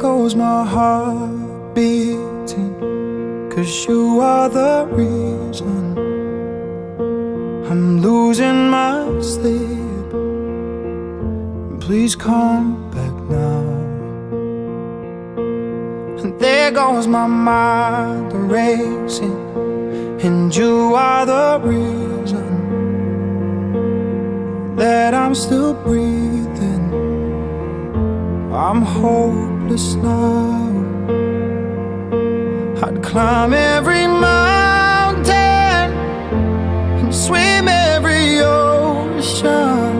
goes my heart beating, 'cause you are the reason I'm losing my sleep. Please come back now. And there goes my mind racing, and you are the reason that I'm still breathing. I'm hopeless now. I'd climb every mountain and swim every ocean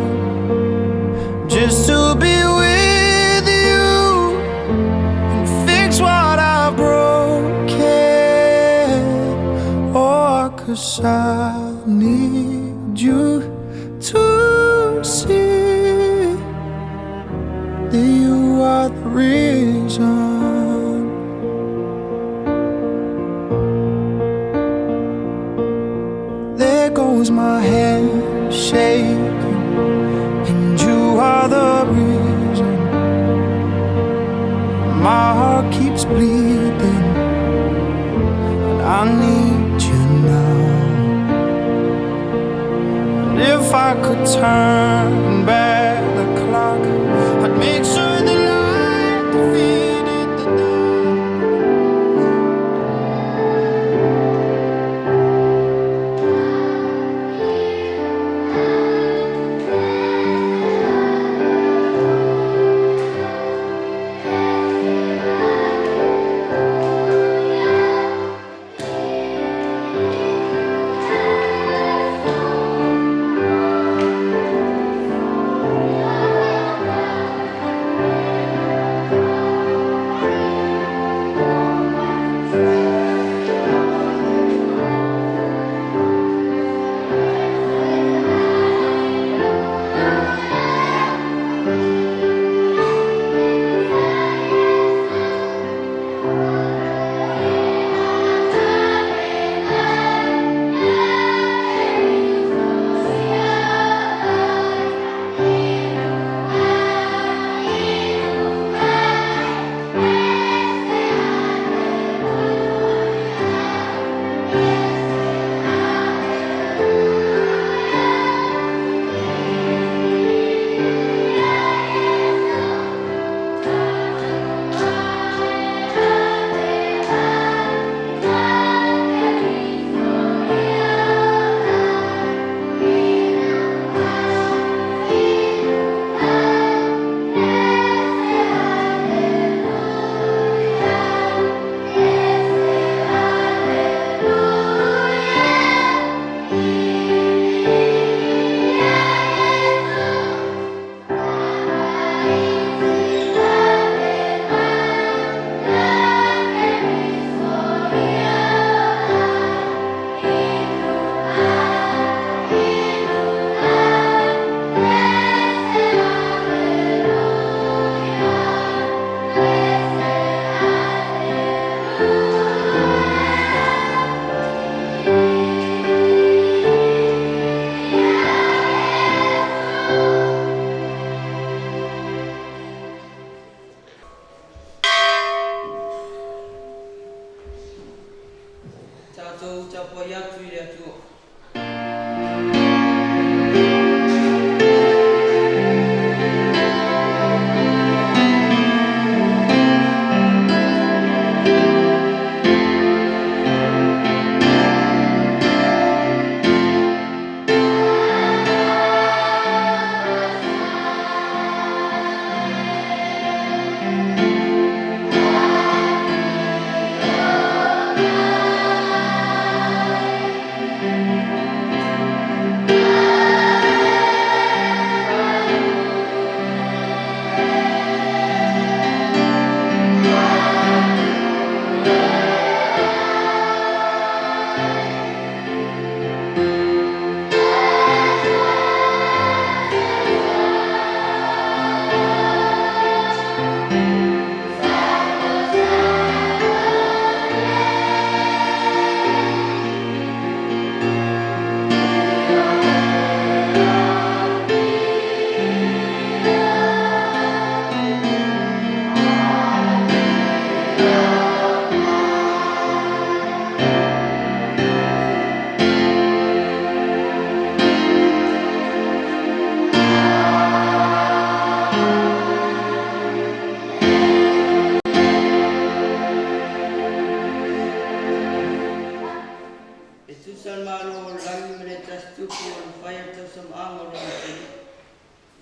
just to be with you and fix what I've broken. Oh, 'cause I need you to see that you are the reason. There goes my hand shaking, and you are the reason my heart keeps bleeding, and I need you now. And if I could turn back the clock, I'd make sure the light defeated the dark. Tatou tapuai atu i le Atua.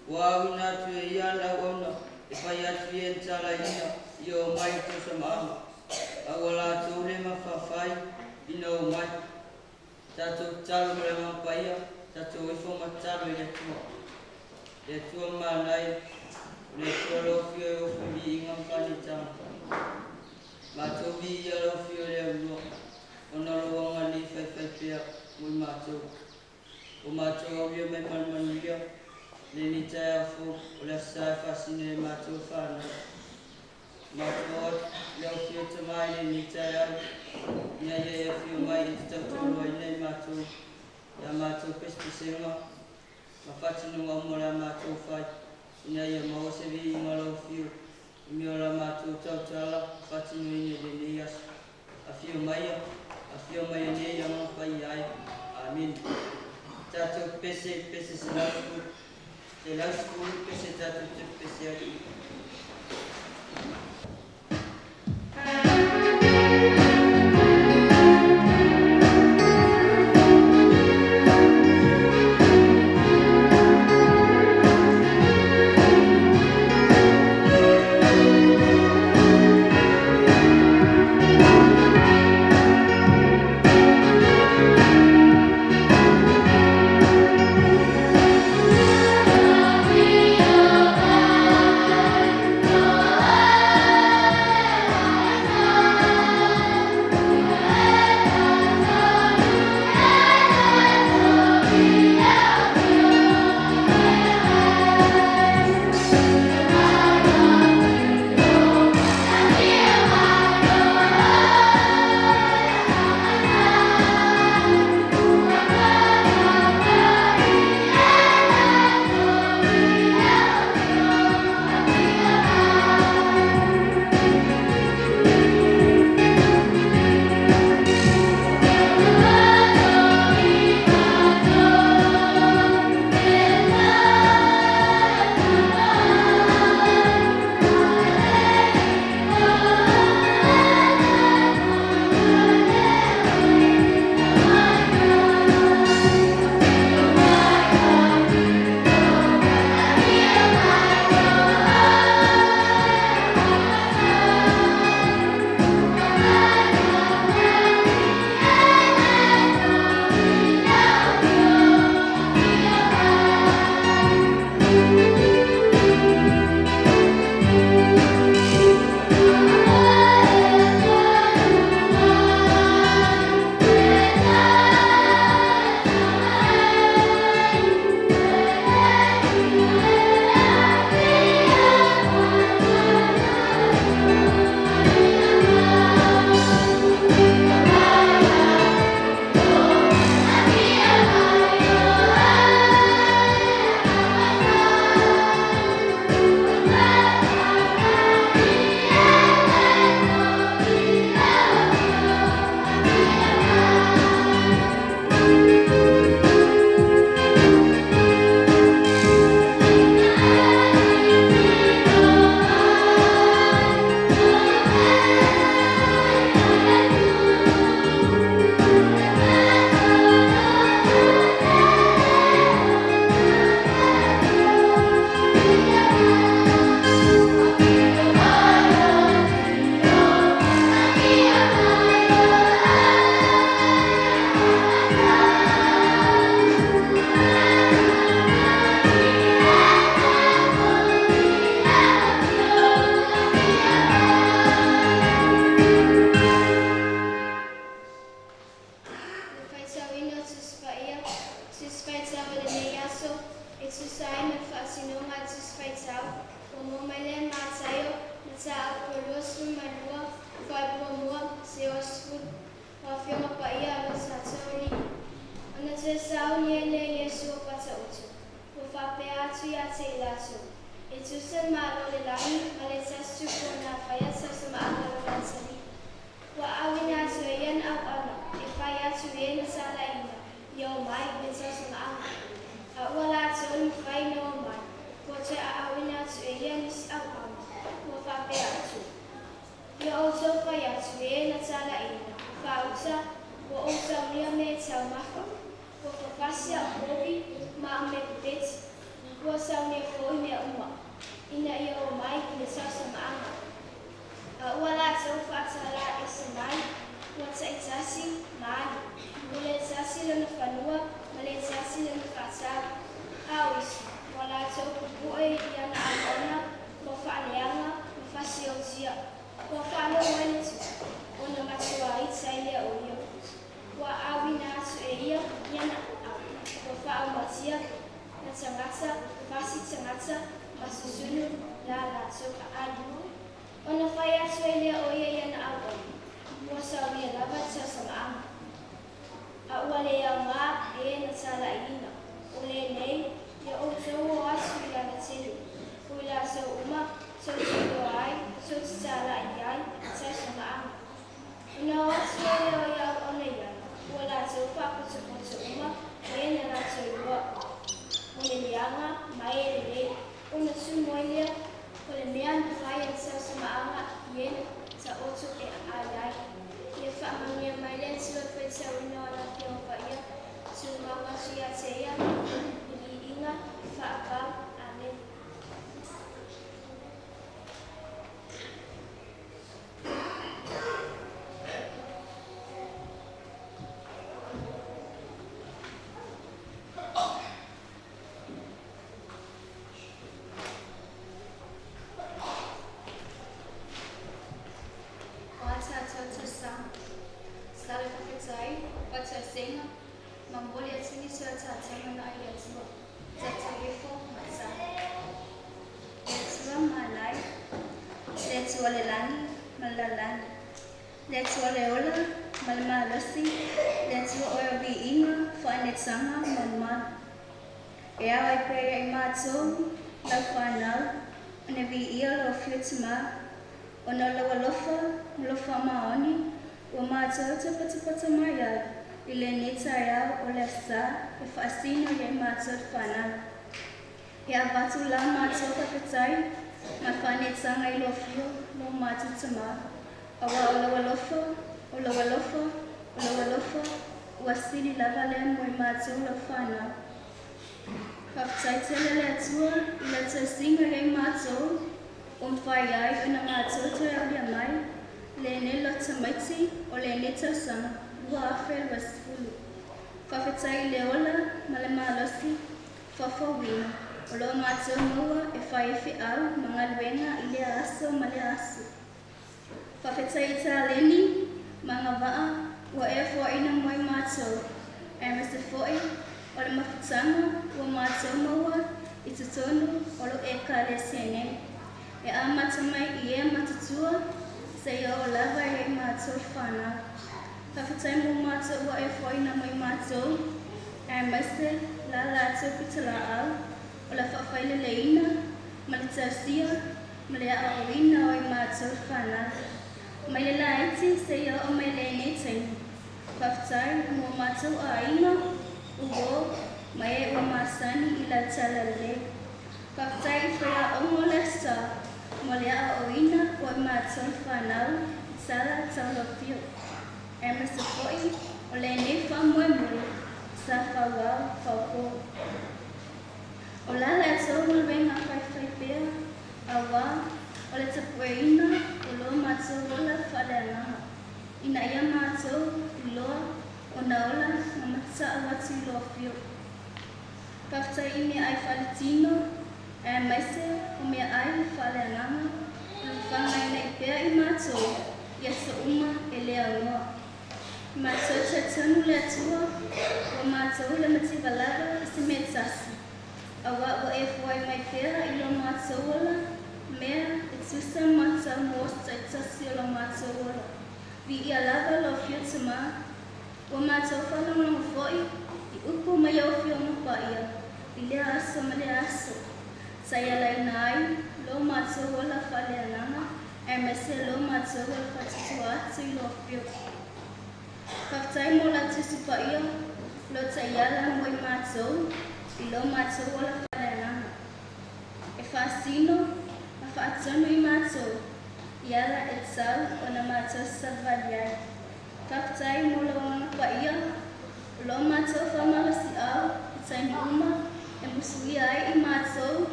Ua auina atu e ia ana auauna e fai atu i e na talaina ia omai i le tausamaaga, a ua latou le mafaafai ina omai. Tatou tatalo ma le Agaga Paia, tatou ifo ma tatalo i le Atua. Le Atua manaia, o le Atua lau Afio e ofo i viiga ma faaneetaga. Matou viia lau Afio i le aulua, ona o lou agalelei faifaipea mo i matou. Ua matou aulia mai ma le manuia lenei taeao fou o le Aso Sa e faasino ai e matou le fanau. Matou oo atu i lau Afio Tama i lenei taeao, ina ia e afio mai e te tautauloaina i matou i a matou pesepesega ma faatinoga uma o le a matou fai, ina ia maua se viiga o lau Afio i mea o la matou tautala ma faatinoina i lenei aso. Afio maia, afio maia nei Agaga Paia e. Amene. Tatou pepese i le pese 110, 110 le pese tatou te pepese ai. Le faitauina o Tusi Paia, Tusi Faitau o lenei aso, e tusa ai ma le faatinoga a le Tusi Faitau, ua maua mai lea e Mataio, Mataupu 22, Fuaiupu muamua, seia oo i le 10, o Afioga Paia a lo tatou Alii. Ona toe sauni ai lea e Iesu o Fatauto, ua faapea atu ia te i latou, E tusa le Malo o le lagi ma le tasi tupu na faia tausamaaga lona atalii. Ua auina atu e ia na auauna e fai atu i e na talaina ia omai i le tausamaaga. A ua latou le mafai ona omai, ua toe aauina atu e ia nisi auauna, ua faapea atu, Ia outou fai atu i e na talaina, Faauta, ua ou saunia mea e taumafa, ua fafasi au povi ma au mea pepeti. Ua saunia foi mea uma, ina ia oo mai i le saosamaaga. A ua latou faatalā ese mai, ua taitasi ma alu, ua le tasi lona fanua ma le tasi lona faatau. A o isi, ua latou pupue i ana auauna ua faaleaga ma fasiotia. Ua faalogo ai le Tupu, ona matuā ita ai lea o ia. Ua auina atu e ia i ana aao ua faaumatia na tagata, fasi tagata ma susunu la latou aai. Ona fai atu ai lea o ia i ana auauna, Ua saunia lava le saosamaaga, a ua le aoga e na talaiina. O lenei, ia outou o atu i alatele, o i latou uma tou te iloa ai, tou te talai ai i saosamaaga. Ona o atu ai lea o ia auauna i ala, ua latou faapotopoto uma e na latou iloa, o le leaga ma e lelei. Ona tumu ai lea, o le mea na fai e le saosamaaga i e na taoto e aai ai. Ia faamanuia mai le Atua i le faitauina o ana Afioga Paia, tumau atu ia te ia i viiga faavavau. Amene. O a tatou tausaga, sa le faafetai, faatausega, momoli atu nisi o tatou manao i le Atua, tatou ifo ma tatalo. Le Atua malai, le Atua o le lagi ma le lalolagi, le Atua o le ola ma le malosi, le Atua oe o viiga, faaneetaga ma mamalu. E ao ai pea ia i matou, lau fanau, ona viia lou afio Tamā, ona o lou alofa ma lou faamaoni ua matou tapatapata mai ai i lenei taeao o le Aso Sa e faasino ia i matou le fanau. E avatu la matou faafetai ma le faaneetaga i lou afio, lo matou Tamā, auā o lou alofa, o lou alofa, o lou alofa, ua sili lava lea mo i matou lau fanau. Faafetai tele le Atua i lau tausiga ia i matou, ua mafai ai ona matou toe aulia mai lenei loto tamaiti o lenei tausaga 2020. Faafetai i le ola ma le malosi faafouina o lo o matou maua e fai ai feau ma galuega i lea aso ma lea aso. Faafetai i taleni ma agavaa ua e foaiina mai matou, aemaise foi o le mafutaga ua matou maua i totonu o lou Ekalesia nei, e amata mai i ē matutua seia oo lava ia i matou le fanau. Faafetai mo matou ua e foaiina mai matou, aemaise la latou pitolaau o le faafaileleina ma le tausia ma le aoaoina o i matou le fanau. Mai le laiti seia oo mai lenei taimi. Faafetai mo matou aiga, uo, ma e ua masani i lau tala lelei. Faafetai i faiaoga o le Aso Sa mo le aoaoina o i matou le fanau i tala taulofio. Aemaise foi o lenei faamoemoe sa fauao faupo. O la latou galuega faifaipea, auā o le tapueina o lo matou ola faaleagaga, ina ia matou iloa ona ola ma mataau atu i lo afio. Faafetai i meaai faaletino, aemaise o meaai faaleagaga o lo faagainai pea i matou i aso uma e le aunoa. Matou talitonu le Atua, ua matou le mativa lava i se mea tasi, auā ua e foai mai pea i lo matou ola mea e tusa ma tau mo se taitasi o lo matou ola. Viia lava lo afio Tamā, ua matou faalogologo foi i upu mai au Afioga Paia i lea aso ma lea aso, sa i alaina ai lo matou ola faaleagaga aemaise lo matou ola faatutua atu i lo afio. Faafetai mo la Tusi Paia, lo taiala mo i matou i lo matou ola faaleagaga. E faasino ma faatonu i matou i ala e tatau ona matou savali ai. Faafetai mo lou Agaga Paia, o lo matou faamalosiau i taimi uma. e musuia ai i matou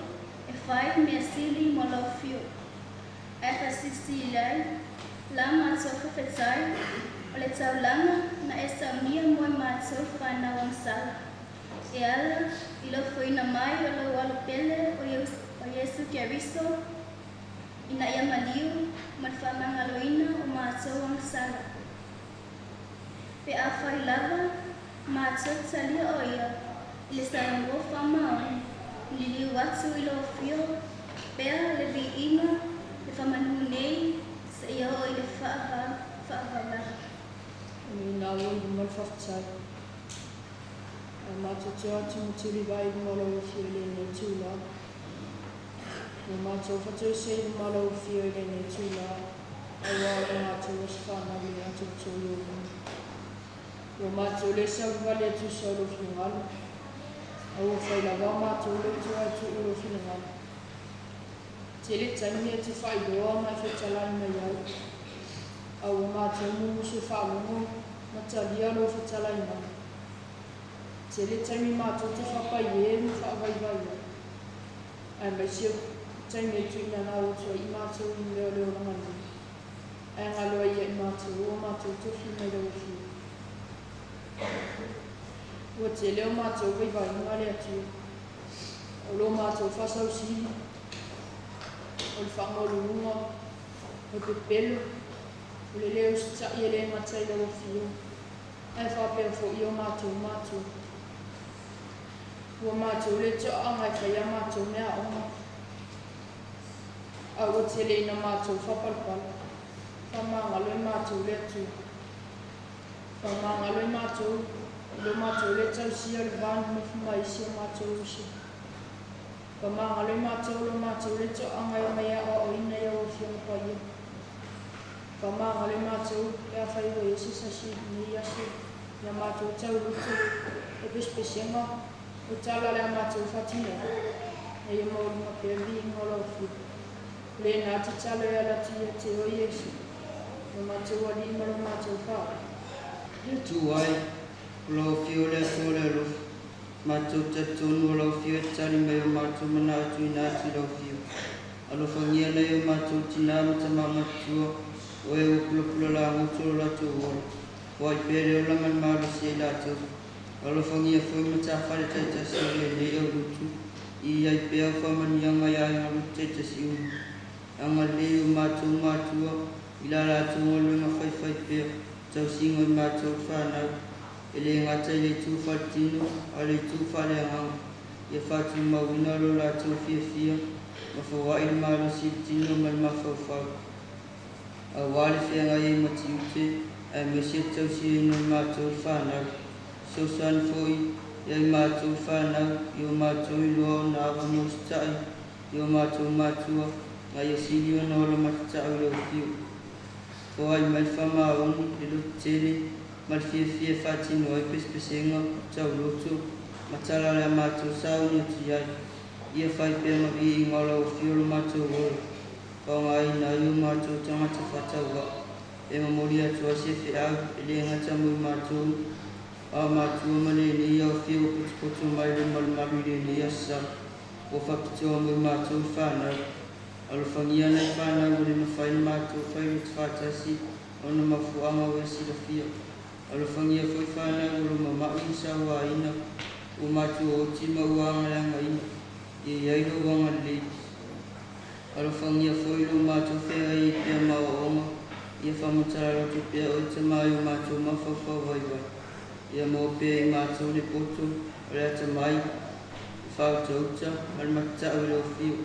e fai mea sili mo lau Afio. Ae faasilisili ai la matou faafetai o le taulaga na e saunia mo i matou fanau agasala, e ala i lou foiina mai o lou Alo pele o Iesu Keriso, ina ia maliu ma le faamagaloina o matou agasala. Pe afai lava matou te talia o ia i le salamo faamaoni, liliu atu i lou Afio pea le viiga le faamanu nei seia oo i le faavavau lava. O lena ua i luma le faafetai. Ae matou te o atu ma tulivae i luma o lau Afio i lenei itula. Ua matou fatoese i luma o lau Afio i lenei itula, aua o le matou aso fanau le atoatoa i ou luma. Ua matou le savalivali e tusa o lou finagalo, a ua fai lava a matou loto ae tuu lou finagalo. Tele taimi e te faailoa ma e fetalai mai ai, a ua matou mumusu e faalogo ma talia lou fetalai mai. Tele taimi matou te faapai e ma faavaivai ai, aemaise o taimi e tuuina atu ai i matou i mea o le olaga nei, ae galo ai ia i matou o matou tofi mai lau Afioga. Ua tele o matou vaivaiga le Atua, o lo matou faasausili, o le faamauluga, o le pepelo, o le le usitai e le gata i lau Afioga, ae faapea foi o matou matua. Ua matou le toaaga e fai a matou meaaoga, a ua tele ina matou faapalapala. Faamagalo i matou le Atua. Faamagalo i matou i lo matou le tausia o le va nonofo ma isi o matou uso. Faamagalo i matou lo matou le toaaga e omai e aoaoina i au Afioga Paia. Faamagalo i matou pe afai ua i ai se sasi i lenei aso i a matou tauluto, o pesepesega, o tala o le a matou faatinoga, ina ia maualuga pea le viiga o lau Afioga. O lena tatalo e ala atu ia te oe Iesu, lo matou Alii ma lo matou Faaola. Le Atua e, o lau Afio le Atua o le alofa, matou talitonu o lau Afio e tali mai o matou manao tuuina atu i lau Afio. Alofagia nai o matou tinā ma tamā matutua, o e ua pulapula lagoto lo latou ola, foai pea le ola ma le malosi ia i latou. Alofagia foi matafale taitasi o lenei aulotu, ia i ai pea au faamanuiaga i aiga lotu taitasi uma. Agalelei o matou matua i la latou galuega faifaipea, tausiga i matou fanau, e le gata i le itu faaletino a o le itu faaleagaga, ia faatumauina lo latou fiafia ma foai le malosi i le tino ma le mafaufau, aua le feagai ai ma tiute aemaise le tausiaina o matou le fanau. Fesoasoani foi ia i matou le fanau i o matou iloa ona ava ma usitai i o matou matua, ma ia sili ona ola matatau i lau Afio. Foai mai le faamaoni, le lototele, ma le fiafia e faatino ai pesepesega, tauloto, ma tala o le a matou sauni atu i ai. Ia fai pea ma viiga o lau Afio lo matou ola, faaaogaina ai o matou tagata faatauvaa, e momoli atu ai se feau e le gata mo i matou, a o matua ma lenei aofia ua potopoto mai le malumalu i lenei aso sa, ua faapitoa mo i matou le fanau. Alofagia nai fanau ua le mafai ona matou fai lotu faatasi ona o mafuaaga ua e silafia. Alofagia foi fanau o lo o mama'i ma sauaina, ua matua oti ma ua agaleagaina, ia i ai lou agalelei. Alofagia foi lo matou feagai ai pea ma aoaoga, ia faamatala loto pea oe Tama i o matou mafaufau vaivai. Ia maua pea i matou le poto o le atamai, le faautauta ma le matatau i lau Afio.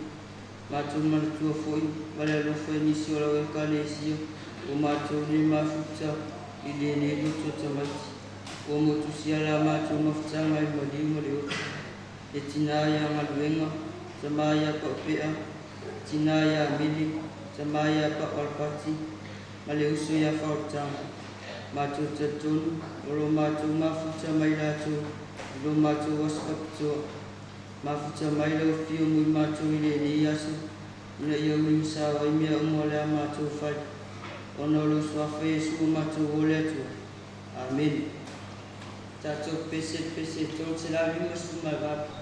Matou manatua foi ma le alofa i nisi o lau Ekalesia ua matou le mafuta i lenei lotu a tamaiti, ua motusia la matou mafutaga i le maliu ma le oti. Le tinā ia Galuega, tamā ia Paupea, tinā ia Mele, tamā ia Pau Alapati, ma le uso ia Faaolataga. Matou talitonu o lo matou mafuta mai latou i lo matou aso faapitoa. Mafuta mai lau Afio mo i matou i lenei aso, ina ia ulimasao ai mea uma o le a matou fai, ona o lou Suafa Iesu o matou o le Atua. Amene. Tatou pese le pese 358.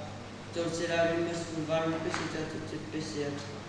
358 pese tatou te pese atu.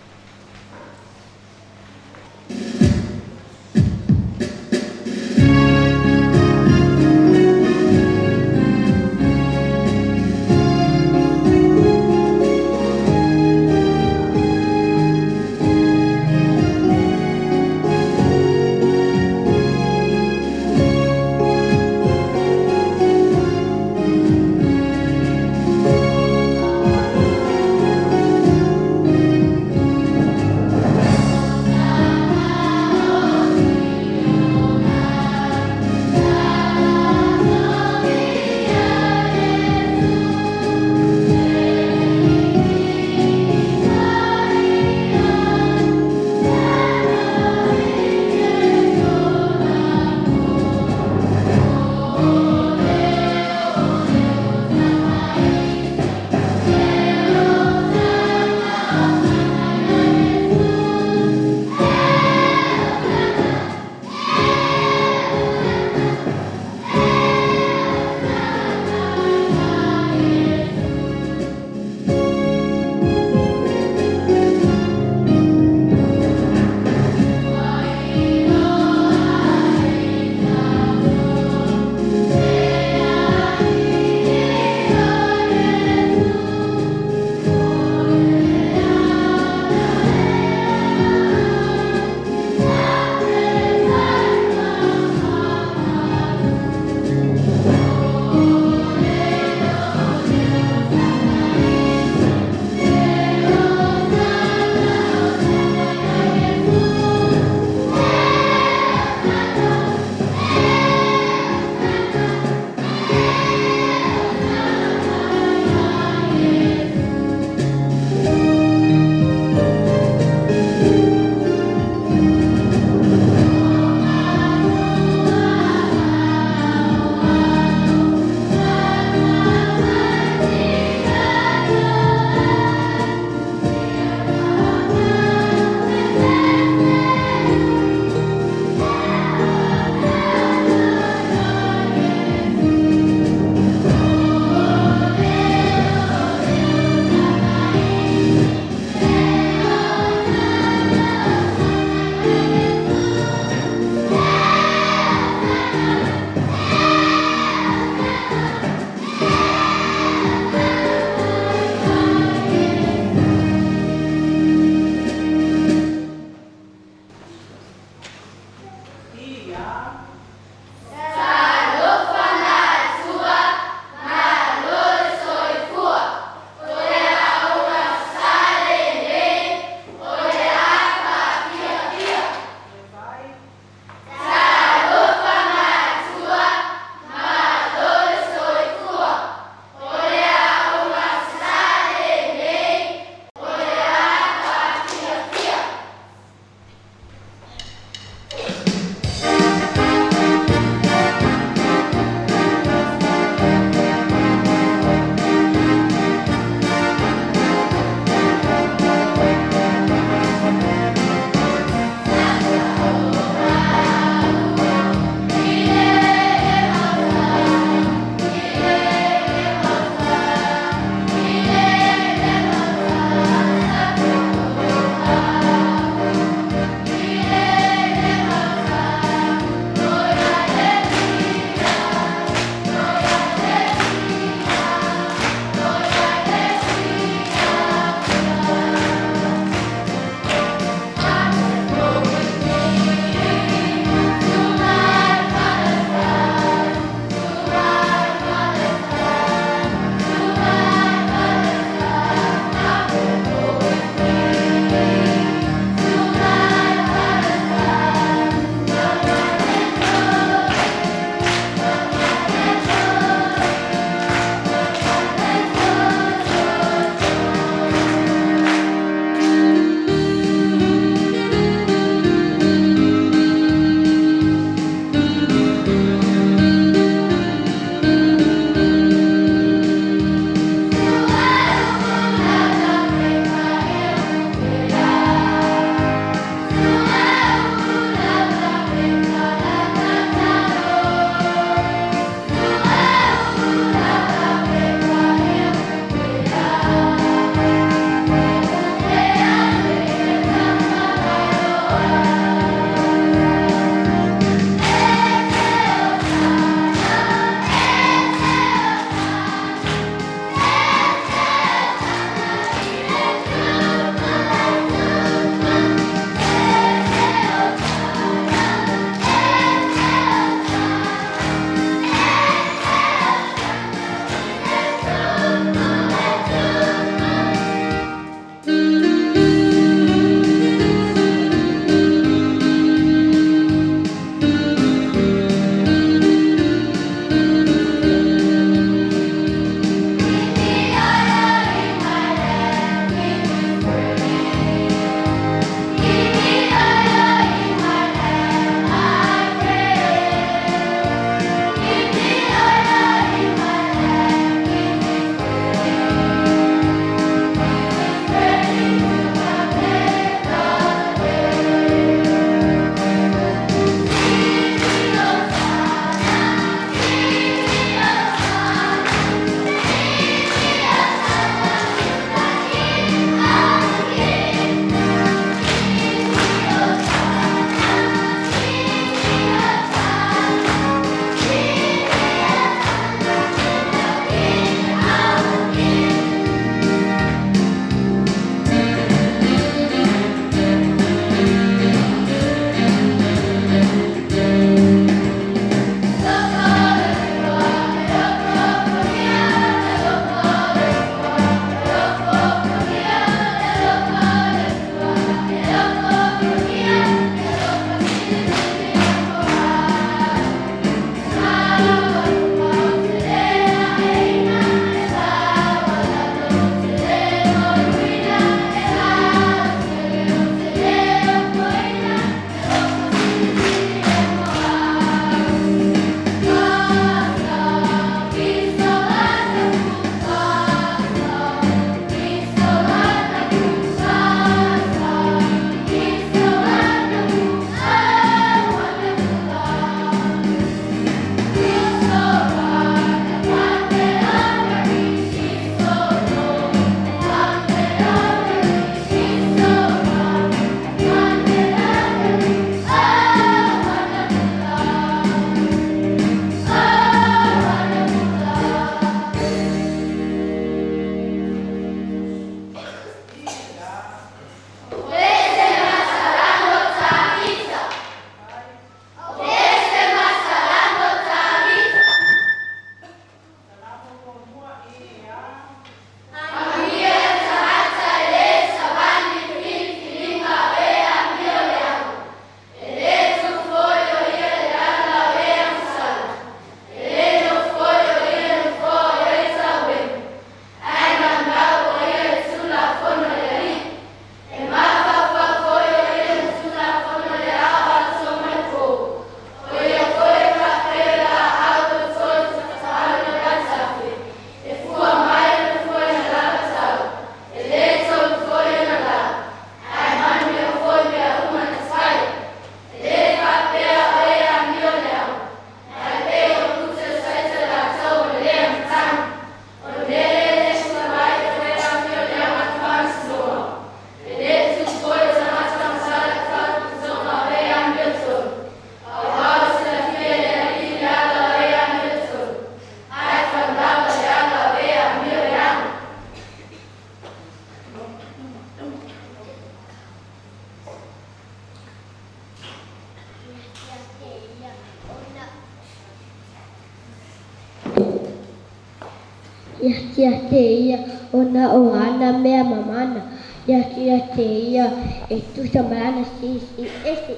Ia te te ia ona o ana mea mamana. Ia te te ia e tusa ma lana silisili ese.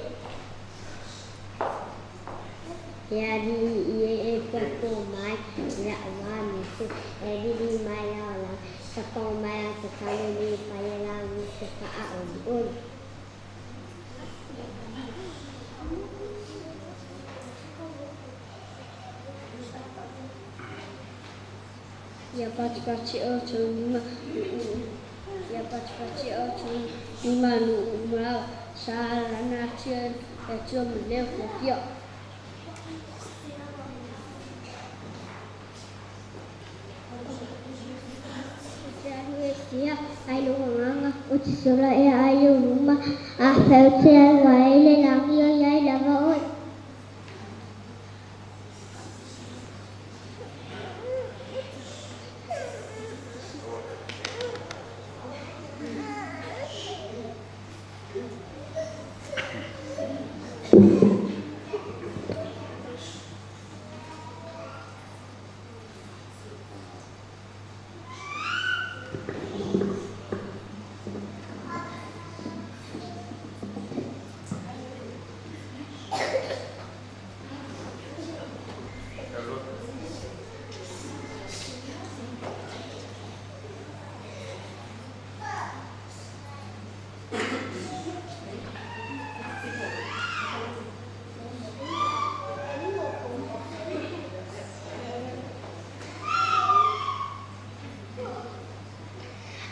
Le Alii e e popo mai i la'u amese, e lili mai lau lagi, tapago mai lau tatalo i le paia lau i se faaolioli. Ia patipati outou lima nu'u Ia patipati outou lima nu'u ma lau sa lana atua le Atua ma leo fiafia. Ou te alu e sia ai lou agaga, ou te sola ea ai i ou luma, afai ou te alu ae i le lagi o i ai lava oe.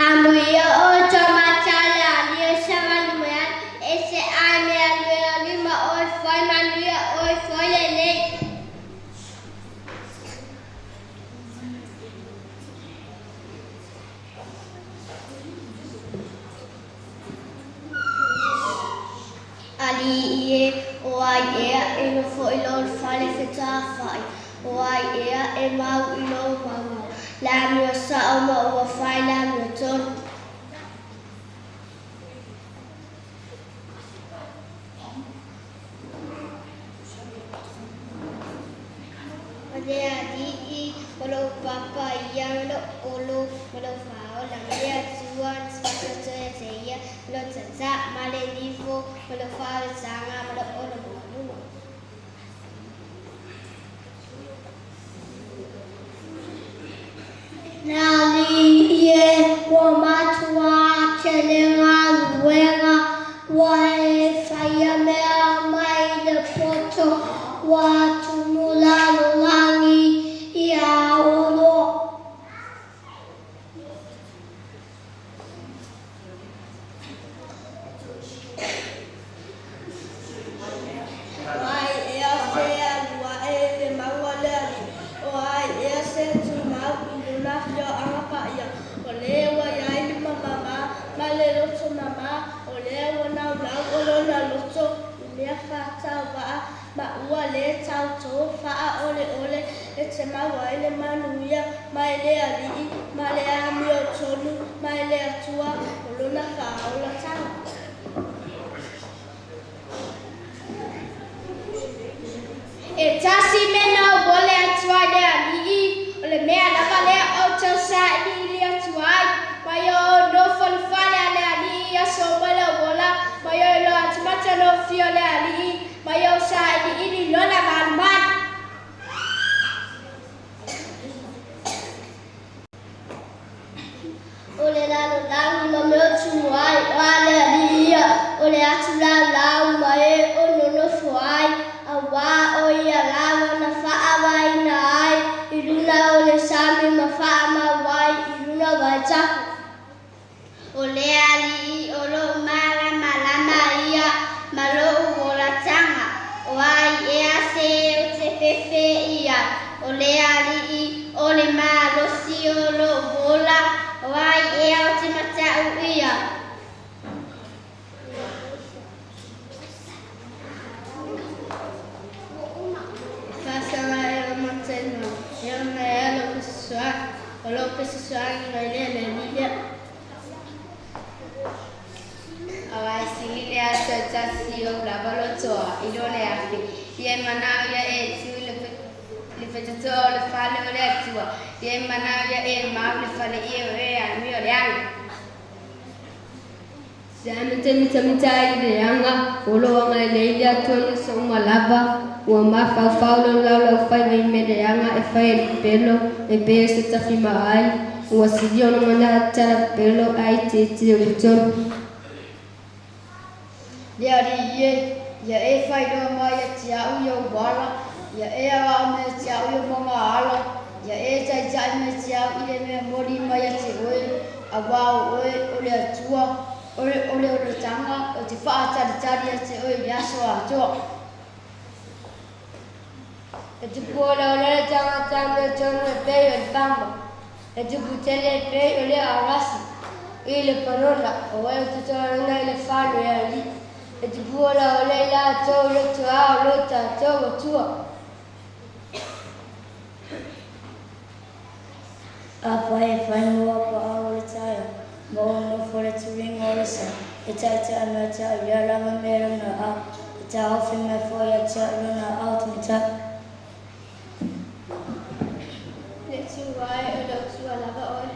Amuia outou matale ali o savali mai ai, e se ai mea lua lima oi foi manuia oi foi lelei. Alii e, o ai ea e nofo i lou fale fetafai, o ai ea e mau i lou mauga, le amio sao ma ua fai le amiotonu. O le Alii o lou papa ia ma lou olo ma lou faaola, ma le Atua na faasoasoa ia te ia, ma lou tata, ma le nifo, ma lou faaolataga, ma lou olo maualuga. Le Alii e, ua matuā tele galuega, ua e faia mea mai le poto, ua tumu lalolagi iā oloa. O ai ea se alu ae i le mau a le Alii? O ai ea se tumau i lona afioaga paia? O lē ua i ai lima mama ma le loto mama, o lea ua naulau o lona loto i mea faatauvaa, ma ua lē tautō faaʻoleʻole e te mau ai le manuia mai le Alii ma le amiotonu mai le Atua o lona faaolataga. E tasi mea na ou ole atu ai le Alii, o le mea lava lea outou sailiili atu ai, ma ia ou nofo i le fale a le Alii i aso uma o lou ola, ma ia ou iloa atu matagofie o le Alii, ma ia ou sailiili i lona malumalu. O le lalolagi ma mea o tumu ai, o a le Alii ia, o le atu laulau ma e o nonofo ai, auā o ia lava na faaavaina ai i luna o le sami ma faamau ai i luna o vaitafe. O le Alii o lou malamalama ia ma lou olataga, o ai ea se ou te fefe i ai? O le Alii o le malosi o lou ola, o ai ea ou te mata'u i ai? E faasaga e o matai nuan, e ona ea lou fesoasoani, o lou fesoasoani mai lea i le Alii lea. Auā e sili le aso e tasi i ou lava lotoa i lo le afe. Ia e mana'o ia e tu i le faitotoa o le fale o le Atua, ia e manao ia e mau le faleia o e amio leaga. Se amitamita ai le leaga, o loo agalelei le Atua i aso uma lava, ua mafaufau lona laulaufaiva i mea leaga e fai e le pepelo, e pei o se tafimaai, ua sili ona manao tatala pepelo ae itiiti le ulutonu. Le Alii e, ia e faailoa mai ia te a'u i ou ala, ia e aoao mai ia te a'u i ou magaala, ia e taitai mai ia te a'u i le mea moni mai ia te oe, auā o oe o le Atua, o le olataga, ou te faatalitali ia te oe i le aso atoa. E tupu olaola le tagata amiotonu e pei o le pama, e tupu tele e pei o le aogasi i Lepanona, o e totoloina i le fale o le Alii. E tupu olaola i latou i loto a o lo tatou Atua. Afai e fai mua paau o le taeao, ma ou nofo i le tuliga o le sa, e taitai mai ia te au i lea lava mea i lona aao, e taofi mai foi ia te au i lona aao taumatau. Le Atua e, o le Atua lava oe.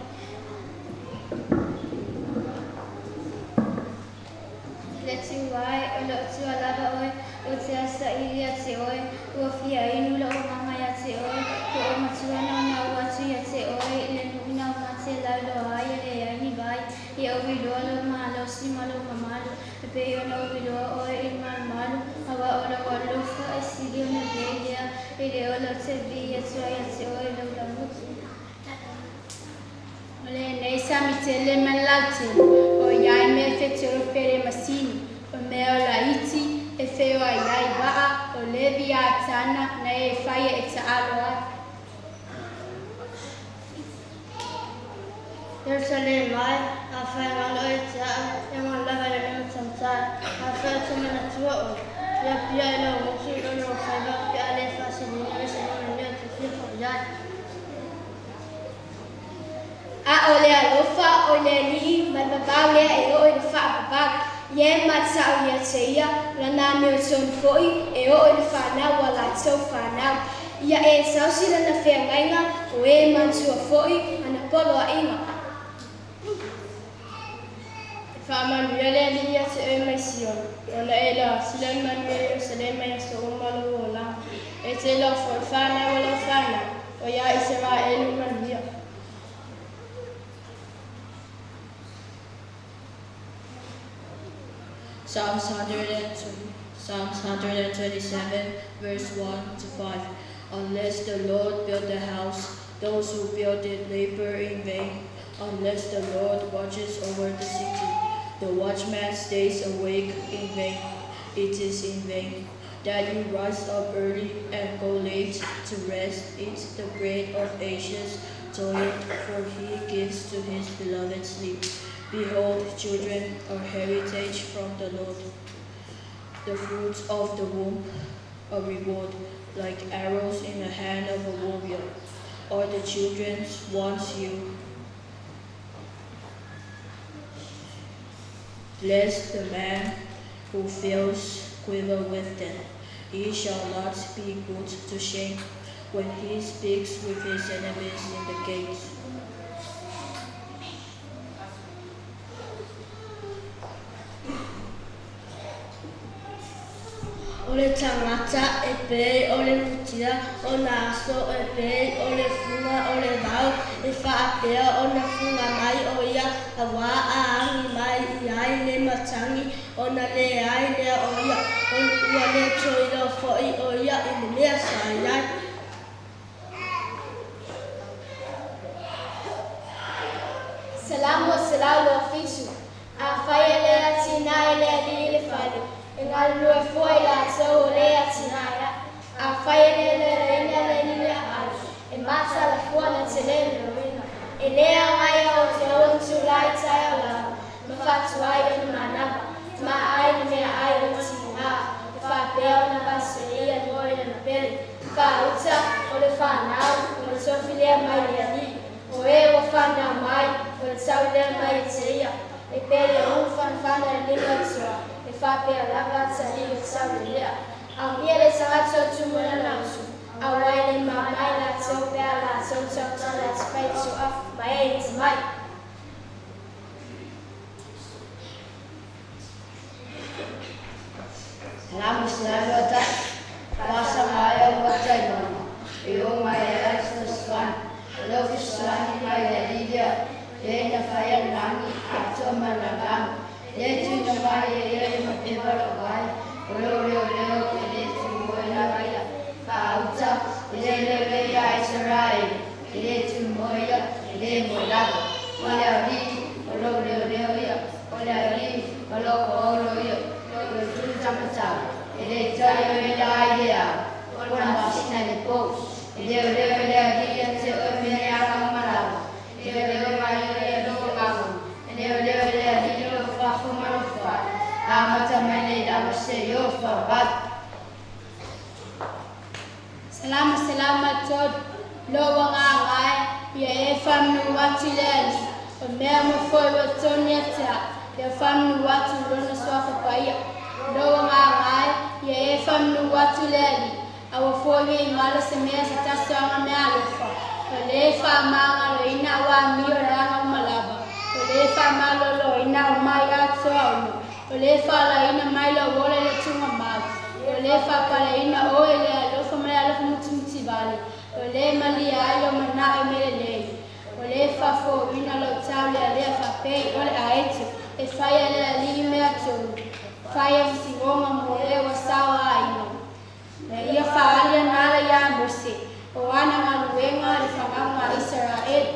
Le Atua e, o le Atua lava oe, ou te saili ia te oe, ua fia inu lou agaga ia te oe, ua ou matua naunau atu ia te oe i le nuu laumate e lauiloa ai e leai ni vai. Ia ou iloa lou malosi ma lou mamalu, e pei ona ou iloa oe i le malumalu, auā o lou alofa e sili ona lelei lea i le ola ou te viia atu ai ia te oe i lou lamutu. O lenei sami tele ma le lautele, ʻoiai mea e fetolofi e le masini, o mea o laiti e feoai ai waa, o Levi Atana na e faia e taalo ai. Ierusalema e, afai e galo oe ia te a'u, e galo lava i lou lima taumatai. Afai ou te manatua oe, ia pia i lou gutu i lona ou faiva pe a le faasinoina oe i se mea manuia ou te fia fo'i ai. A o le alofa o le Alii ma le vavau lea e oo i le faavavau. Ia e matasa'o ia te ia, lana amiotonu foi e oo i le fanau a latou fanau. Ia e taosi lana feagaiga, o e manatua foi ana poloaiga. E faamanuia le Alii ia te oe mai Siona, ona e lalasila i le manuia i Ierusalema i aso uma o lou olaga. E te iloa foi le fanau a lau fanau, o ia Isaraelu i manuia. Psalms 102, Psalms 127, verse 1 to 5. Unless the Lord build the house, those who build it labor in vain. Unless the Lord watches over the city, the watchman stays awake in vain. It is in vain that you rise up early and go late to rest, eat the bread of anxious toil, for he gives to his beloved sleep. Behold, children are heritage from the Lord, the fruit of the womb a reward, like arrows in the hand of a warrior, are the children's ones you. Bless the man who fills quiver with them. He shall not be put to shame when he speaks with his enemies in the gates. O le tagata e pei o le mutia o na aso e pei o le fuga o le vao, e faapea ona fuga mai o ia, auā a agi mai i ai le matagi ona leai lea o ia, ua le toe iloa foi o ia i le mea sa i ai. Salamo 127. Afai e le atinae e le Alii le fale, e galulue fua i latou o le atinae. Afai e le leleina le alii aalo, e matala fua na te le loloina. E le aoga ia o te aua itula i taeao lava, ma faatuai ona manava, ma ai le meaai o le tiga, e faapea ona vaseia loa i lana pele. Faauta, o le fanau, o le tofi lea mai le Alii. O e ua fanau mai, o le tau lea mai ia te ia. E pei o ulu fanafana i le lima o toa, e faapea lava atalii o taulelea. Aumia le tagata o tumu lana uso, auā e le mai latou pe a latou tautala atu faito'a ma e tamai. Salama 121. Fa'asamāia ua taimana, e ō mai ai fesoasoani. O lou fesoasoani mai le Alii lea, le na faia le lagi atoa ma le lalolagi. Lea e tuuina mai e ia le mapepa lou ai, o lou leoleo e le tumoe lava ia faauta, e le leoleo iā Isaraelu, e le tumoe ia, e le moe lava. O le Alii, o lou leoleo ia, o le Alii, o lou koolo ia, o le tutamatau, e le tai o e la i le ao, o le masina i le pou. E leoleo e le Alii ia te oe mea e aga uma lava, e leoleo mai oe e lou agaga, e leoleo e le Alii lou fafo ma lou fale, amata mai nei lava seia oo faavavau. Salamo 103, Lou agaga e, ia e faamanu atu i le Alii, o mea uma foi ua tonu ia te a'u, ia faamanu atu i lona suafa paia. Lou agaga e, ia e faamanu atu i le Alii, aua foi ne i galo se mea se tasi o ana meaalofa, o lē faamagaloina auā amio leaga uma lava, o lē faamalōlōina au mai atoa ona, o lē faalaina mai lou ola i le tugamau, o lē faapaleina oe i le alofa ma le alofa mutimutivale, o lē malie ai lou mana'o i mea lelei, o lē faafouina lou taulealea faapei o le aeto e faia e le Alii mea tonu, faia masinoga mo e ua saoaina. Na ia faaali ana ala iā Mose, o ana galuega i le fanauga a Isaraelu.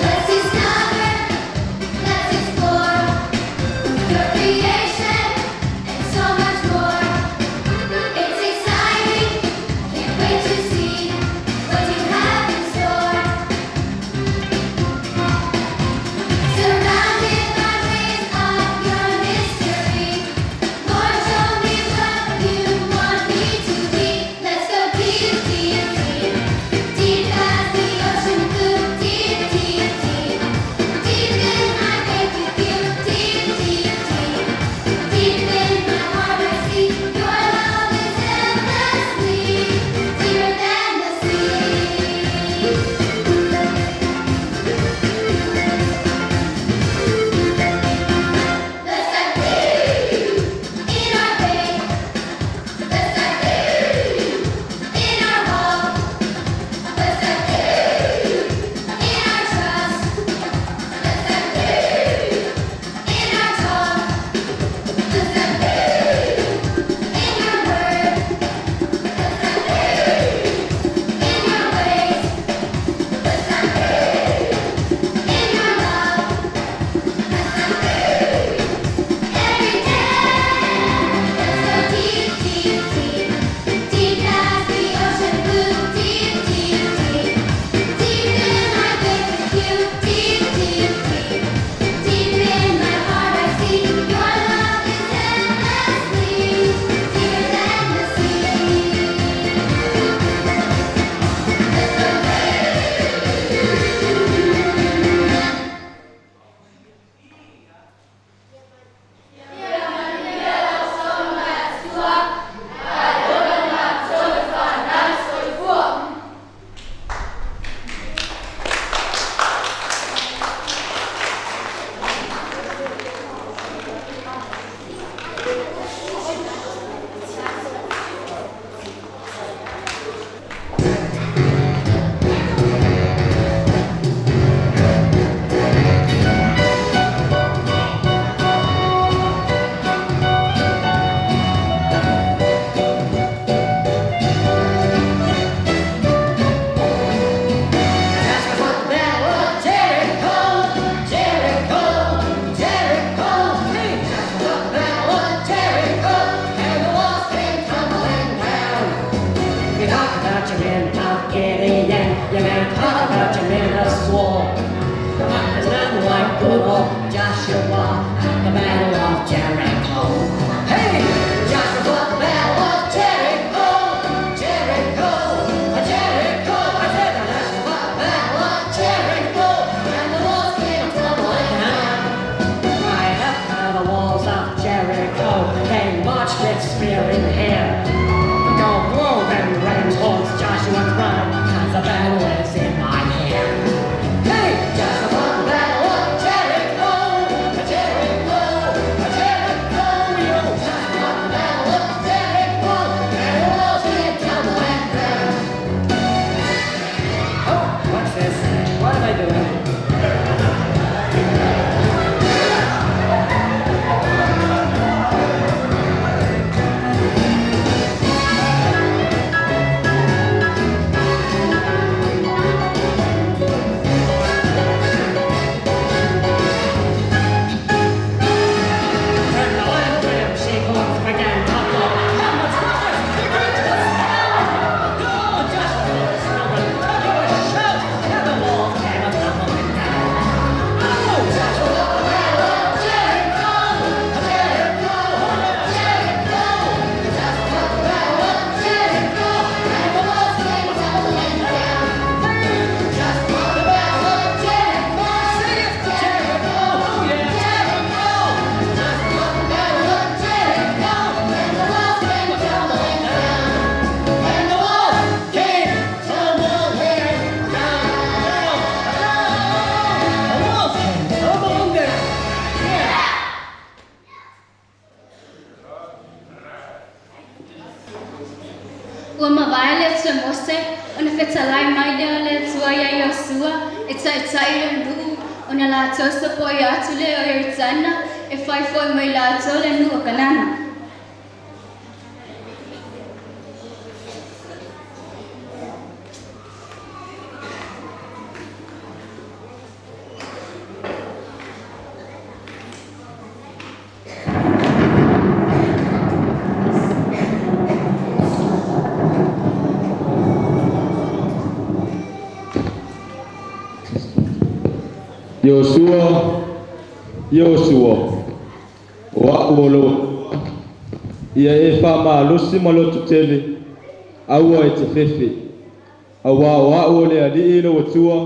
Let's discover, let's explore your creation and so much more. It's exciting, can't wait to see what you have in store. Surrounded by waves of your mystery, Lord, show me what you want me to be. Let's go deep, deep, deep, deep as the ocean blue, deep, deep, deep. Deep in my faith with you, deep, deep, deep. Deep in my heart I see your love is endlessly deeper than the sea. Let's dive deep in our faith. Let's dive deep in our hope. Let's dive deep in our trust. Let's dive deep in our talk. Let's dive deep in your word. Let's dive deep in your ways. Let's dive deep in your love. Let's dive deep every day. Let's go deep, deep, deep, deep as the ocean blue. Deep, deep, deep, deep in my faith with you. Deep, deep, deep, deep in my heart I see your love is endlessly deeper than the sea. Let's go Jericho, Jericho, Jericho. Hey, Joshua fought the battle of Jericho, and the walls came tumbling down. You talk about your men of Gideon, you may talk about your men of swore. But there's nothing like good old Joshua at the battle of Jericho. Hey, Joshua fought the battle of Jericho, Jericho, Jericho. I said that Joshua fought the battle of Jericho, and the walls came tumbling down. Right up to the walls of Jericho, they marched with spear in hand. Go blow them ram's horns, Joshua's run, 'cause the battle is in my hand. Hey, Joshua fought the battle of Jericho, Jericho, Jericho. Yo, Joshua fought the Fetalai mai lea o le Atua iā Iosua e taʻitaʻi le nuu ona latou sopoia atu lea o Ioritana e fai foi mo i latou le nuu o Kanana. Iosua, Iosua, o a'u o lou Atua, ia e faamalosi ma lototele, aua e te fefe, auā o a'u o le Alii lou Atua,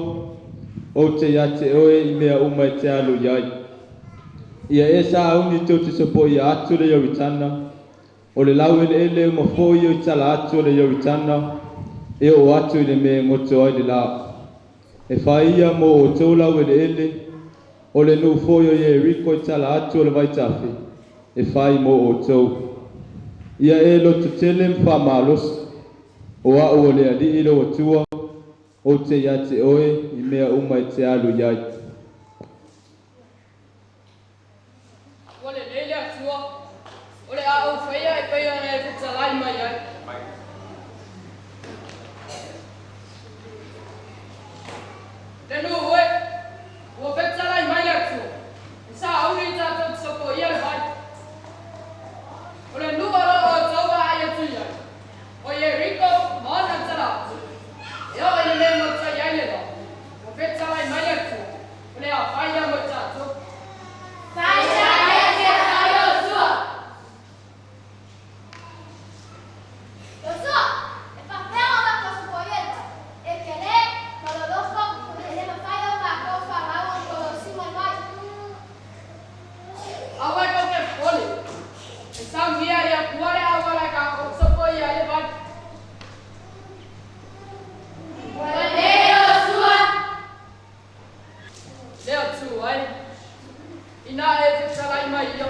ou te iā te oe i mea uma e te alu i ai. Ia e sauni tou te sopoia atu le Ioritana, o le laueleele uma foi o i tala atu o le Ioritana, e oo atu i le mea e goto ai le lā. E fai ia mo outou laueleele, o le nuu foi o Ieriko i tala atu o le vaitafe, e fai mo outou. Ia e lototele ma faamalosi, o a'u o le Alii lou Atua, ou te iā te oe i mea uma e te alu i ai. Ua lelei le Atua, o le a ou faia e pei ona e fetalai mai ai. Le nuu e, ua fetalai mai le Atua, e sauni i tatou te sopoia le vai. O le nuu o lo o outou vaai atu i ai, o Ieriko ma ona tala atu, e oo i le mea e maota i ai le la, ua fetalai mai le Atua, o le a fai ia mo i tatou. Iosua, e faapefea ona matou sopoia le vai? E tele, ma loloto, e le mafai e matou fanau ona kolosi ma le vai. Aua e tou te popole, e saunia e le Atua le auala e tatou te sopoia ai le vai. Le Atua e, inā e fetalai mai ia,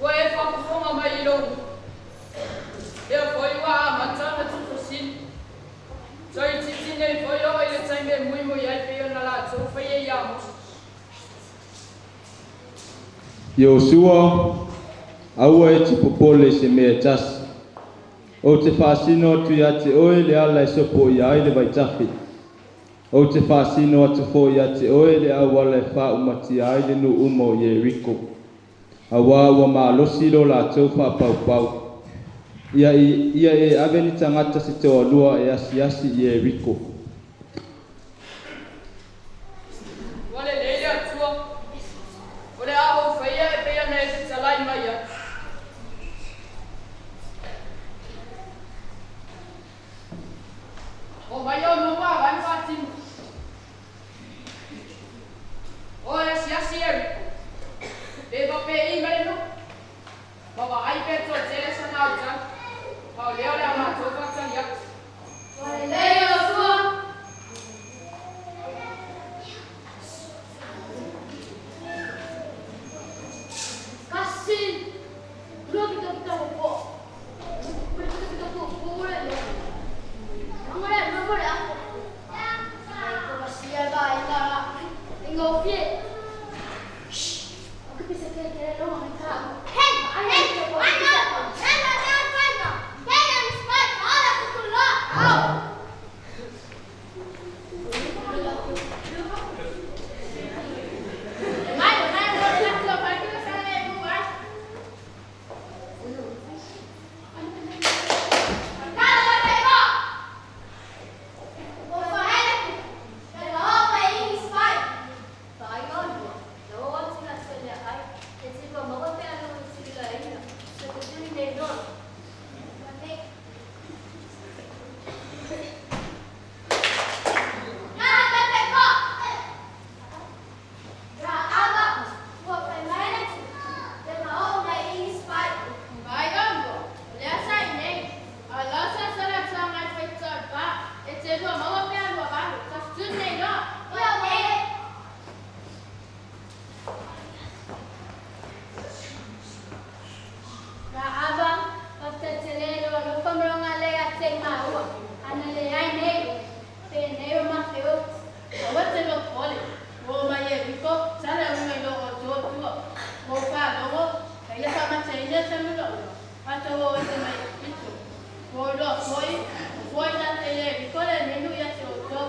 ua e faafofoga mai i lou nuu, lea foi ua amata ona tutosina. Toeitiiti nei foi oo i le taimi e muimui ai pei ona latou faia iā Mose. Iosua, aua e te popole i se mea e tasi. Ou te faasino atu iā te oe le ala e sopoia ai le vaitafe. Ou te faasino atu foi iā te oe le auala e faaumatia ai le nuu uma o Ieriko, auā ua malosi lo latou faapaupau. Ia ia e ave ni tagata se toalua e asiasi i Ieriko. Ua lelei le Atua, o le a ou faia e pei ona e fetalai mai ai. O mai ou nofo avae ma faatino. O e asiasi i Ieriko, pe faapei mai le nuu, ma vaai pe toatele sana autaga, a o lea o le a matou faatali atu. Ua lelei Iosua. Kasi, lua kita kita po. Kita kita po po le lo. Ang le lo le ako. Ai ko basia ba ina ingo fie. Shh. Aku bisa kira kira lo ang ka. Hey, hey, ano? Matou o ese mai Epito. Ua ou iloa foi, ua fua i tatou i Ieriko lenei nuu ia te outou.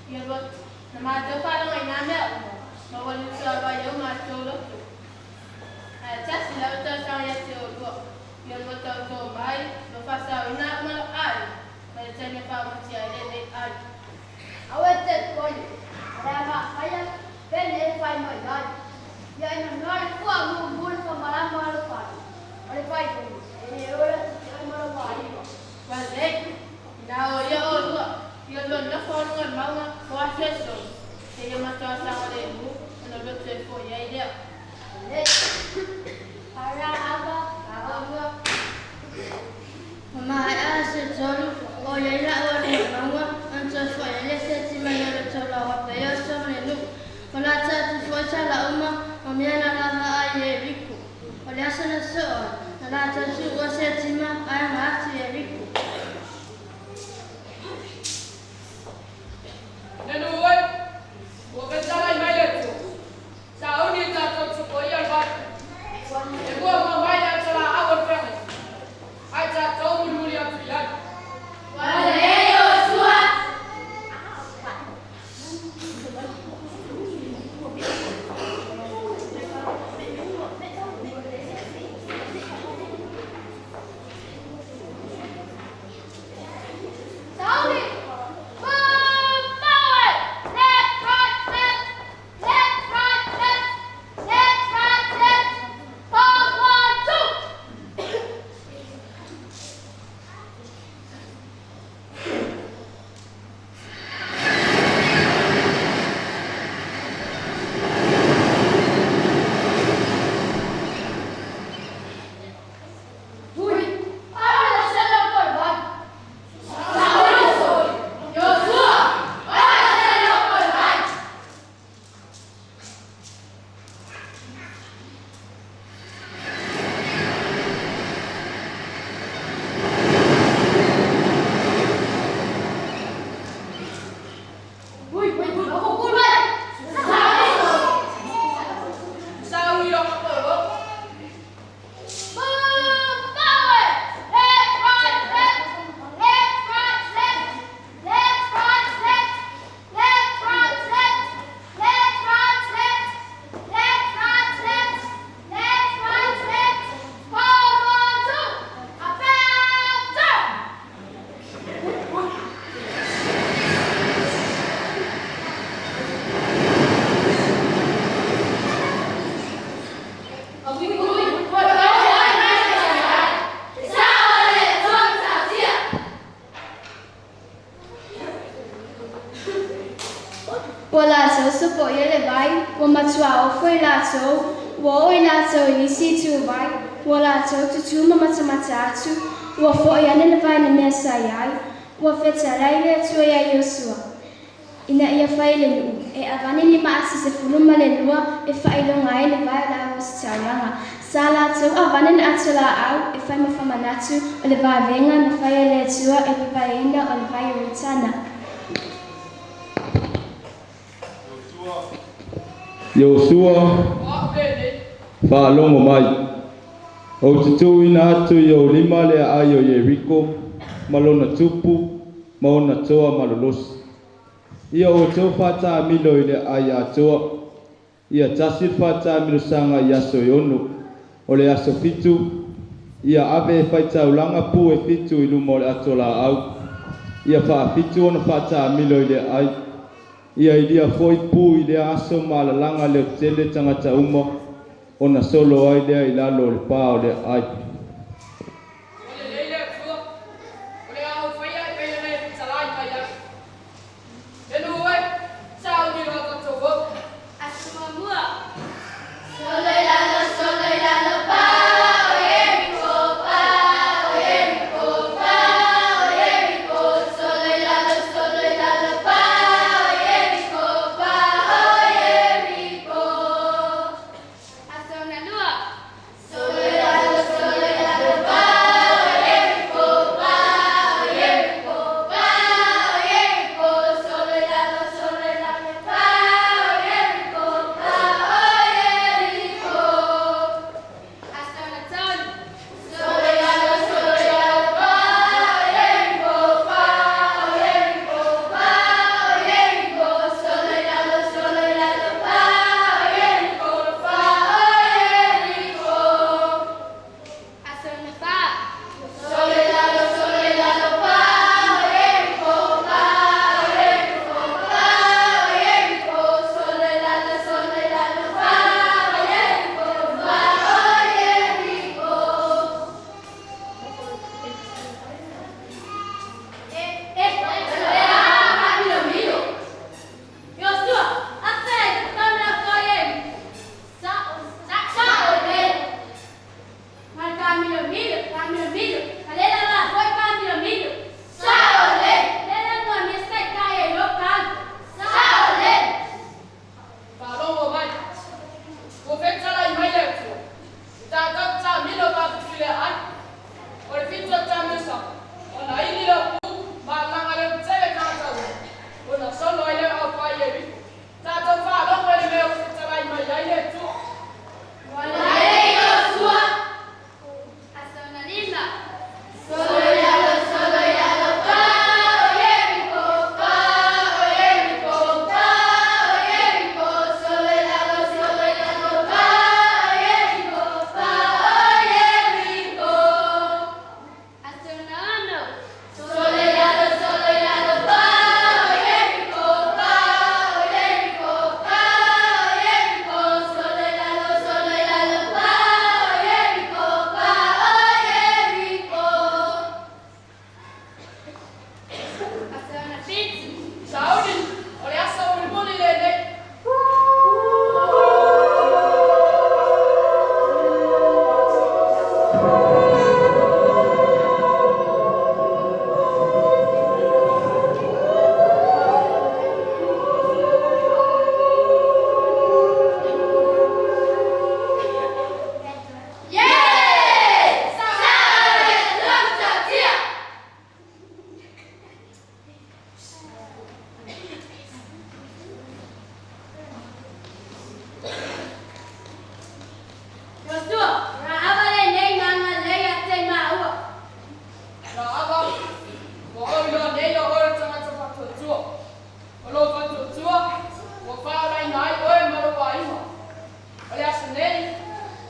Ia loto, na matou faalogo i nā mea uma, ma ua lusu alo ai o matou loto. Ae tasi lau talosaga ia te oulua, ia lua tautō mai ma faasaoina a'u ma lou aiga mai le taimi e faaumatia ai lenei ai. Aua e te popole, o le a maafaia pele e fai mai ai. Ia e nonoa le fua mumu le faamalama o lou fale. O le faaiuga, e le ola te te oe ma lou aiga. Ua lelei, inā o ia oulua, ia lua nofo i luga o le mauga mo aso e tolu, seia matua saogalemu ona lua toe fo'i ai lea. Ua maea aso e tolu o i ai la'u alu i le mauga, ona toe fo'i ai lea se ati mai o le taulaga pei o so ma le nuu. Ua lata atu foi tala uma o mea na lava ai i Ieriko. O le aso na soo ai, na latou tuua se tima ae aga atu i Ieriko. Le nuu e, ua fetalai mai le Atua, sauni e tatou sopoia le vai, e muamua mai le atolaau o le feagaiga, ae tatou mulimuli atu i ai. Ua lelei Iosua! Sauni! Move forward! Left, right, left! Left, right, left! Left, right, left! Forward, one, two! Hui! Ala le sela o le vai! Iosua! Ala le sela o le vai! Hui! O kukulu vai! Sauni o ka Move forward! Left, right, left! Left, right, left! Left, right, left! Left, right, left! Left, right, left! Left, right, left! Left, right, left! Forward, one, two! About, turn! Hui! Ua tausi ai mai se ai. Sao le Atua matautia. Ua latou sopoia le vai, ua matuā ofo i latou, ua oo i latou i nisi ituvai, ua latou tutū ma matamata atu, ua fo'i ane le vai na mea sa i ai. Ua fetalai le Atua iā Iosua, ina ia fai i le nuu, e avane ni maasi 12 e faailoga ai le vae o le auositaulaga. Sa latou avane le atolaau e fai ma faamanatu o le vavega na faia e le Atua i le vavaeina o le vai o Ioritana. Iosua, O a'u lenei. faalogo mai. Ou te tuuina atu i ou lima le aai o Ieriko ma lona tupu ma ona toa malolosi. Ia outou faataamilo i le aai atoa. Ia tasi le faataamilosaga i aso e 6. O le aso 7, ia ave e faitaulaga pu e 7 i luma o le ato laau. Ia faafitu ona faataamilo i le aai. Ia ilia foi pu i lea aso ma alalaga leotele tagata uma ona solo ai lea i lalo o le pa o le aai. Ua lelei le Atua, o le a ou faia e pei ona e fetalai mai ai. Le nuu e, sauni loa tatou o. Aso muamua. Solo i lalo, solo i lalo, pa o Ieriko, pa o Ieriko, pa o Ieriko. Solo i lalo, solo i lalo, pa o Ieriko, pa o Ieriko. Aso lona lua. Solo i lalo, solo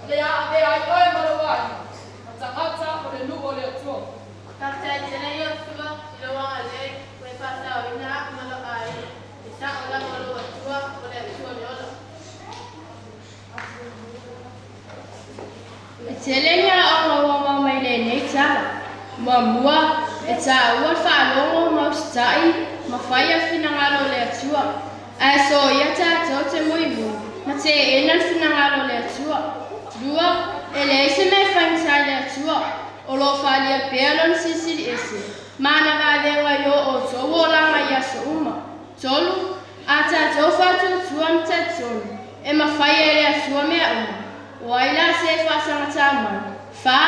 O le a avea ai oe ma lou aiga, ma tagata o le nuu o le Atua. Faafetai tele Iesu i lou agalelei ua e faasaoina a'u ma lo'u aiga. E sa'o lava o lou Atua o le Atua le ola. E tele ni aoga ua maua mai lenei tala. Muamua, e tāua le faalogo ma usitai ma faia le finagalo o le Atua. Ae soia tātou te muimui ma teena le finagalo o le Atua. Lua, e leai se mea e faigata i le Atua, o lo o faaalia pea Lona Silisili Ese ma ana vavega i o outou olaga i aso uma. Tolu, a tatou faatuatua ma talitonu, e mafai e le Atua mea uma. O ai la se e faasagatā mai? Fā,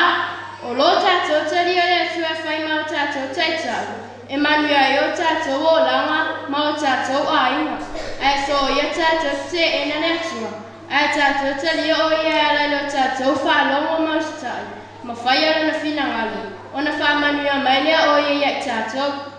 o lo tatou talia le Atua e fai ma o tatou taitai, e manuia ai o tatou olaga ma o tatou aiga. Ae soia tatou te teena le Atua, ae tatou talia o Ia e ala i lo tatou faalogo ma usitai, ma faia Lona finagalo, ona faamanuia mai lea o Ia ia i tatou.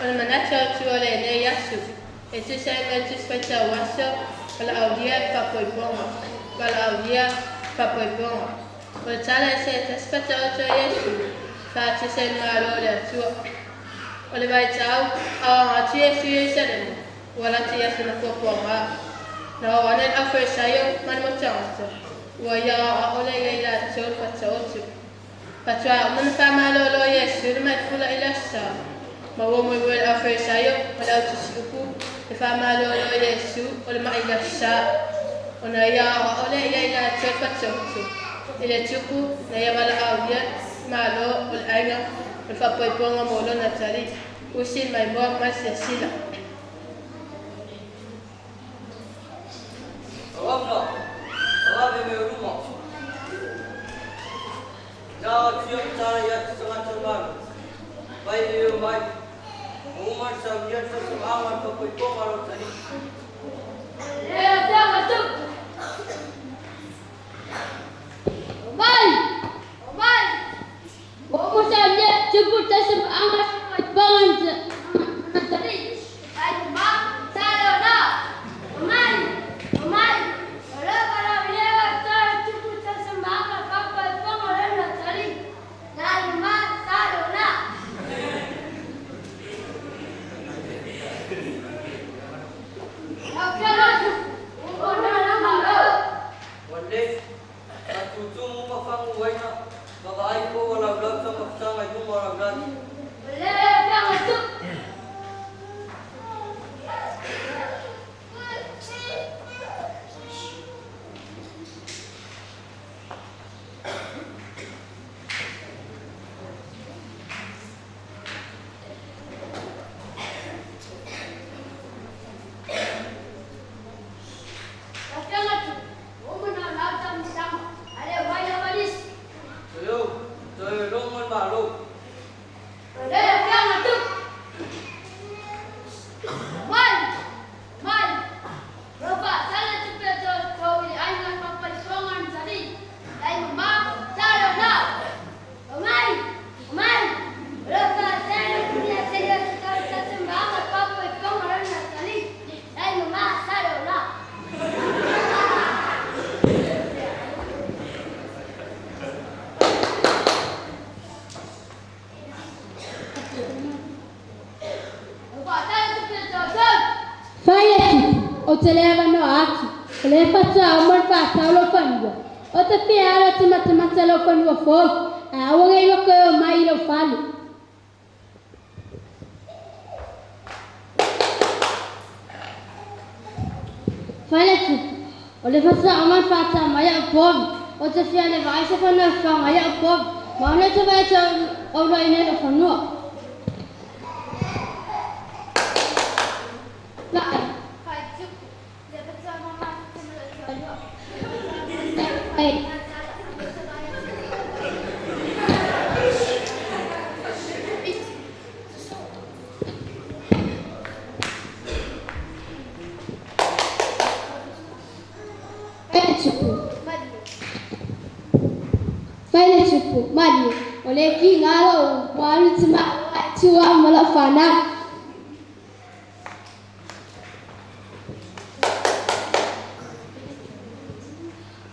O le manatu autu o lenei aso, e tusa ai ma le Tusi Faitau Aso, Valaaulia le Faapoipoga. Valaaulia le Faapoipoga. O le tala e se tasi Faataoto a Iesu, faatusa i le Malo o le Atua. O le vaitau, a o aga atu Iesu i Ierusalema, ua lata i aso na puapuaga. Na oo ane le Aufarisaio ma le mautagata, ua ia aoaola i ai latou le Faataoto. Faatoa uma ona faamalolo Iesu le maifula i le Aso Sa, ma ua moemoe le Aufarisaio ma le Autusiupu le faamalolo o Iesu o le ma'i i le Aso Sa, ona ia aoao lea i ai latou le Faataoto i le tupu na ia valaaulia le Malo o le aiga o le faapoipoga mo lona atalii, usi le maimoa ma le silasila. Auauna, avave me o luma. Na atia matala ia te tagata o Malo. Mai e o mai. O uma le saunia le faasavaga le faapoipoga a lo atalii. Le afioga tupu. Omai! Omai! Ua uma saunia tupu tasamaaga faapoipoga a atalii. Ai mama, talo na. Omai! Omai! O le valaaulia talo tupu tasamaaga faapoipoga lona atalii. Lai mama, talo na. Lau afioga tupu, ua uma ona malo. Ua lelei, faatutumu ma faguaina ma vaai po ua laulau taumafaga i luma o laulagi. O le afioga tupu. Lau afioga tupu, ua uma ona lau taumafaga, a le omai lava nisi. Toe o, toe o logo le Malo. O le afioga tupu. Omai! Omai! O lo faatala tupe a tou i le aiga faapaisoga na tali. Lai mama, talo na. Omai! Omai! O lo faatala tupe a tali a tou taumafaga faapoipoga lona atalii. Lai mama, talo na. O faatala tupe a tou. Fai le tupu, ou te le avanoa atu, o lea faatoa uma ona faatau lou fanua. Ou te fia alu ou te matamata lou fanua fou, ae aua ne i ua toe omai i lou fale. Fai le tupu, o lea faatoa uma ona faatau mai au povi, ou te fia le vaai se fanua e fafaga ai au povi, ma ona e te vaai atu au uluai nei lou fanua. Vai. Fai tupu, le faatoa mamafa ma lou toalua. Ai. Fai le tupu. Fai le tupu, malie, o le kiga lou ua alu i te malo ae tuu au ma lau fanau.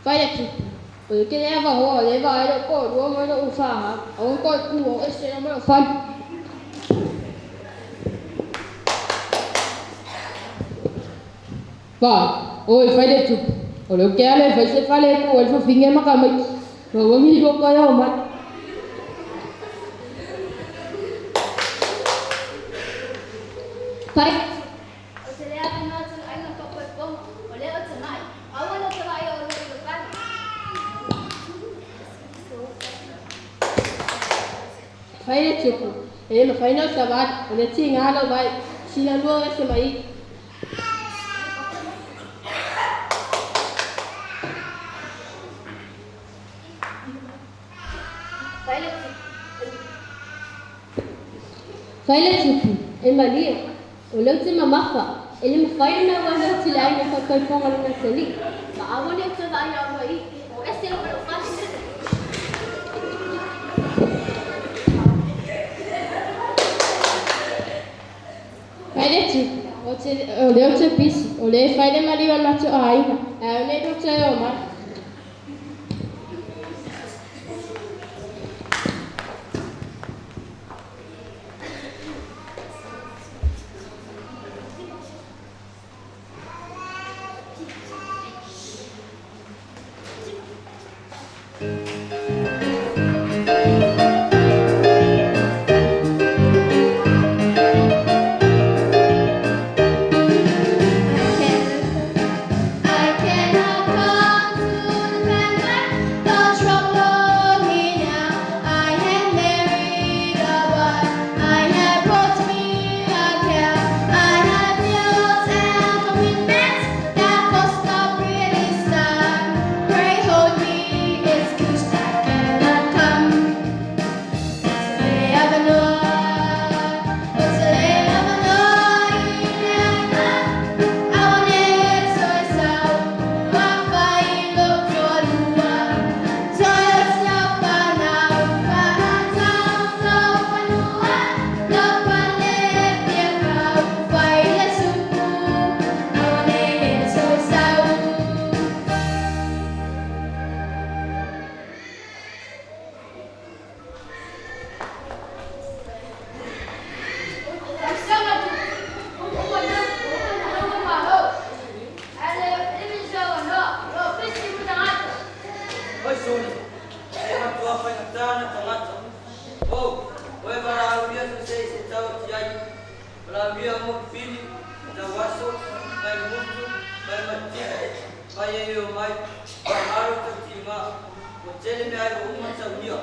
Fai le tupu, o le tele avanoa o lea e vaai ai lou toalua ma lou fanau, aua ne toe tu o ese ai ma lou fale. Vai, oi fai le tupu, o lea ou te ala e fai se fale e tu ai le fafine ma tamaiti, ma aua ne i lua toe ao mai. Fai le tupu, O te le avanoa atu le aiga faapoipoga, o lea ou te ma'i, aua ne toe vaai oulua i lou fale. Fai le tupu, e le mafai ona ou savali, o lea e tiga lou vae, sila lua o ese ma i. Fai le tupu, Fai le tupu, e malie, o lea ou te mamafa, e le mafai ona ou alu atu i le aiga faapaipoga lona atalii, ma aua ne i toe vaai oulua i i, o ese lava lou fale. Fai le tupu, o lea ou te pisi, o lea e fai le maliu a le matou aiga, ae aua ne i lua toe o mai. I cannot come to the banquet, don't trouble me now. I have married a wife, I have brought me a cow. I have bills and commitments that cost a pretty sum. Pray hold me excuse, I cannot come. So. Oi soli, e matua faigata na tagata. O, o e valaaulia so se i se tau ati ai. Valaaulia mo pili, tauaso, mai mutu, mai matia, mai e o mai, faamalo tautigā, ua tele mea ai ua uma taulia.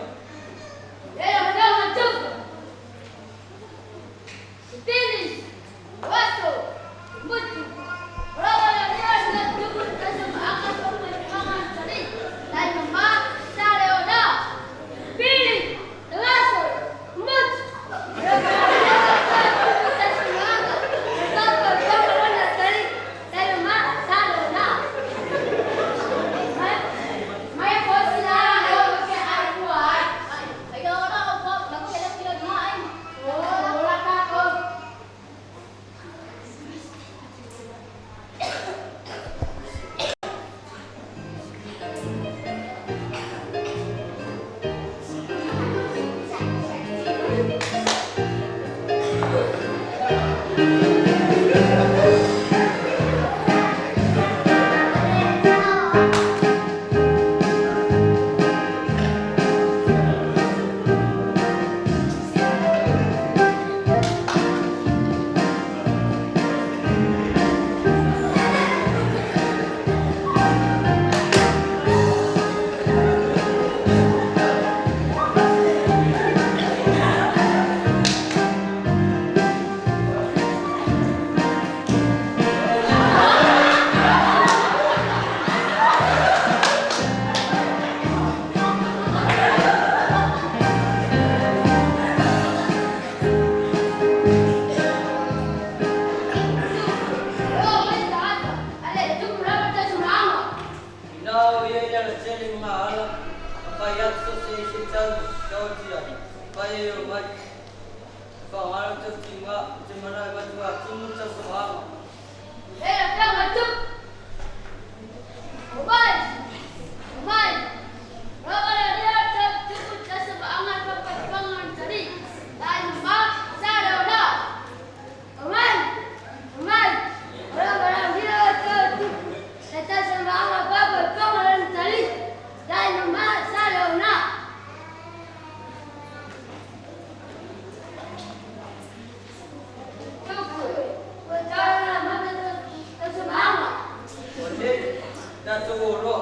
Inā o ia i le alatele i magaala, ma fai atu so se i se tau tau ati ai, fai e o mai. E faamalo tautigā, ou te manao e matuā tumu tausamaaga. Ua lele, tatou o loa.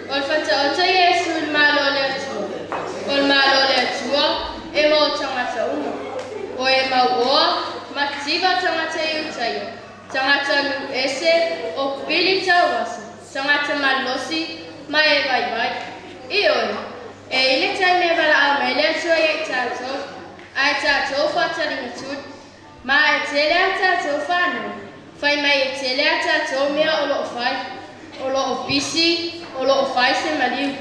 O le Faataoto Iesu i le Malo o le Atua. O le Malo o le Atua e mo tagata uma. O e mauoa, mativa tagata Iutaia, tagata nuu ese, o pili tauasa, tagata malolosi ma e vaivai. Ioe, e i ai le taimi e valaau mai le Atua ia i tatou, ae tatou faataligatuli. Ma e tele a tatou faanoi, fai mai e tele a tatou mea o lo o fai, o lo o pisi, o lo o fai se maliu.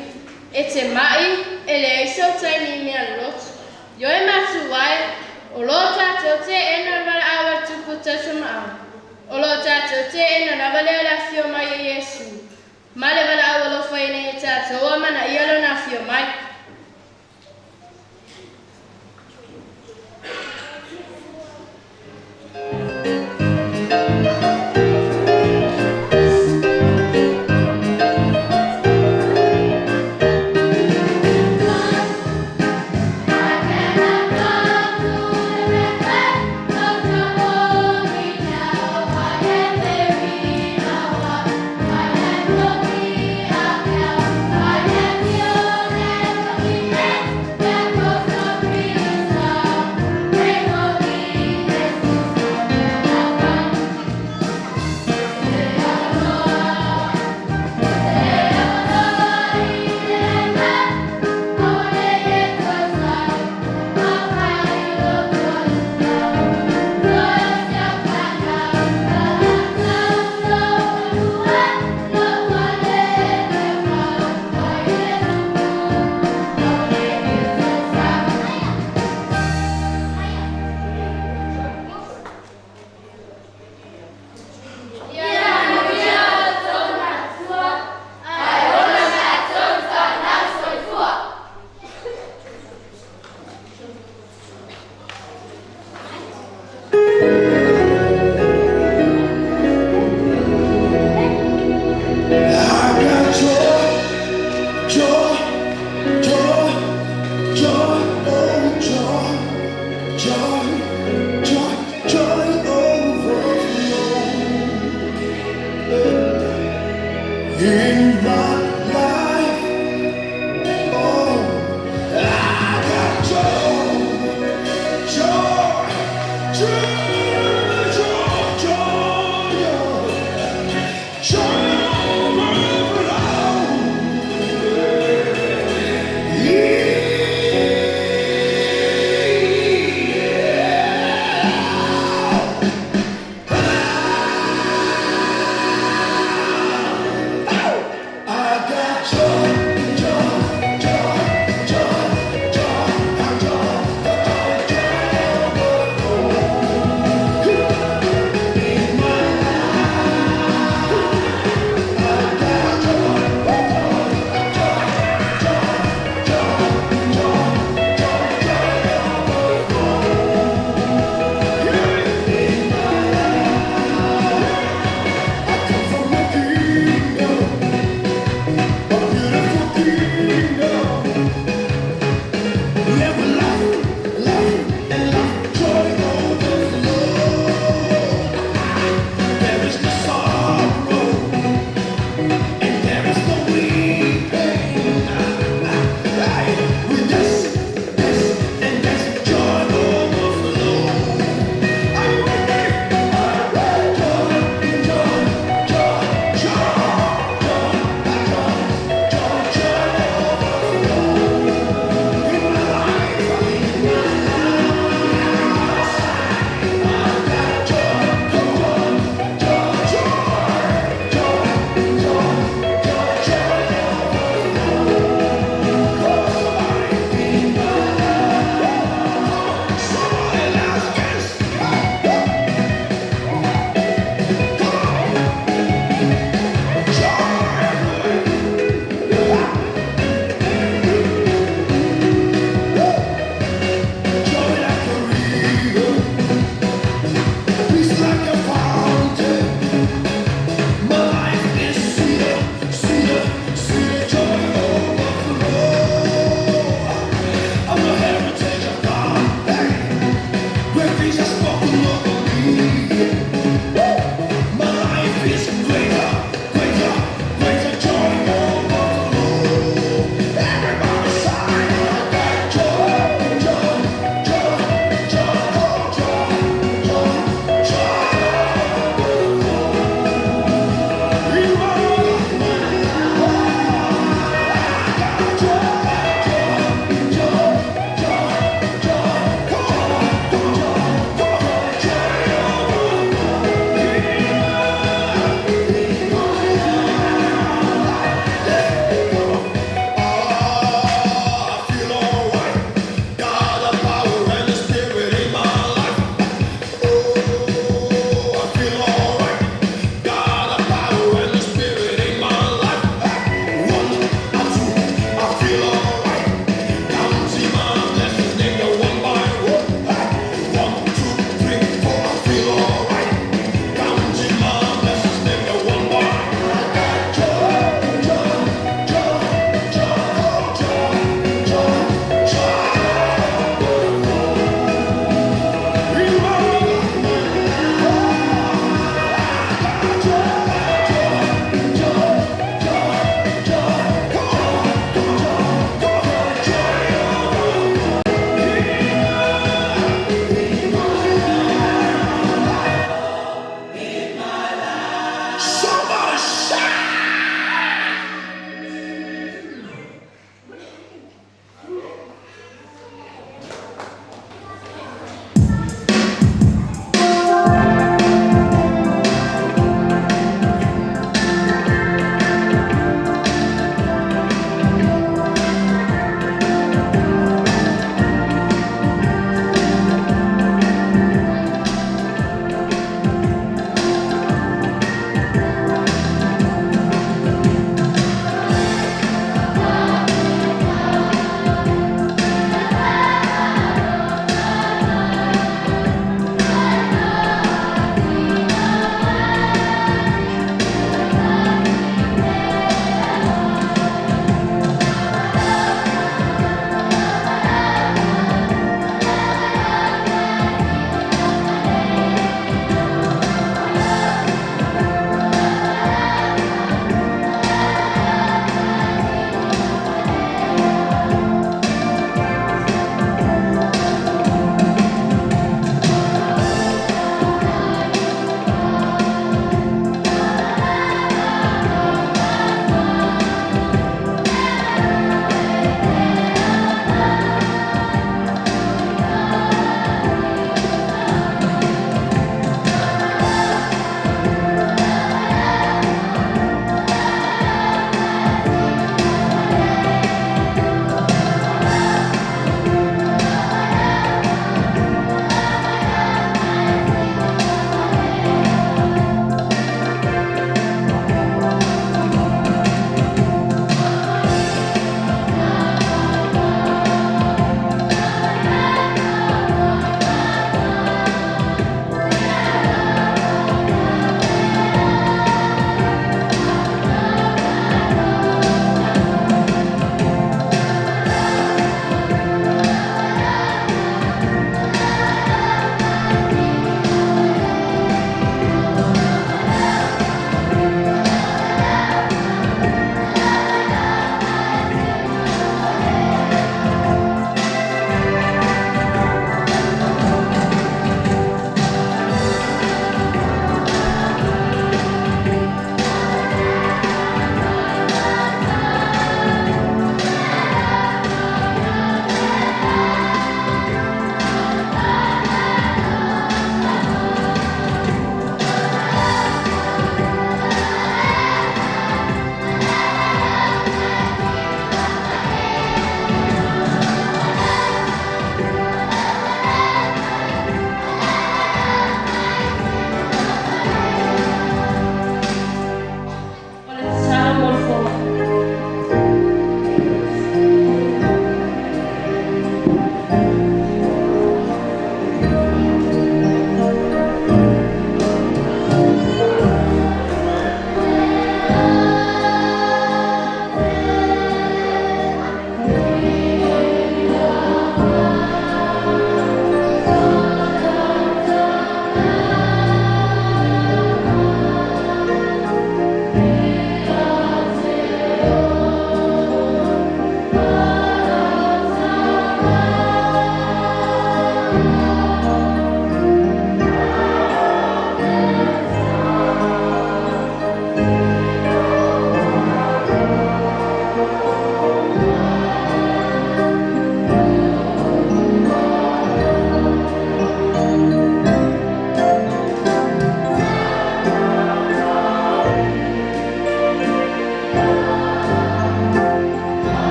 E te ma'i, e leai sou taimi i mea loloto. Ioe matua e, o lo o tatou teena le valaau a le Tupu Tausamaau. O lo o tatou teena lava lea o le afio mai o Iesu, ma le valaau alofa ina ia tatou amanaia Lona afio mai.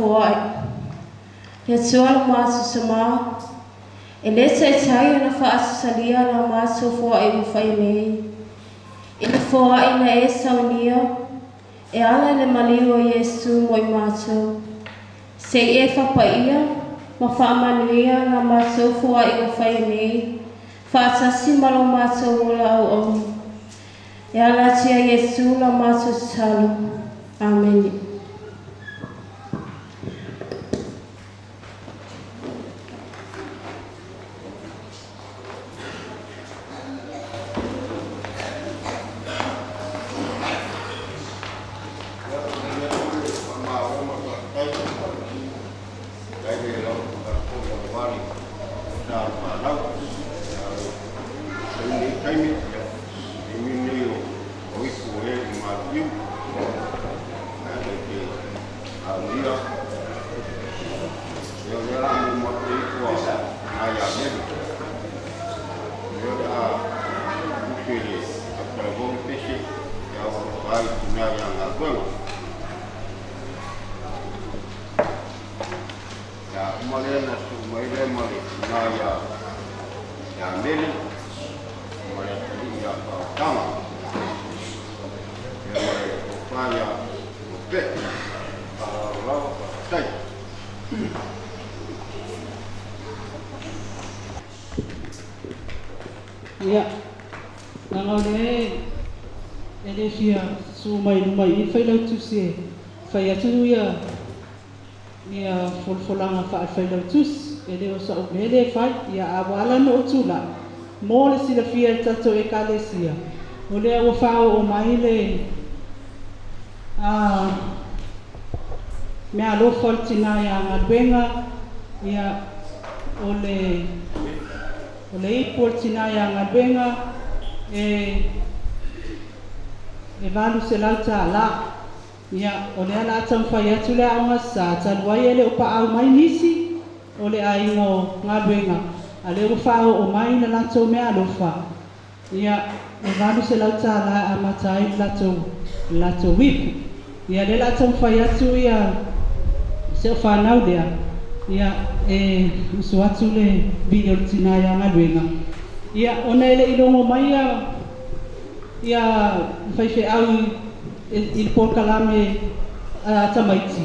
foai. Le Atua lo matou Tama, e lē taitai ona faasasalia la matou foai ua faia nei, i le foai na e saunia e ala i le maliu o Iesu mo i matou. Se i e faapaia ma faamanuia la matou foai ua faia nei, faatasi ma lo matou ola auauna. E ala atu ia Iesu la matou tatalo. Amene. Ia, leaga o lea e le fia susu mai i luma i i le Failautusi e fai atu ia ia folafolaga faale-Failautusi. E le o sa'u mea lea e fai, ia a ua ala ona ou tula'i, mo le silafia e le tatou Ekalesia, o lea ua faaoo mai le a meaalofa o le tinā ia Galuega, ia o le O le ipu o le tinā ia Galuega e e $800. Ia, o lea o le a taumafai atu le Aoga Sa, talu ai e le o paau mai nisi o le aiga o Galuega, a lea ua faaoo mai le latou meaalofa, ia, e $800 e amata ai le latou le latou ipu. Ia, lea o le a taumafai atu ia si au fanau lea, ia, e usu atu le vii o le tina ia Galuega, ia, ona e le i logo mai ia ia faifeau i i le polokalame a tamaiti,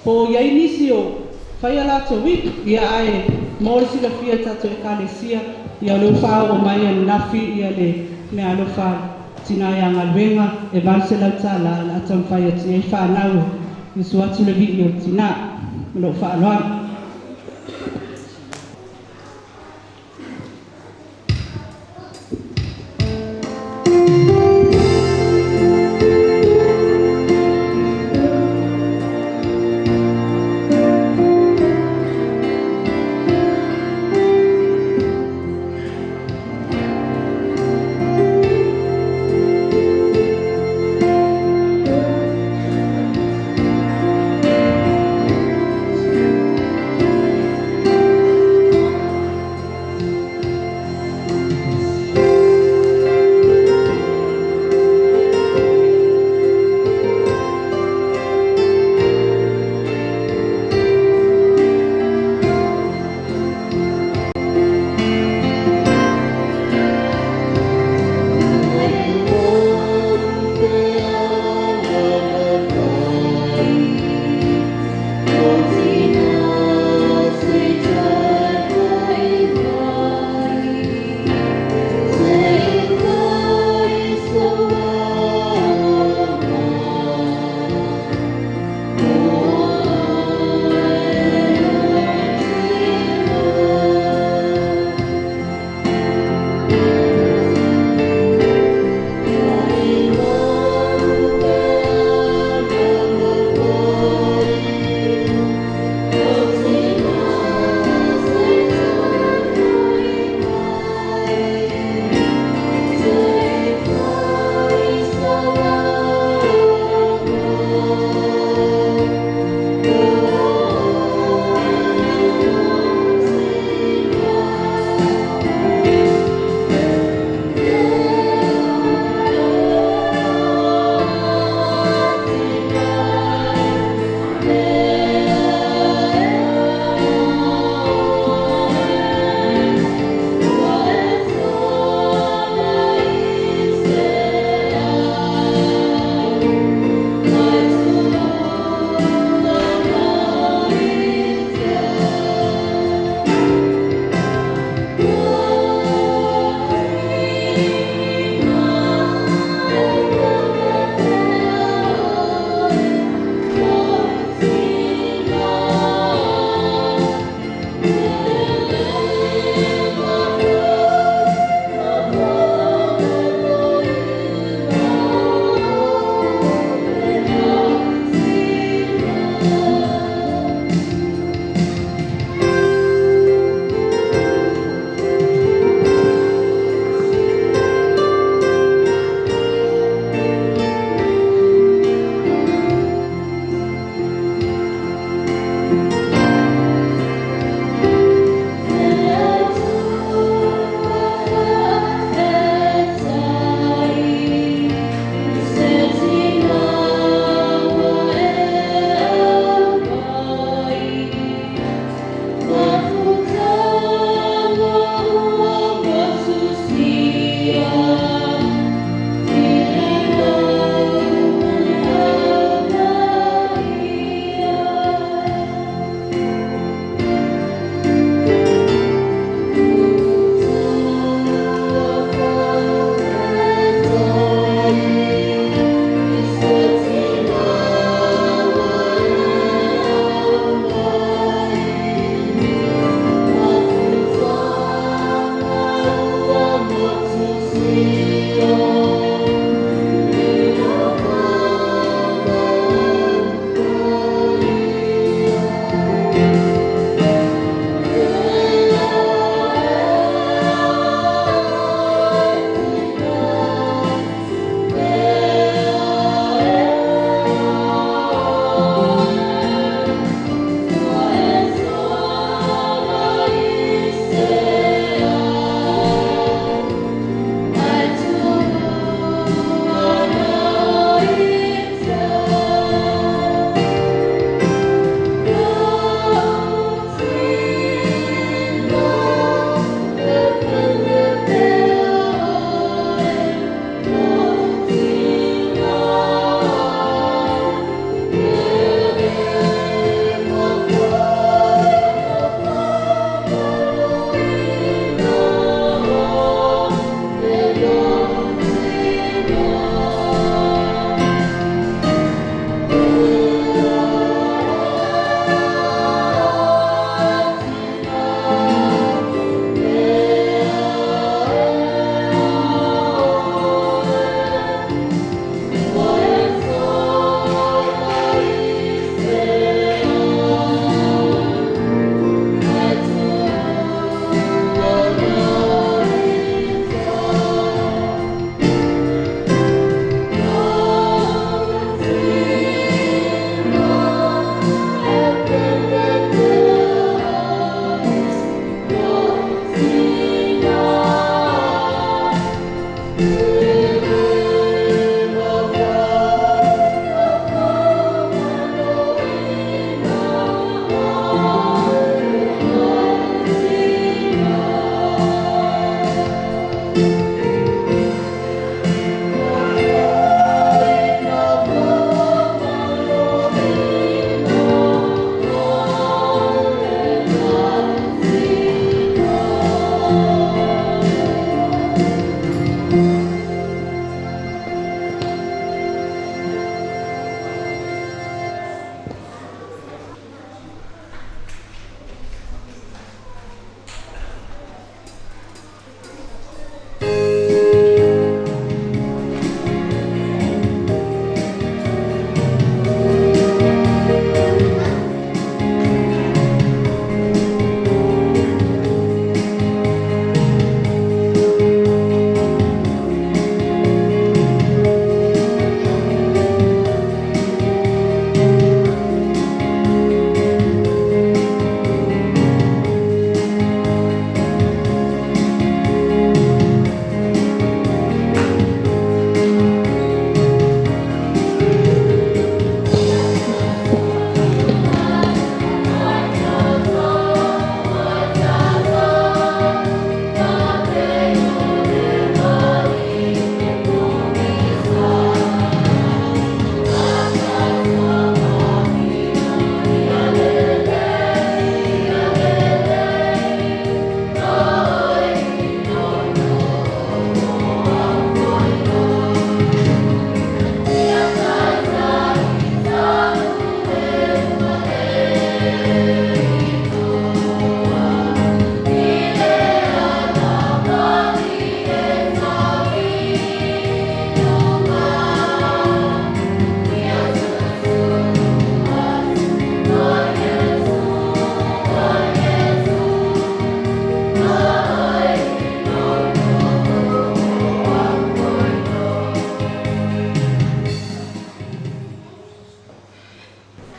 po o i ai nisi o fai a latou ipu, ia, ae mo le silafia e le tatou Ekalesia, ia, o lea ua faaoo mai ananafi ia le meaalofa a le tina ia Galuega e $800 o le a taumafai atu i ai fanau e usu atu le vii o le tina. Ma lou faaaloalo.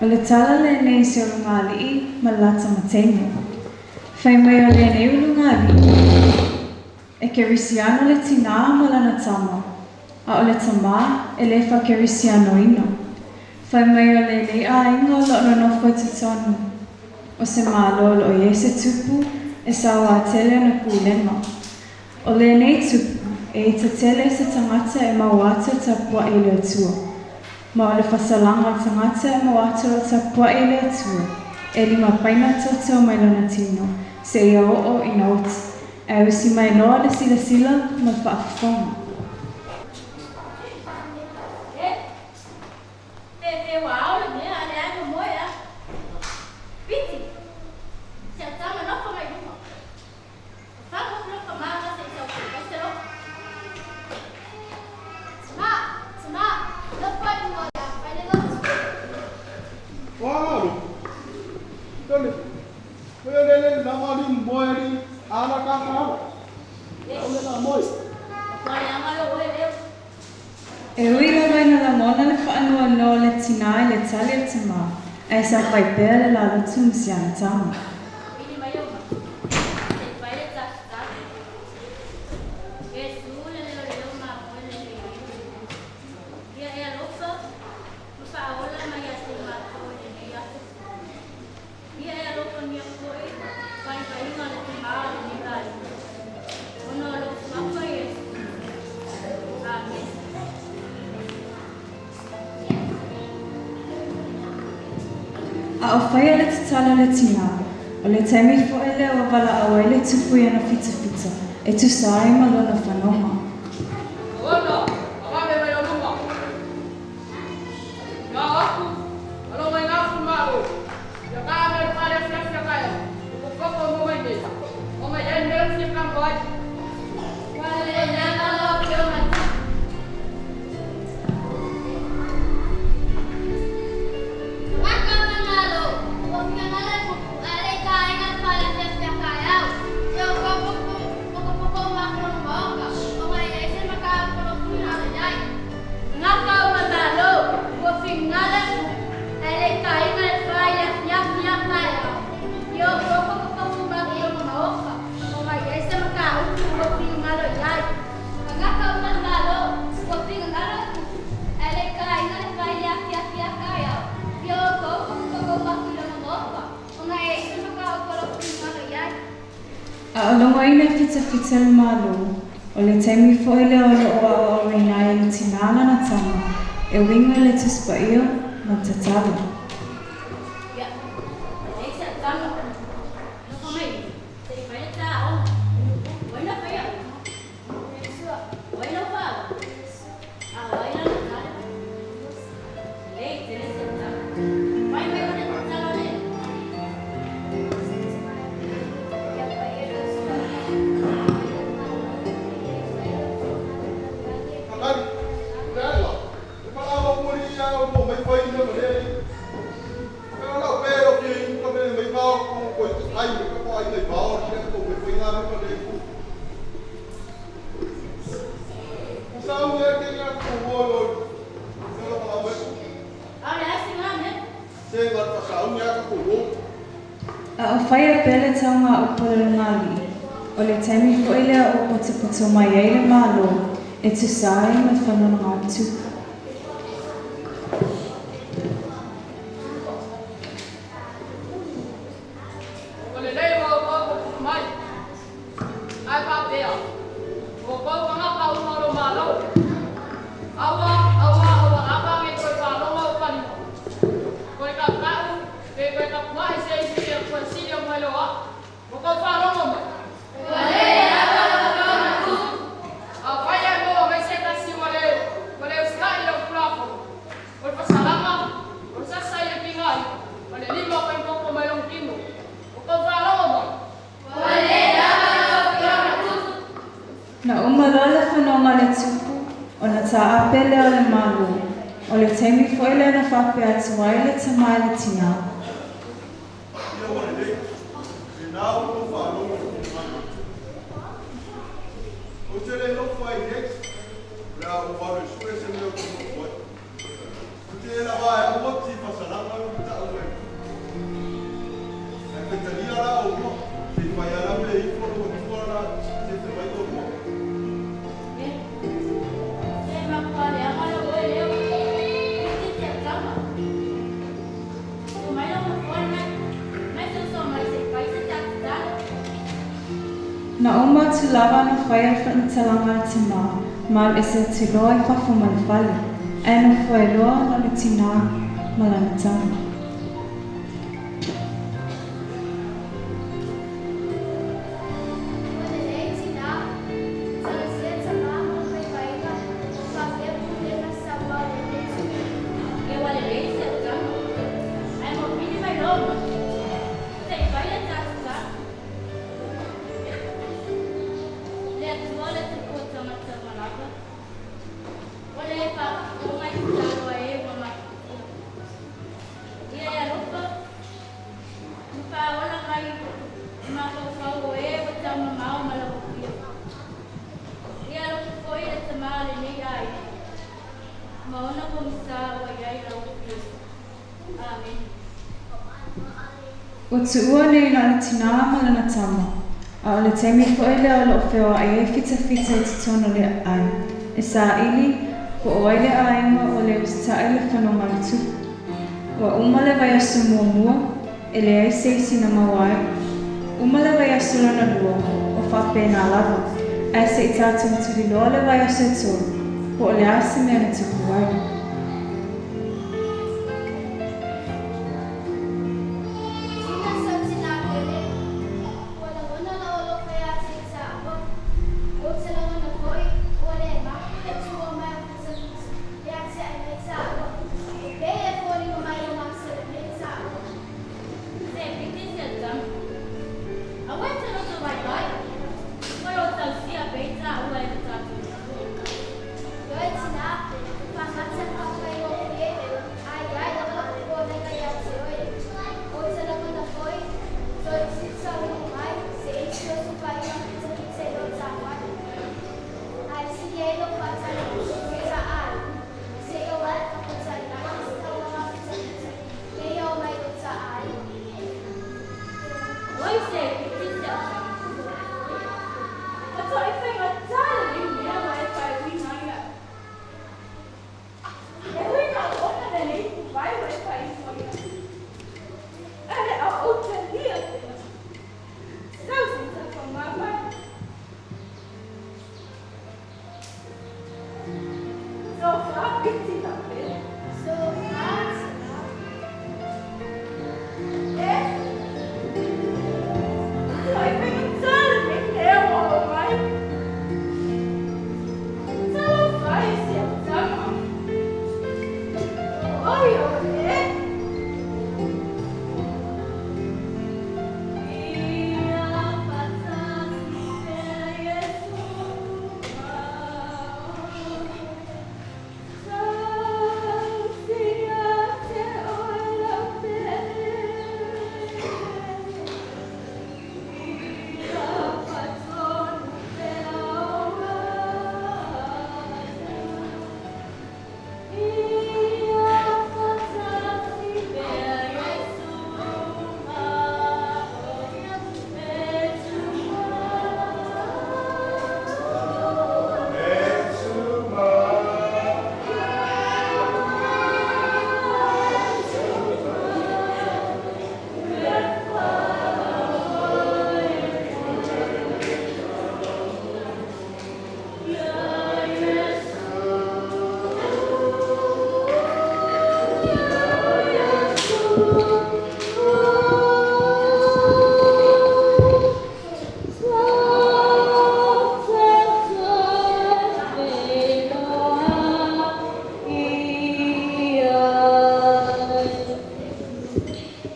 O le tala lenei i se ulugalii ma le lata mateno. Fai mai o lenei ulugalii, e kerisiano le tinā ma lana tama, a o le tamā e le faakerisianoina. Fai mai o lenei aiga o loo nonofo i totonu o se Malo o loo i ai se tupu e sauā tele ona pulega. O lenei tupu e ita tele i se tagata e maua atu le tapua'i i le Atua. Ma o le fasalaga o le tagata e maua atu loo tapua'i i le Atua, e lima paina toto mai lona tino seia oo ina oti, ae usi mai loa le silasila ma le faafofoga. E ui lava ina lagona le faanoanoa o le tinā i le tali a le tamā, ae sa fai pea le la lotu ma si ana tama. A o faia le tatalo a le tinā, o le taimi foʻi lea ua valaau ai le tupu i ana fitafita e tusa ai ma lona fanoga. A o logoina e fitafita le Malo, o le taimi foi lea o loo aoaoina ai e le tinā lana tama e uiga i le Tusi Paia ma le tatalo. A o faia pea le tauga a upu a le ulugalii, o le taimi foi lea ua potopoto mai ai le Malo e tusa ai ma le fanoga a le tupu. O lelei ua outou pupupu mai, ae faapea, o outou tagata uma o lou Malo, aua, aua, aua lava ne i toe faalogo ou kalima, toe tautau, pe toe tapuai se isi i le Atua e sili ona i lo a'u. Ua tou faalogo mai? Ua lelei lava lau Afioga Tupu. Afai ae maua mai se tasi ua le, ua le usitai i lau Tulafono, o le fasalaga, o le sasa i le tigaina, ma le lima o painikopo mai lou tino. Ua tou faalogo mai? Ua lelei lava lau Afioga Tupu. Na uma loa le fanoga a le tupu, ona taape lea o le Malo. O le taimi foi lea na faapea atu ai le tama i le tinā. Ia ua lelei, lena ua tou faalogo i le finagalo o le Tupu. Ou te le nofo ai nei, o le a ou alu e sue se mea ou te nofo ai. Ou te lava e au oti i fasalaga ua tau atu lava ona faia le faamatalaga a le timā ma alu ese atu loa i fafo ma le fale, ae nofo ai loa na o le tinā ma lana tama. Ua lelei tinā, talosia tamā ma le faivaiga o faapea pulega saoa o lenei tupu. Ia ua lelei si au tama, ae mo pili mai loa ma, se i fai le tatou tala. Le Atua le Tupu o tagata uma lava, o le e faafofoga i tatalo a e ua mafatia. Ia e alofa ma faaola mai i mafaufau o e ua taumamao ma lau afio. Ia alofa foi le tamā o lenei aiga ma ona pogisa ua i ai lau afio. Amene. Ua tuua nei na o le tinā ma lana tama, a o le taimi foi lea o lo o feoaʻi ai fitafita i totonu o le aai, e saili po o ai le aiga ua le usitaʻi le fanoga a le tupu. Ua uma le vaiaso muamua, e leai se isi na maua ai. Uma le vaiaso lona lua, o faapena lava, ae se i tatou tuliloa le vaiaso e tolu, po o le a se mea na tupu ai. Tina sau tinā pele, ua lagona lou alofa iā te taua. Ou te lagona foi, ua le mapu le tuua mai o fitafita e atiae mai taua. E pei e foliga mai o masalo nei taua. Se piti si au tama. Aua e te loto vaivai, o lo o tausia pea taua e lo tatou Atua. Ioe tinā, ua faamata le faafaigofie, a i ai lava lou popolega iā te oe. Ou te lagona foi, toeitiiti taunuu mai se isi o sofaiga fitafita i lo ta fale. Ae sili ai lou faatali i ta aiga, seia oo i le faafetaiga o se tauaga fitafita nei oo mai i lo ta aiga. Oi se piti si au tama. Ua toe faigata lenei mea ua e faaiuina ai au. E ui ina oona lenei ipuvai ua e faaifoina, ae le a ou talia lea. Sau se i tafamā mai. Sofa piti lau pele. Sofa tinā. E, toe faigata lenei mea ua oo mai. Talofa e si au tama. Oi o e. Ia faatasi pea Iesu ma oe. Tausia te oe lau pele. Ia faatonu pea ou aga. Ia faatasi pea Iesu ma oe. E tuma.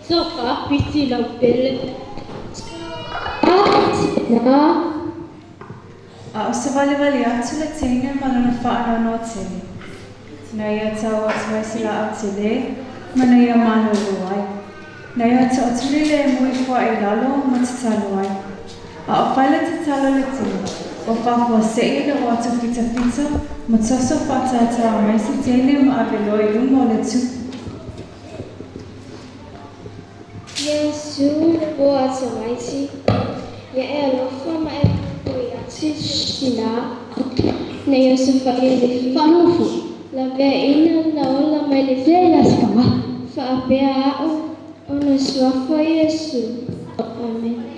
Sofa piti lau pele. Tinā. A o savalivali atu le teine ma lona faanoanoa tele. Na ia tau atu ai se laau tele, ma na ia malolo ai. Na ia taotuli lemu i fuaʻi i lalo ma tatalo ai. A o fai le tatalo a le teine, ua faafuaseʻi le o atu fitafita ma toso faatātā mai se teine ma ave loa i luma o le tupu. Iesu o atamaiti, ia e alofa ma e pupui atu tinā, na ia osofaia i le Faanofo. Laveaina na ola mai le Le ia se faapea a'u ona suafa o Iesu. Amene.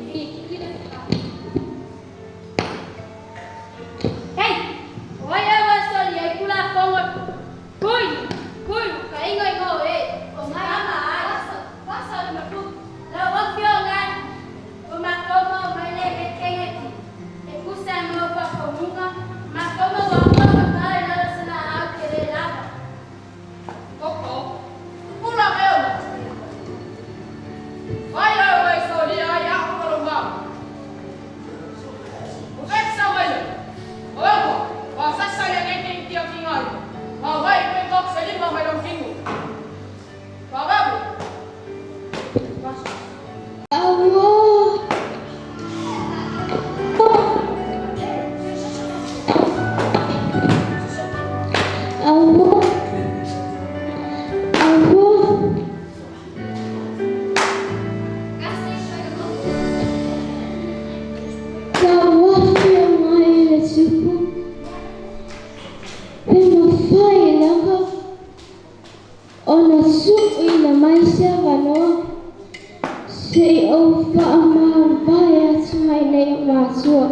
Faamavae atu ai nei o matua.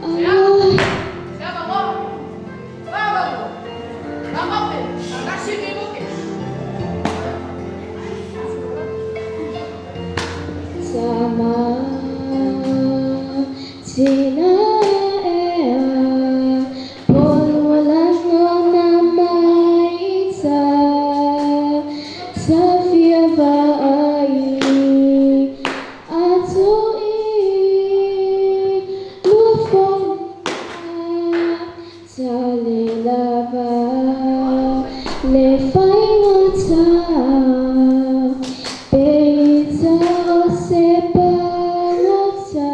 Ai. Sama tina ea polualanga na maita safia vaai atu i luafoina tale lava le faigata peita o se pagata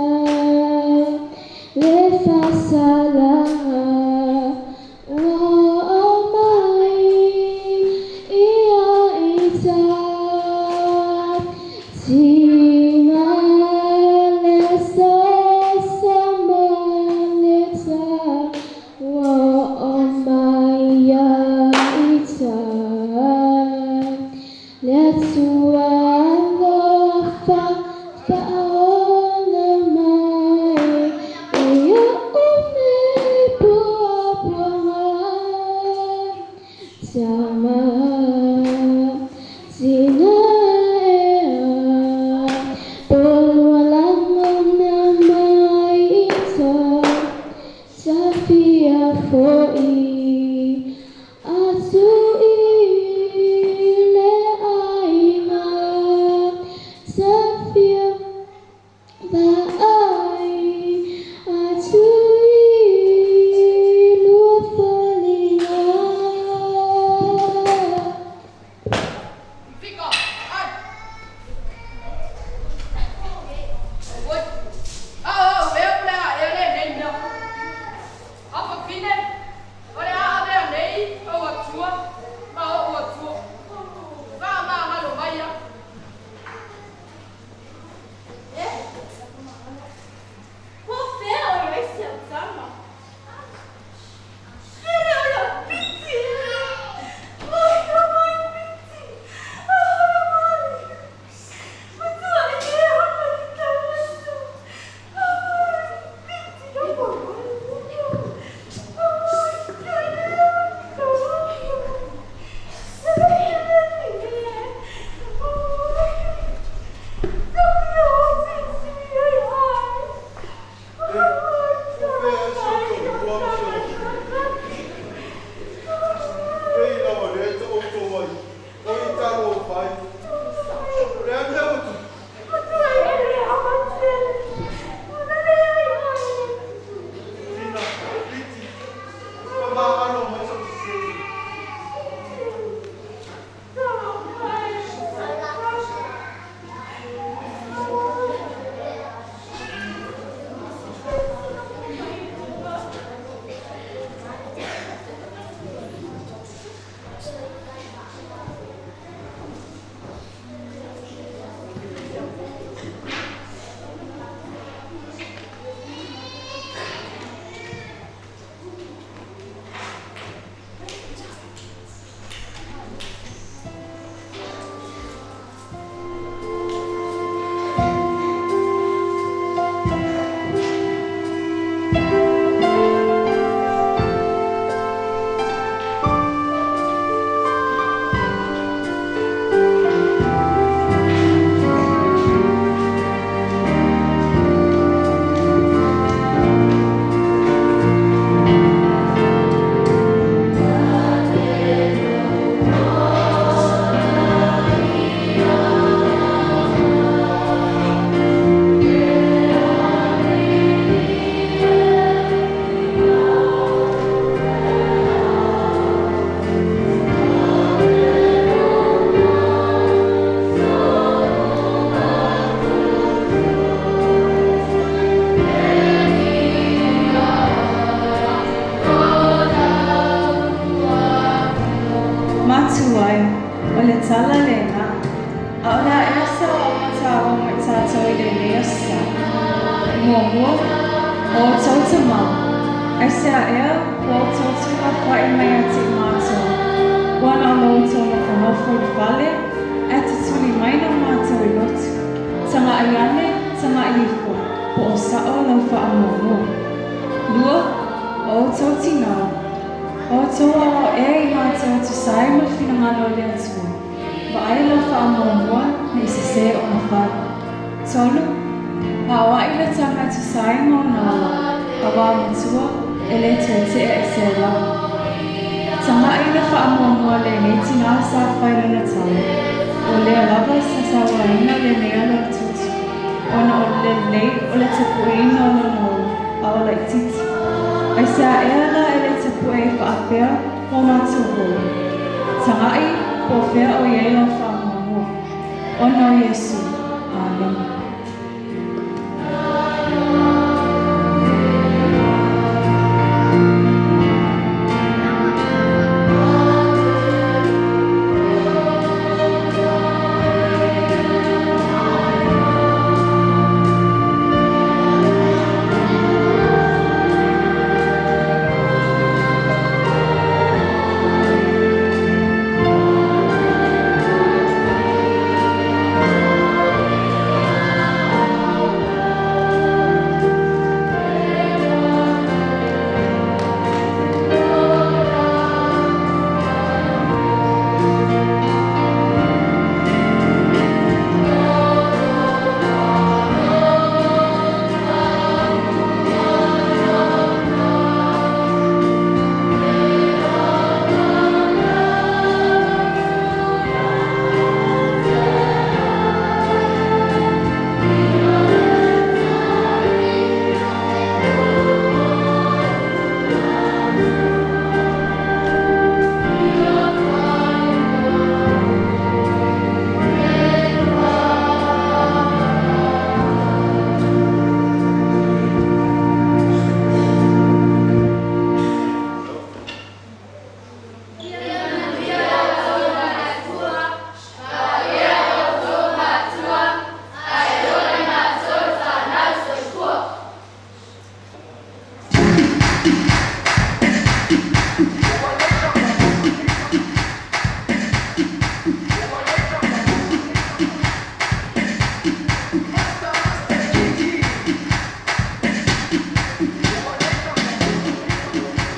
le fasalaga ua o mai ia ita tina le sasa maleta ua o mai ia ita le Atua alofa faaola mai ia ume puapuaga sama tina ea polualanga na maita safia fo'i atu i le aiga safia vaai atu i luafoliga. Fika, ai. Oi. Au, au, e o le a e le nei mea. Afa fine, o le a avea nei ou atua ma o'u atua. Faamagalo mai a. E, po o fea o i ai si au tama? E le o lau piti. Oi, o mai piti. Ai, mai. Matua e o mai tamasu. Ai, piti, o mai. Ai, E, o fea e se outou lua ma se oso. E i lava lea e ta outou ai, o i talo o fai. O le a mea ua tupu? Tina, piti, faamagalo mai sau sesē. Matuai, o le tala lena, ʻaʻole aʻela se aoaoga tāua mo i tātou i lenei aso sā. Muamua, o outou tamā, aisea ea ua outou tuuafaʻi mai ia te i mātou, ua na o lo outou nofonofo i le fale, ae tutuli mai na mātou i lotu. Taga'i ane, taga'i ifo, po o sa'o lau fa'amuamua. 2. O outou tinā, o outou aoao ea i matou e tusa ai ma le finagalo o le Atua, vaai lau fa'amuamua ne i sesē ona fai. 3. Aoa'i le tama e tusa ai ma ona ala, auā matua, e lē toe te'a i se alaga. Taga'i le fa'amuamua a lenei tinā sa fai lana tala, o lea lava sa sauaina lenei alatutu, ona o le lelei o le tapu'eina o lona ola, a o laitiiti. Aisea ea la e le tapu'e ai fa'apea mo matou hoi? Taga'i, po o fea o i ai lau fa'amuamua. Ona o Iesū. Amene.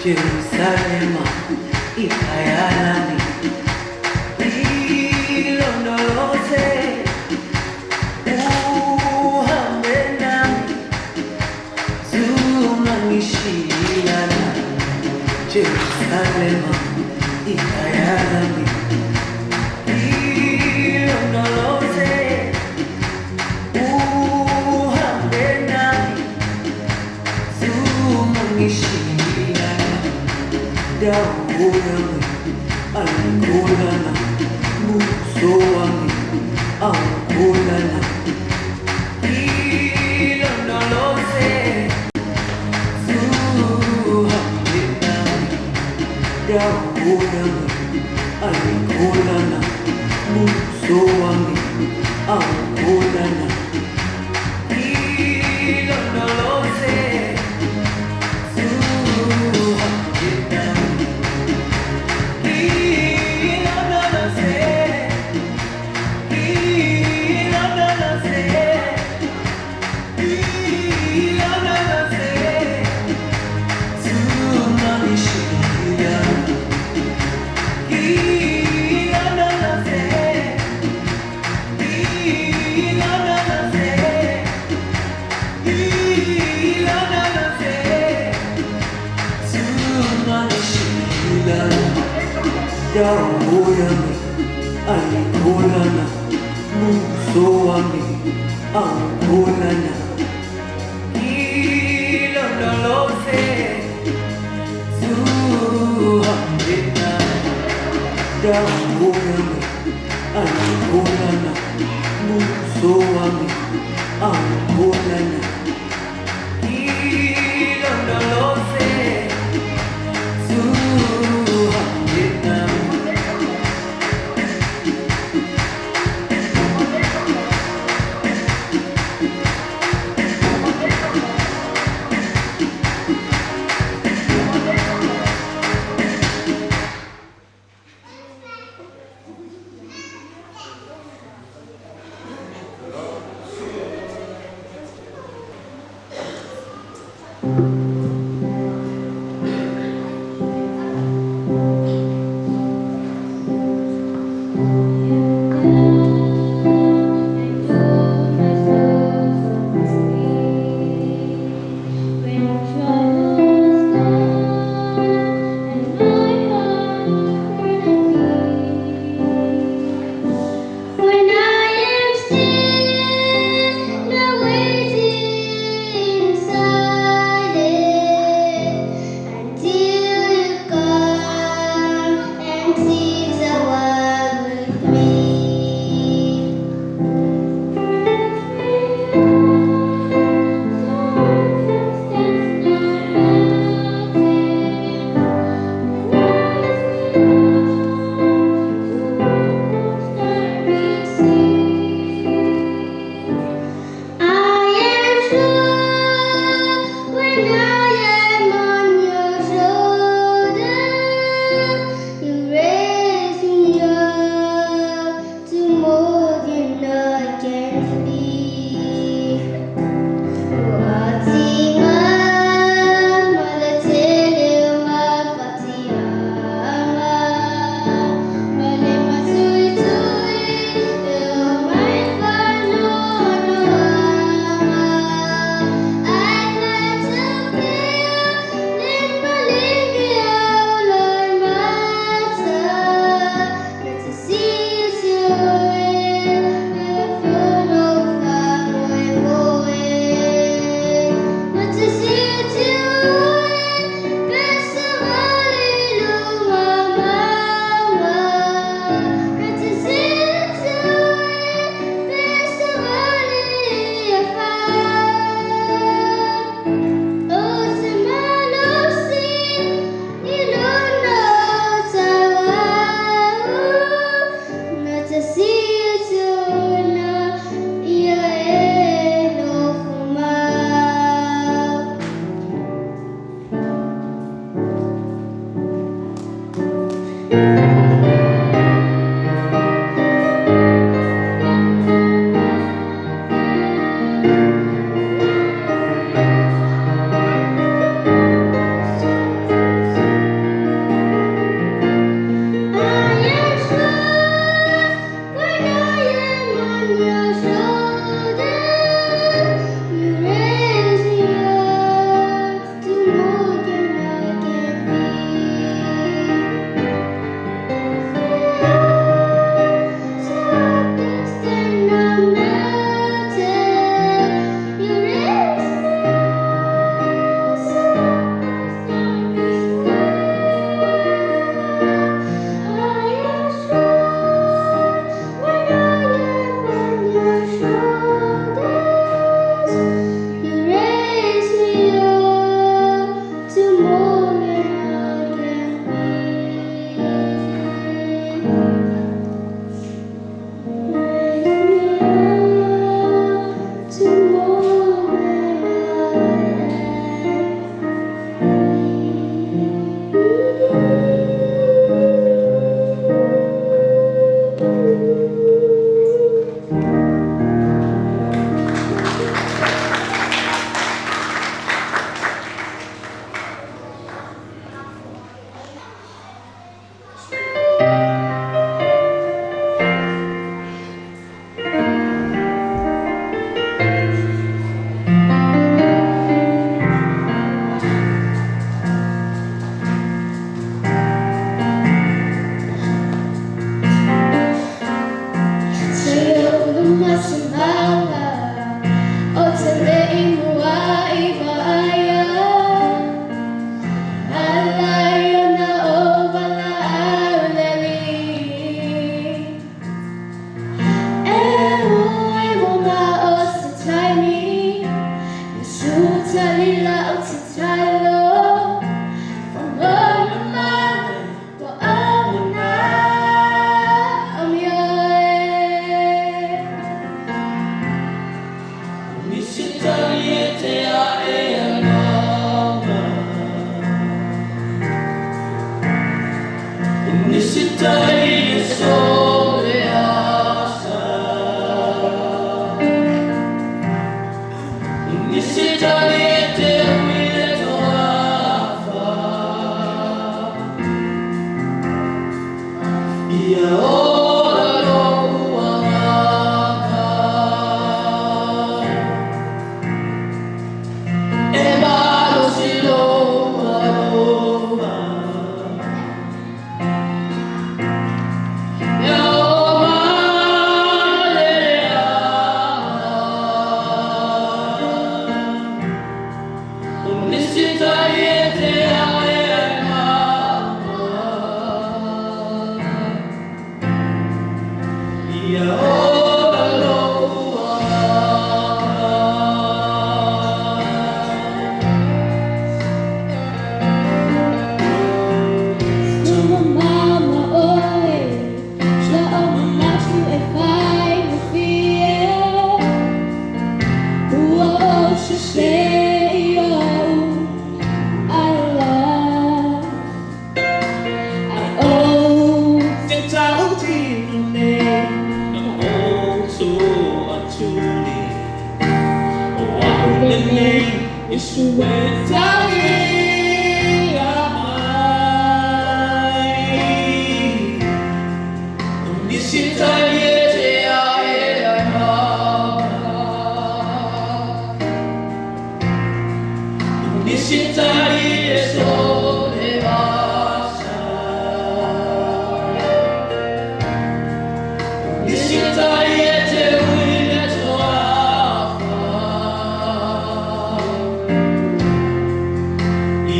Jerusalema ikhaya lami ilondoloze uhambe nami zungangishiyana Jerusalema ikhaya lami ilondoloze uhambe nami zungangishiyana dawo yami ayikholana buso wami awukholana ilondoloze zuhambe nami dawo yami ayikholana buso wami awukholana ilondoloze zuhambe nami ilondoloze ilondoloze ilondoloze zungangishiyana ilondoloze ilondoloze ilondoloze zungangishiyana dawo yami ayikholana buso wami awukholana ilondoloze zuhambe nami dawo yami ayikholana buso wami awukholana ilondoloze zuhambe nami.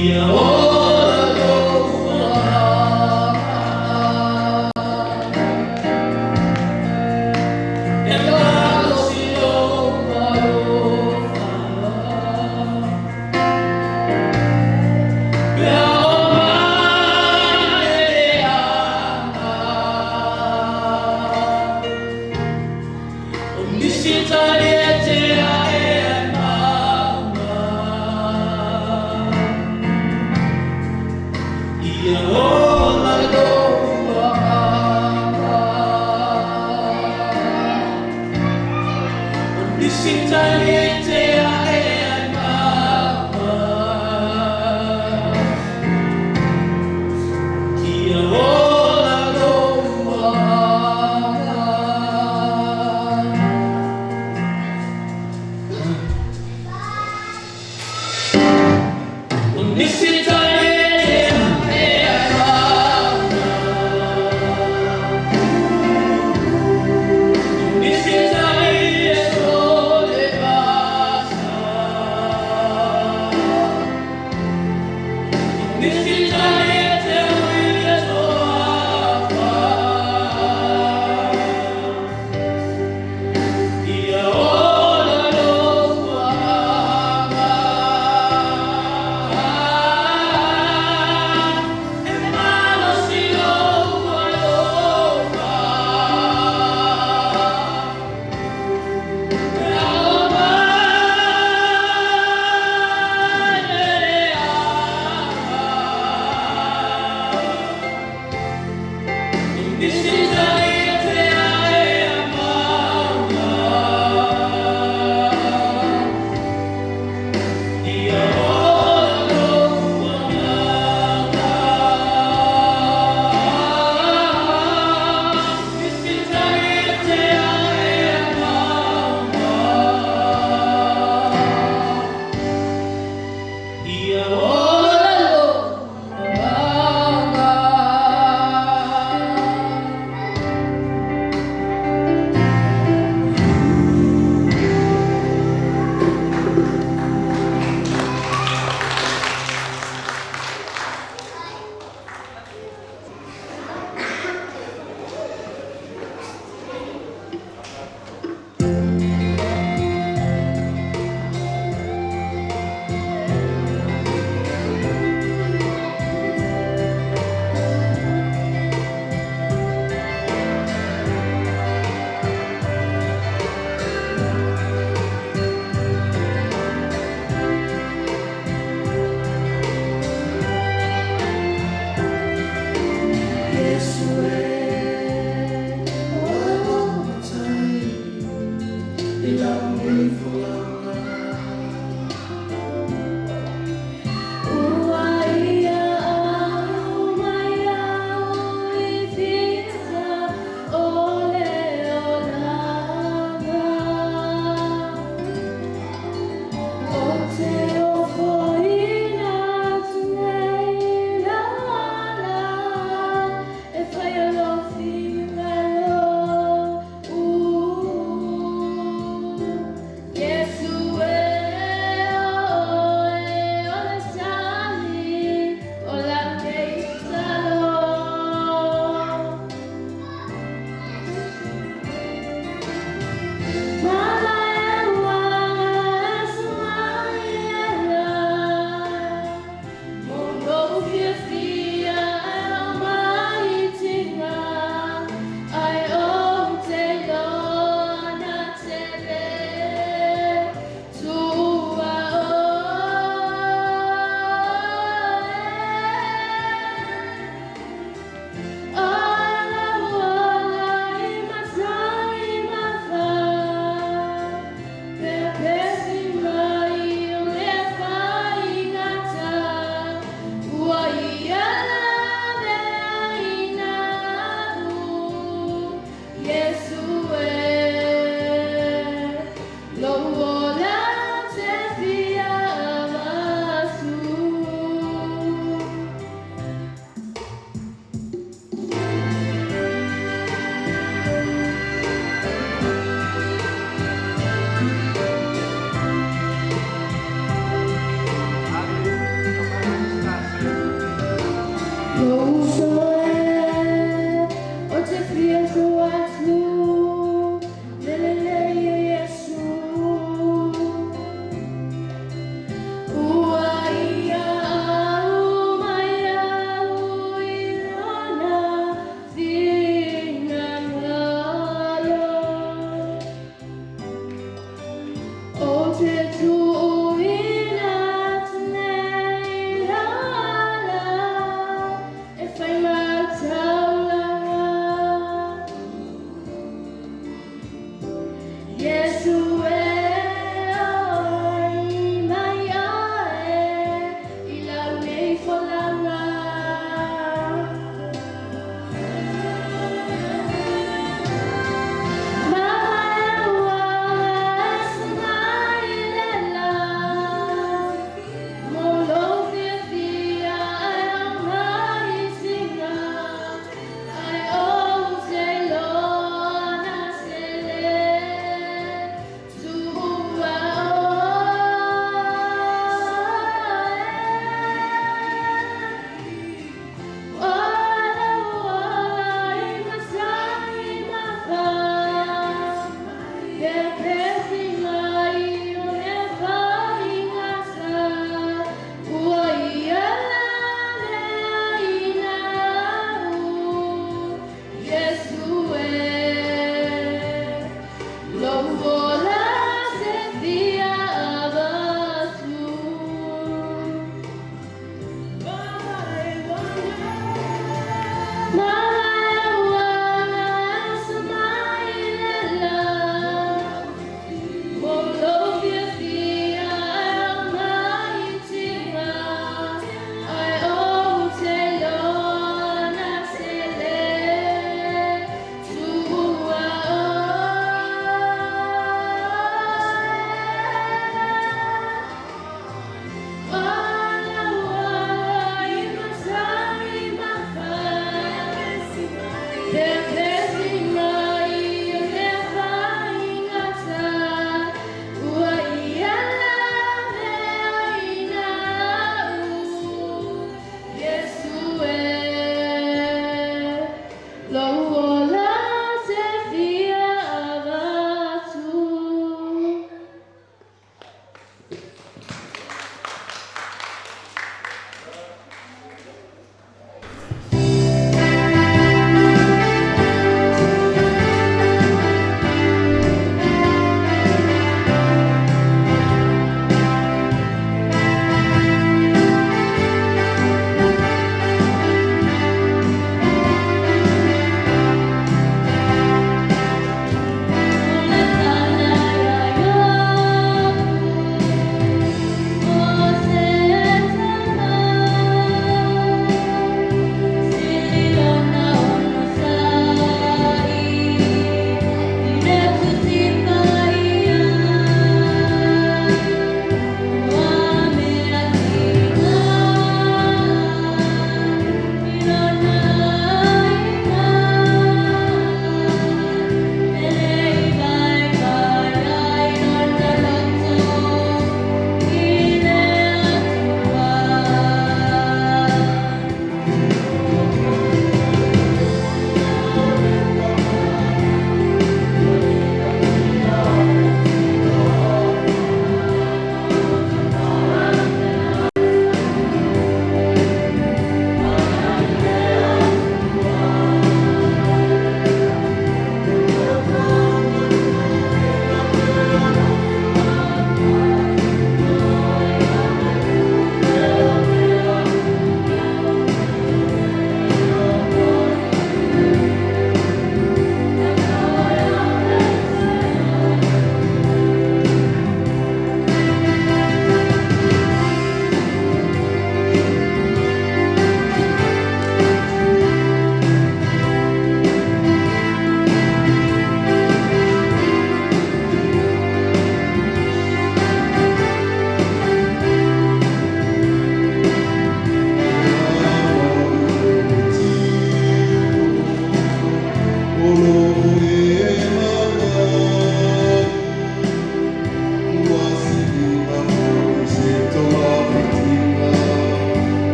Ia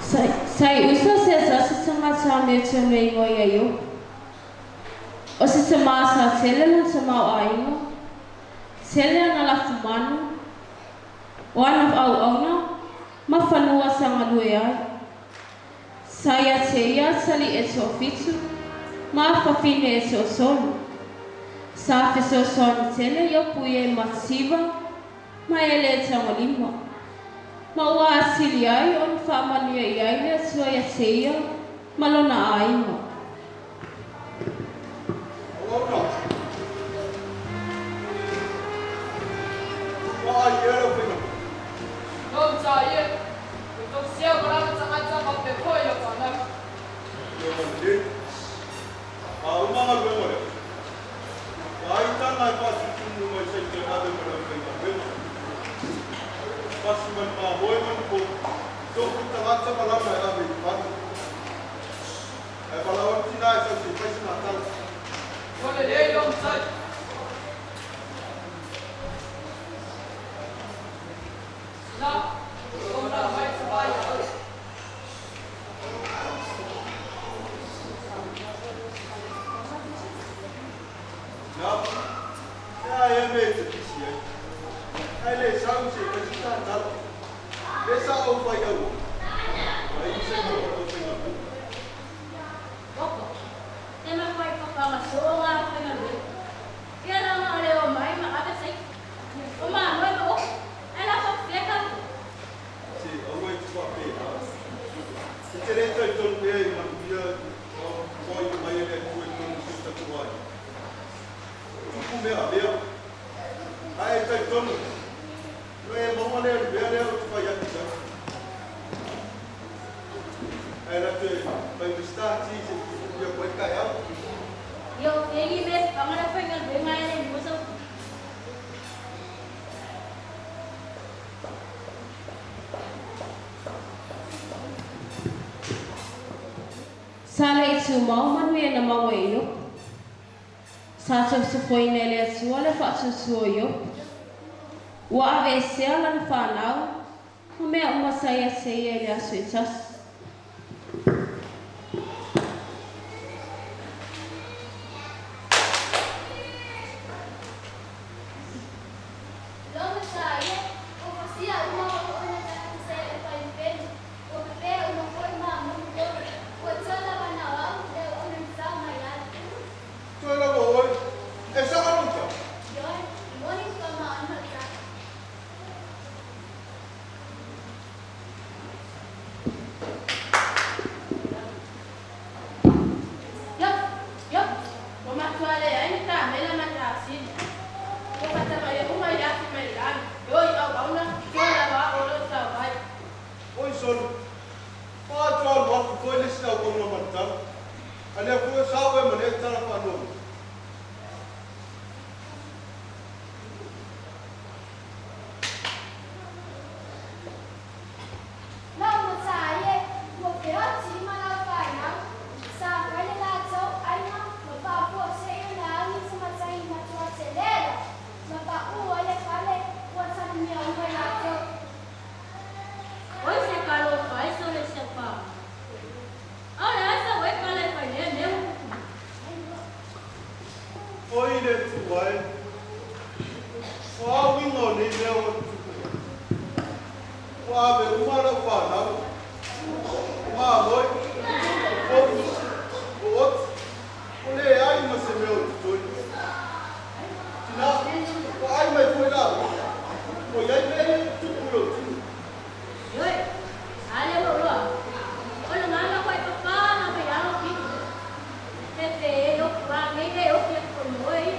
Sa i usa se tasi tagata mea te me igoa ia Iopo. O se tamā sa tele lona tamaoaiga, tele ana lafumanu, o ana auauna ma fanua sa galue ai. Sa ia te ia atalii e toafitu ma fafine e toatolu. Sa fesoasoani tele Iopo ia i Mativa ma e lē tagolima. Ma ua atili ai ona faamanuia i ai le Atua ia te ia ma lona aiga. Auauna. Ua ai ea lau faiga. Tou ta ia, ua tou seu ma lana tagata faapea foi lau fanau. Ia malelei. A uma galuega lea, ua ai taga e faasutunu mai se i toe ave ma le aufaigaluega. Pasi ma le mamoe ma le povi, tofu tagata ma lana e ave i le fale. Ae valaau atu tina e sau se i fai sina tala. Ua lelei lou matai. Tina, ua manao mai le tama ia oe. Tina, e a ea mea e te pisi ai? Ae le sau se i fai sina tala. Le sa ou fai aua. Ua ai se mo o tou faigaluega. Koko, te mafai whakamasō ngā whaigaluega. Ia langa o le o mai ma ave sai. O mamoe ma ofu, ae la whakawhea tātou. Se, aua e te whapēnā. E te reta i tonu pea i manuia o whai mai e le Atua i tonu si o tatou aiga. Tupu mea mea. Ae e talitonu, no e maua lea le mea lea ou te fai atu i ai. Ae latou e fai mai start i se ia koe taeao. Ia o fengi me whangara whaigaluega e le lua sau. Sa le i tumau manuia na maua e Iopo. Sa tausofoina e le Atua le faatuatua o Iopo. Ua aveesea lana fanau ma mea uma sa ia te ia i le aso e tasi. Loma sa ia, ua fasia uma o ona tagata sa ia e palipeli, ua pepē uma foi ma manu tolu, ua toe lava na o au le auauna na sao mai ai. Toe lava oe, e saga lou tau. Ioe, e moni le faamaoniga o le tala. Iopo, Iopo, ua matua leai ni kamela ma tasili. Ua faatamaia uma i le afi mai le lagi, e o i auauna, toa lava ao o lo o sao mai. Oi solo, ua atu alu atu foi le isi auauna ma le tala, a lea foi o sao ea ma lea tala faanoanoa. Lau matai e, ua feoti ma lau fanau, sa fai le latou aiga ma faafoa seia na agi se matai matua tele la, ma paʻu ai le fale ua talimia uma i latou. Oi se kalo fai so le se fa. Aole ai sa oe kala e fai lea mea ua kupu mai. Oi le Atua e, o a uiga o nei mea ua tutupu mai? Ua ave uma lau fanau, o mamoe, o povi, o oti, ua leai ma se mea o totoe. Tinā, ua ai mai foi lāua, ua i ai mea ia e tutupu i lou tino. Ioe, a lea ua loa, o le gala koe papa na mai alo kino. He fe e oki wā nei he oki atu koe moe ia.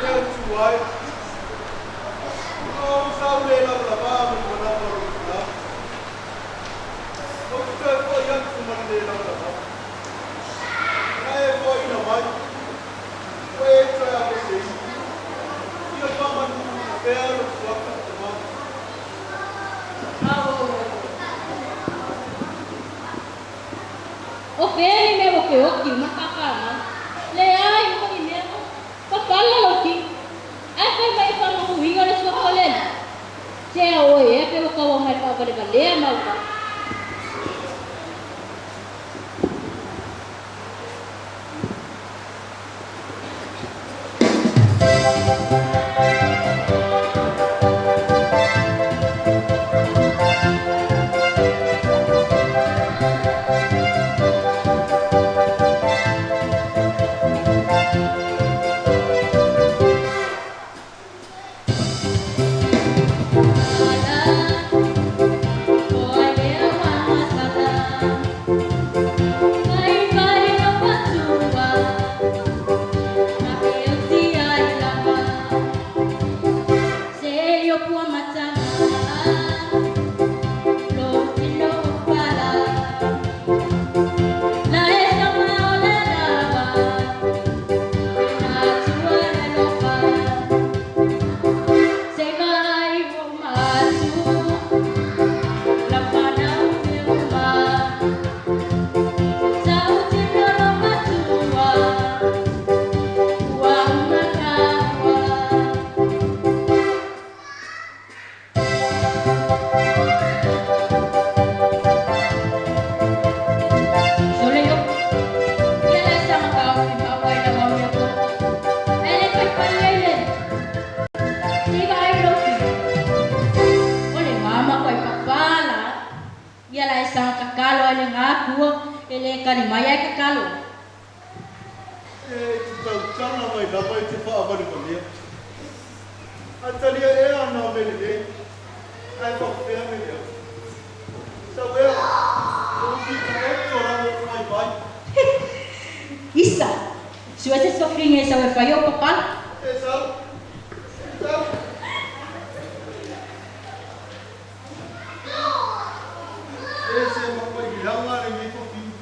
E Atua e, ua ou sau le lavalava ma le manawa o lou tinā. Ou te toe foi atu ma le le lavalava. Na e foaiina mai, ua e toe aveeseina. Ia faamanuia pea lou suafa tama. O fea ni mea ua feoki uma kākāmau? Leai uma ni mea, papala lou kino. Ae fai mai e faamanuiga le suafa o le Alii. Se a oe ea pe ua tauaga i le faavalevalea ma au tala. Sole Iopu, ia le saga taofi maua i lau amiotonu, ae le faifai ai le Alii. Se i vaai lou fili, o le ga matuai papa la ai. Ia la e saga tatalo ai le ga Atua, e le tali mai ae tatalo ai. E te tautala mai lava i te faavalevalea. A talia ea ana mele nei, ae faapefea mele atu. Sau ea, o ufi taoto lava o fai mai. Isa, sue se tofiga e sau e fai ou papala. E sau, e sau. E se mapailaga lenei tofiga.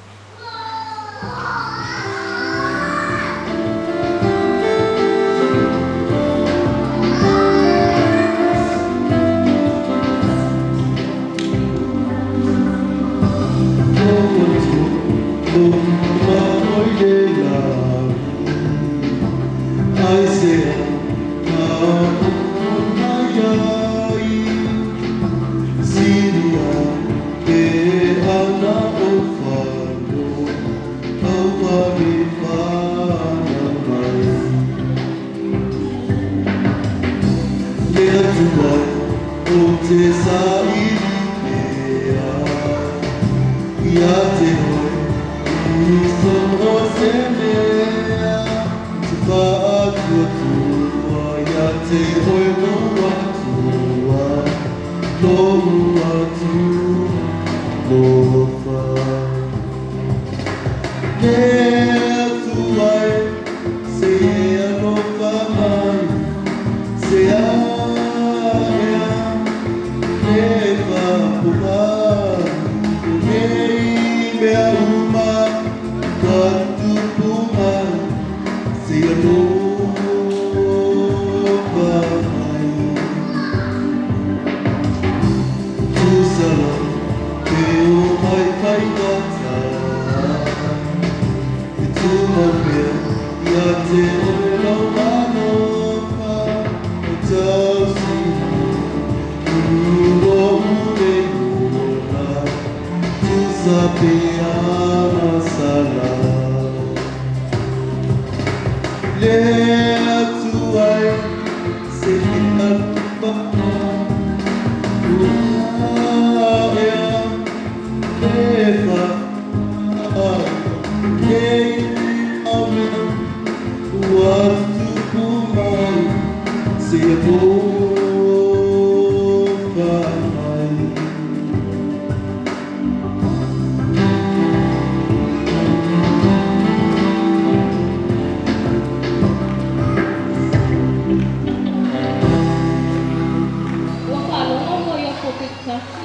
Ua faalogo mo Iopu Pitasi,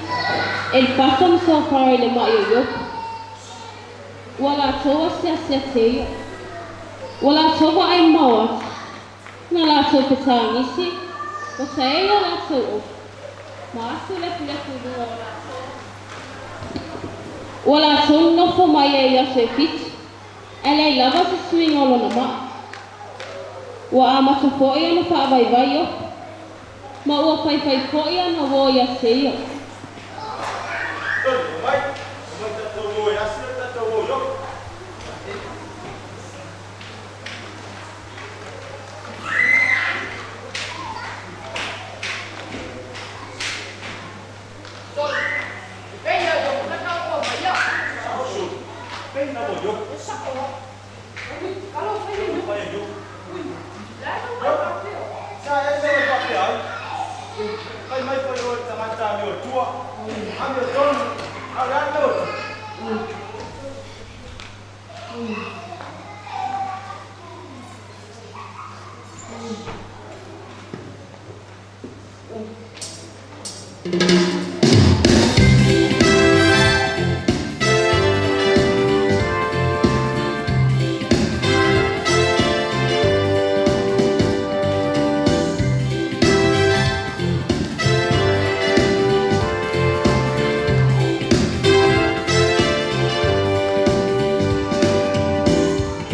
Elipasa ma Sofara i le maʻi o Iopu. Ua latou asiasi atu e ia. Ua latou vaai mamao atu, na latou fetagisi, ua saei a latou ofu, ma asu lefulefu i luga o latou. Ua latou nonofo mai ai i aso e fitu, ae leai lava se suiga o lona maʻi. Ua amata foi ona faavaivai Iopu. Ma ua faifaipoi ana uō ia te ia. Soli, omai, omai tatou o e asi le tatou o i Iope. Soli, e pei ia i o tagata ua omai ia. Sa'o soli, pei na o Iope. E sa'o lava. Ui, talofa e Iope. Talofa e Iope. Ui, le a lau mai faapea? Sa ea mea e faapea ai? Fai mai foi oe le tagata amiotua, amiotonu, a o le a le mea ua tupu?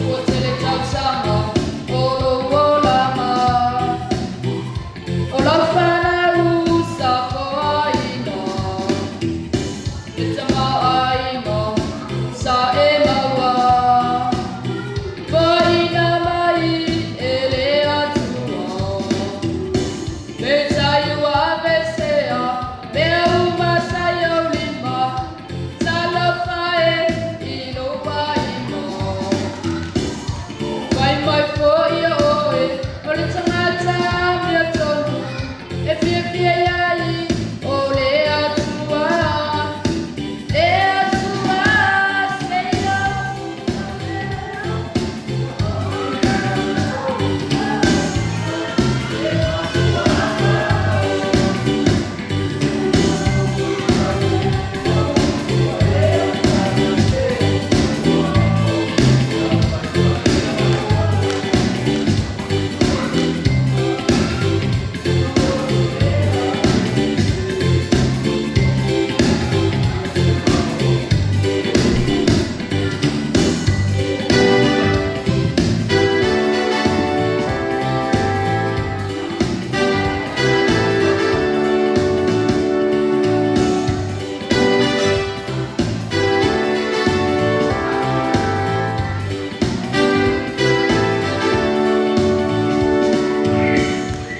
Ua tele tausaga o lou olaga, o lau fanau sa foaina, le tamaoaiga sa e maua, foaina mai e le Atua. Peitai ua aveesea mea uma sa i ou lima, talofa e i lou aiga. Fai mai foi oe o le tagata amiotonu, e fiafia i ai o le Atua. Le Atua seia.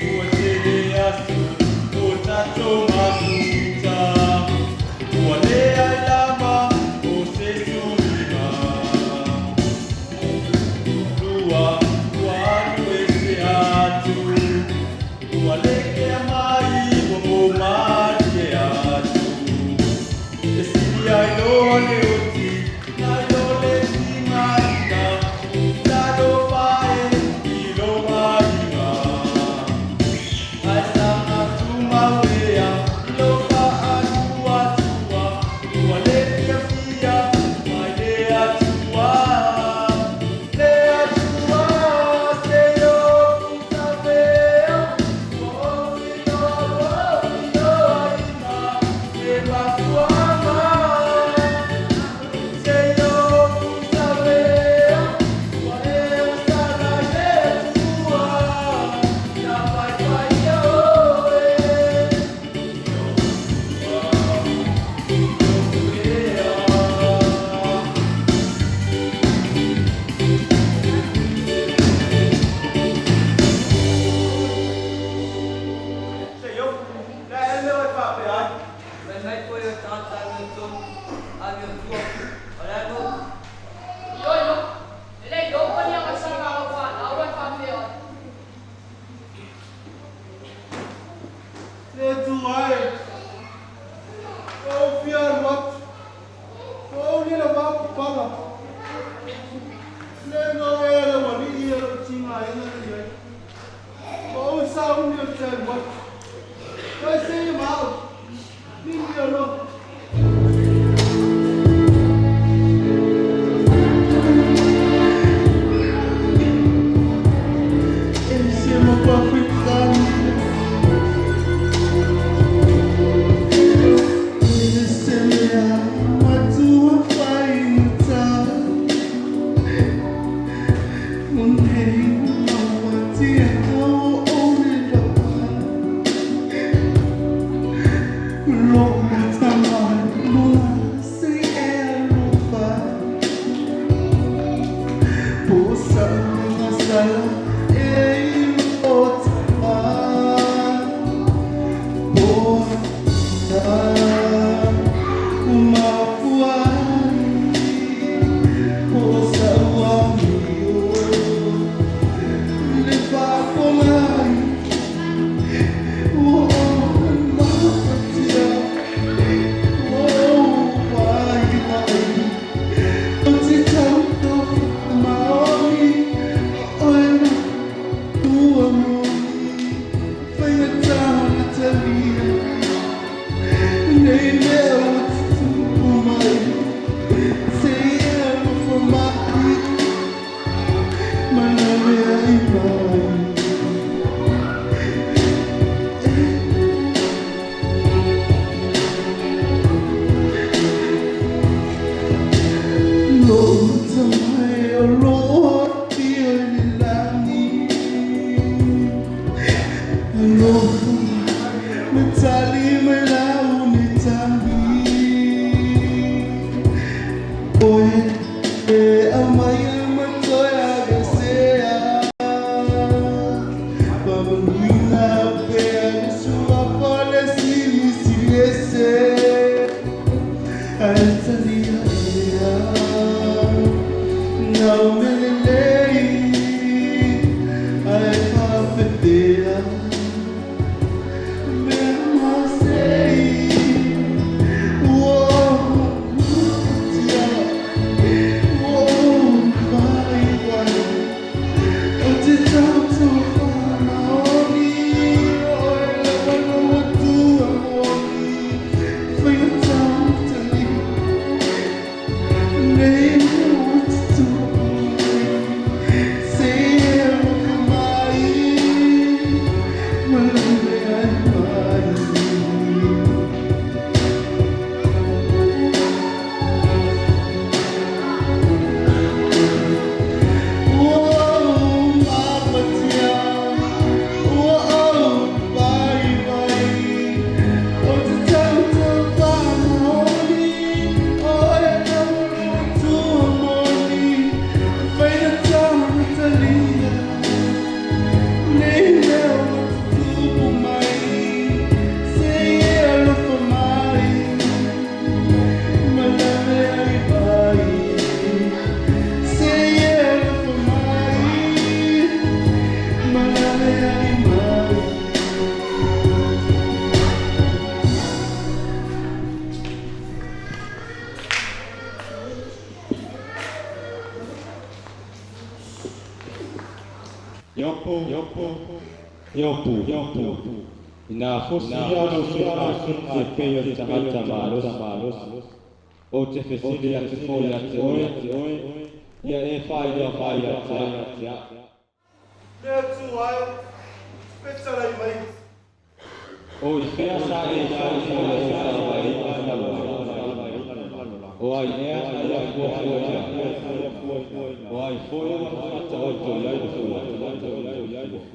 Ua tele aso o tatou mafuta, ua leai lava o se suiga. Lua ua alu ese atu, ua le kea mai ua mo malie atu. E sili ai loa le oti nai lo le tigaina, talofa e i lou aiga. Ae saga tumau ea i lou faatuatua, ua le fiafia mai le Atua. Le Atua se i ofutavea, ua ou iloa ua ou iloaina le mafuaaga. Se i ofutavea, ua e osana i le Atua, na faifai ia oe. Natali mai lau ni tambi Oe e amai amatoe agasea Pamanuina pea le suafa le silisiliese Aetalia ea Nau melelei Ae whawhetea Iopu, Iopu, Iopu, ina fosi ia lou suluga e pei o le tagata malosi, ou te fesili atu foi ia te oe, ia e faailoa mai ia te a'u. Le Atua e, fetalai mai. O i fea sa e fai ai le faavaeina talu ai? O ai ea sa ia fuafuaina? O ai foi ua faataoto i ai le fua?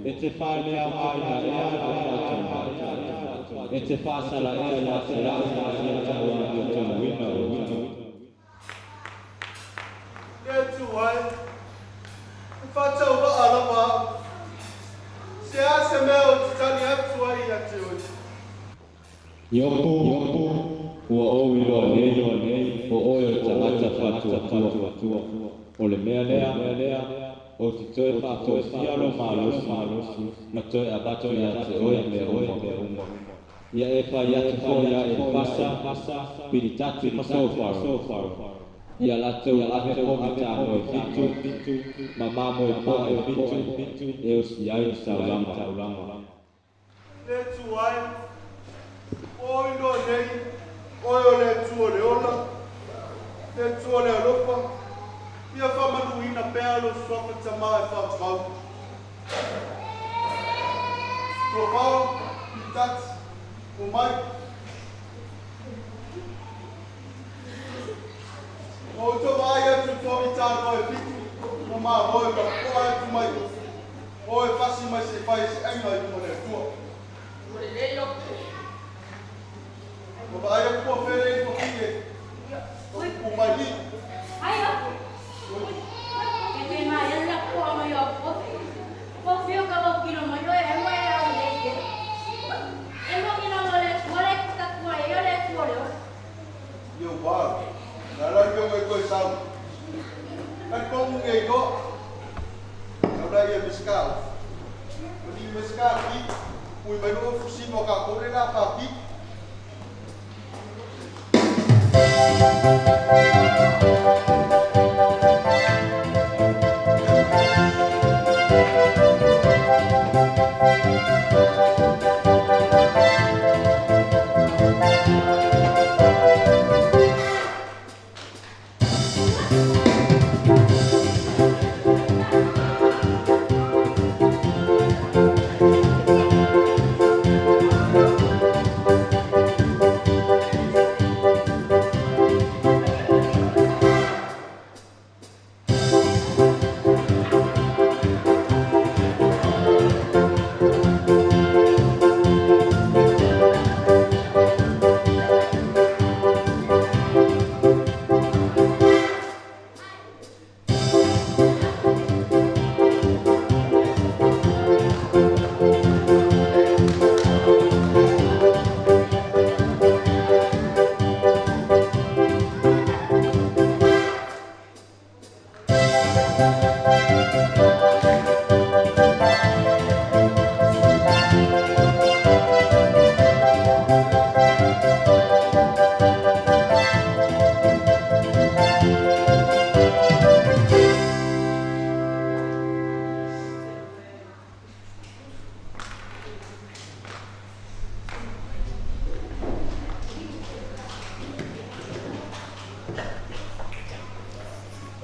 E te faaleaogaina ea le faatauga? E te faasala ea ia te a'u le tauamiotoluina o uta? Le Atua e, e faatauvaa lava a'u. Se a se mea ou te tali atu ai ia te oe? Iopu, ua ou iloa nei, o oe o le tagata faatuatua. O le mea lea, ou te toe faafoisia lou malosi, ma toe avatu ia te oe mea uma. Ia e fai atu foi ia Elefasa, Pilitati ma Sofaro, ia latou ave pogita moe fitu, ma mamoe po'e fitu, e osi ai le taulaga. Le Atua e, ua ou iloa nei, oe o le Atua o le ola, le Atua o le alofa, ia faamanuina pea lou suafa Tamā e faamau. Sofaro, Pilitati, omai. Ua outou vaai atu i pogita noa e fitu, ma mamoe ma po'a atu mai, o e fasi mai se i fai se aiga i luma o le Atua. Ua lelei Iopu. Ua vaai atu po o fea lea i tofi e upu mai i. Ai Iopu. Ke te mai e la po'a mai o pofi. Pofi o ka wau kino mai oe e moe au nei ke. E mo kino mo le tua le kuta kua e o le tua le o. Iau wā, nā la i ngai koe sau. Kai kongu ngei ko, kau la ia meskau. O ni meskau ki, ui mai no fusino ka kore la ka ki.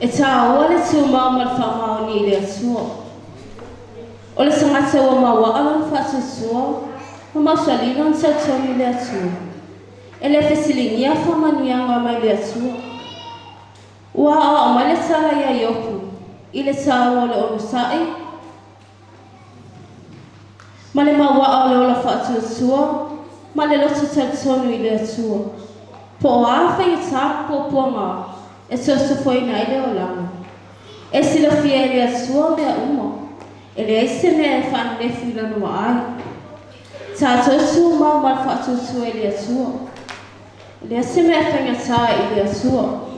E tāua le tumau ma le faamaoni i le Atua. O le tagata ua mauaa lona faatuatua ma mausali lona talitonu i le Atua. E le fesiligia faamanuiaga mai le Atua. Ua aoao mai le tala ia Iopu i le tāua o le onosai ma le mauaa o le ola faatuatua ma le loto talitonu i le Atua. Po o a faigata ma puapuaga e sosofoina ai le olaga. E silafia e le Atua mea uma, e leai se mea e faanenefu i lana vaai. Tatou tumau ma le faatuatua i le Atua. E leai se mea e faigata i le Atua.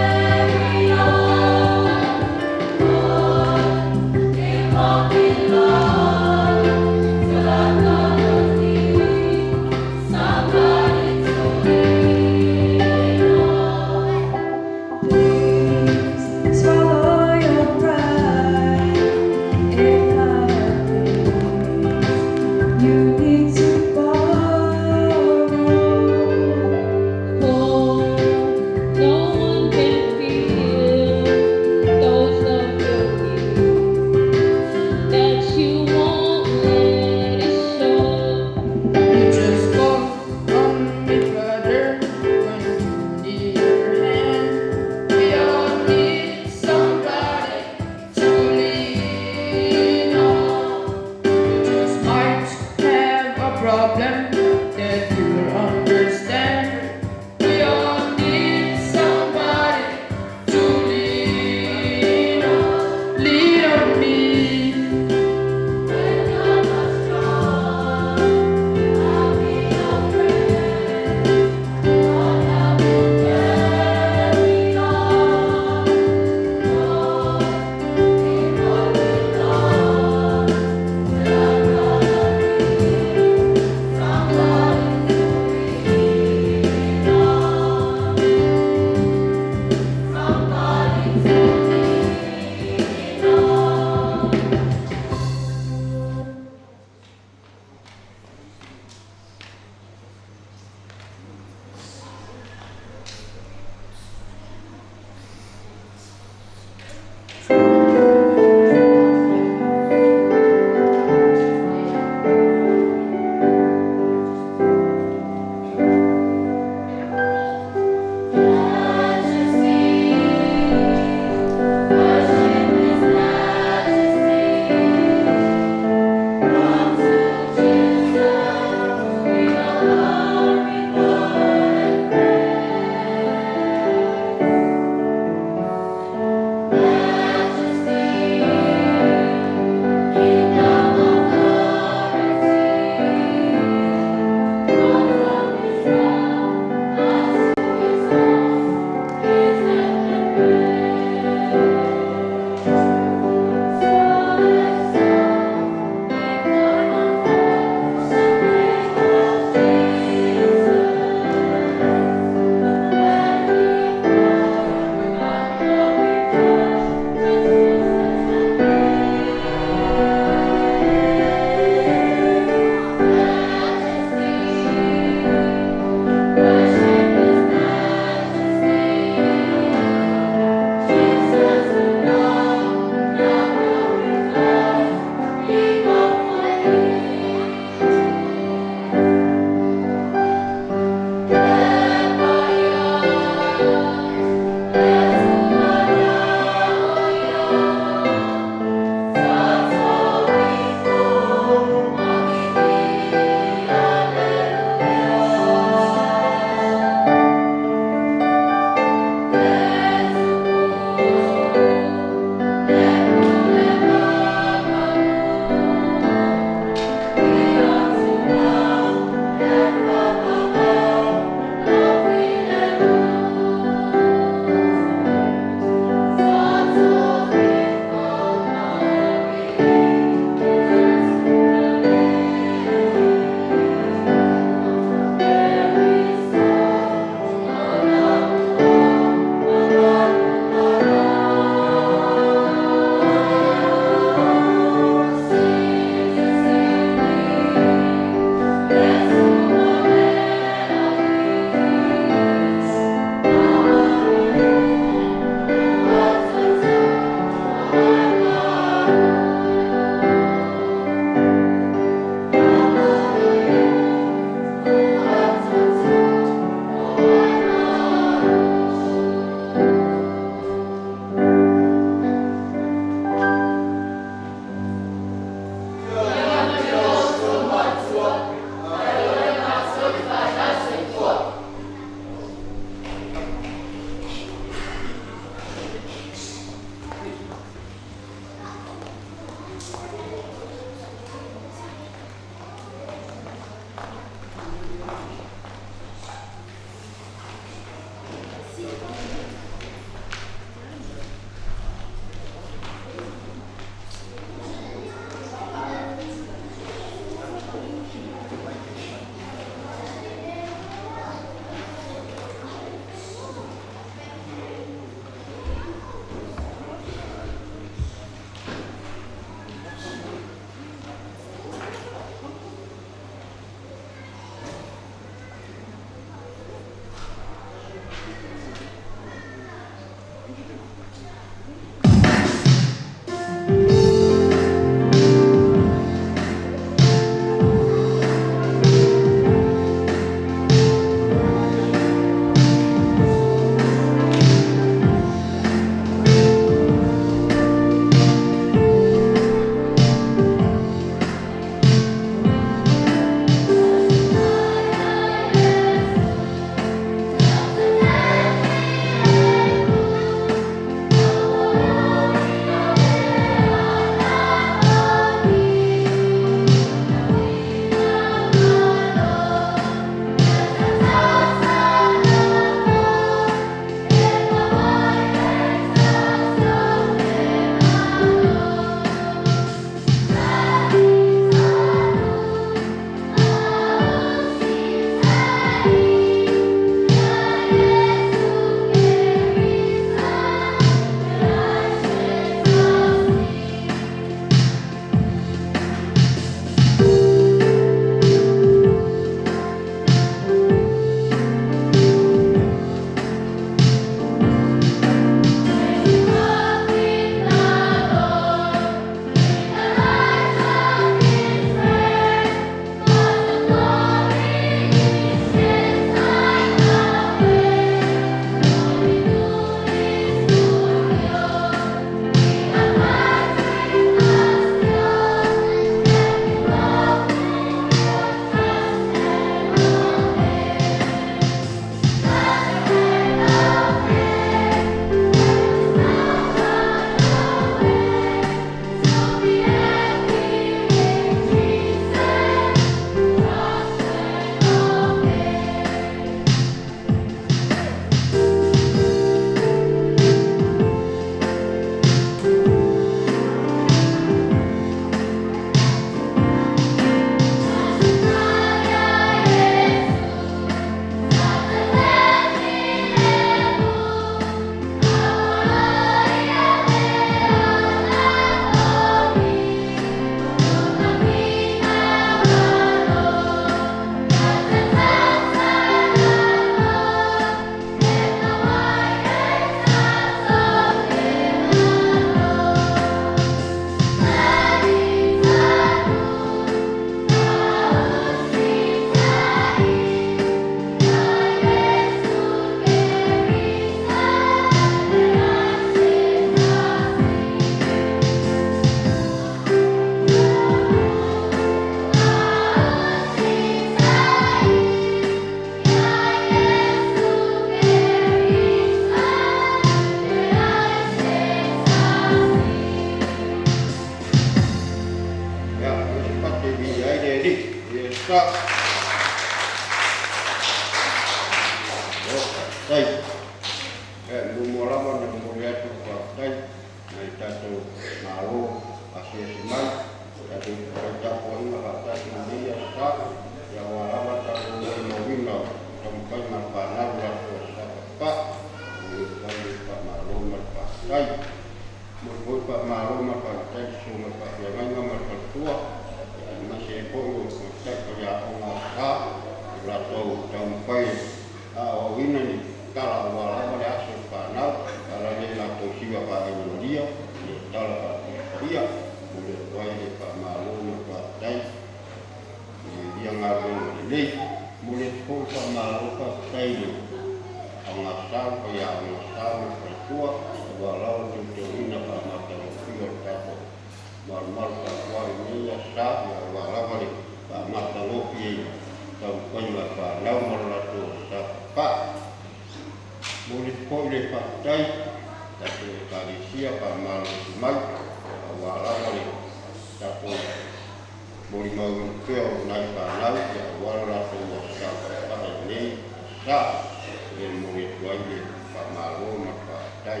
Faamalo ma le faafetai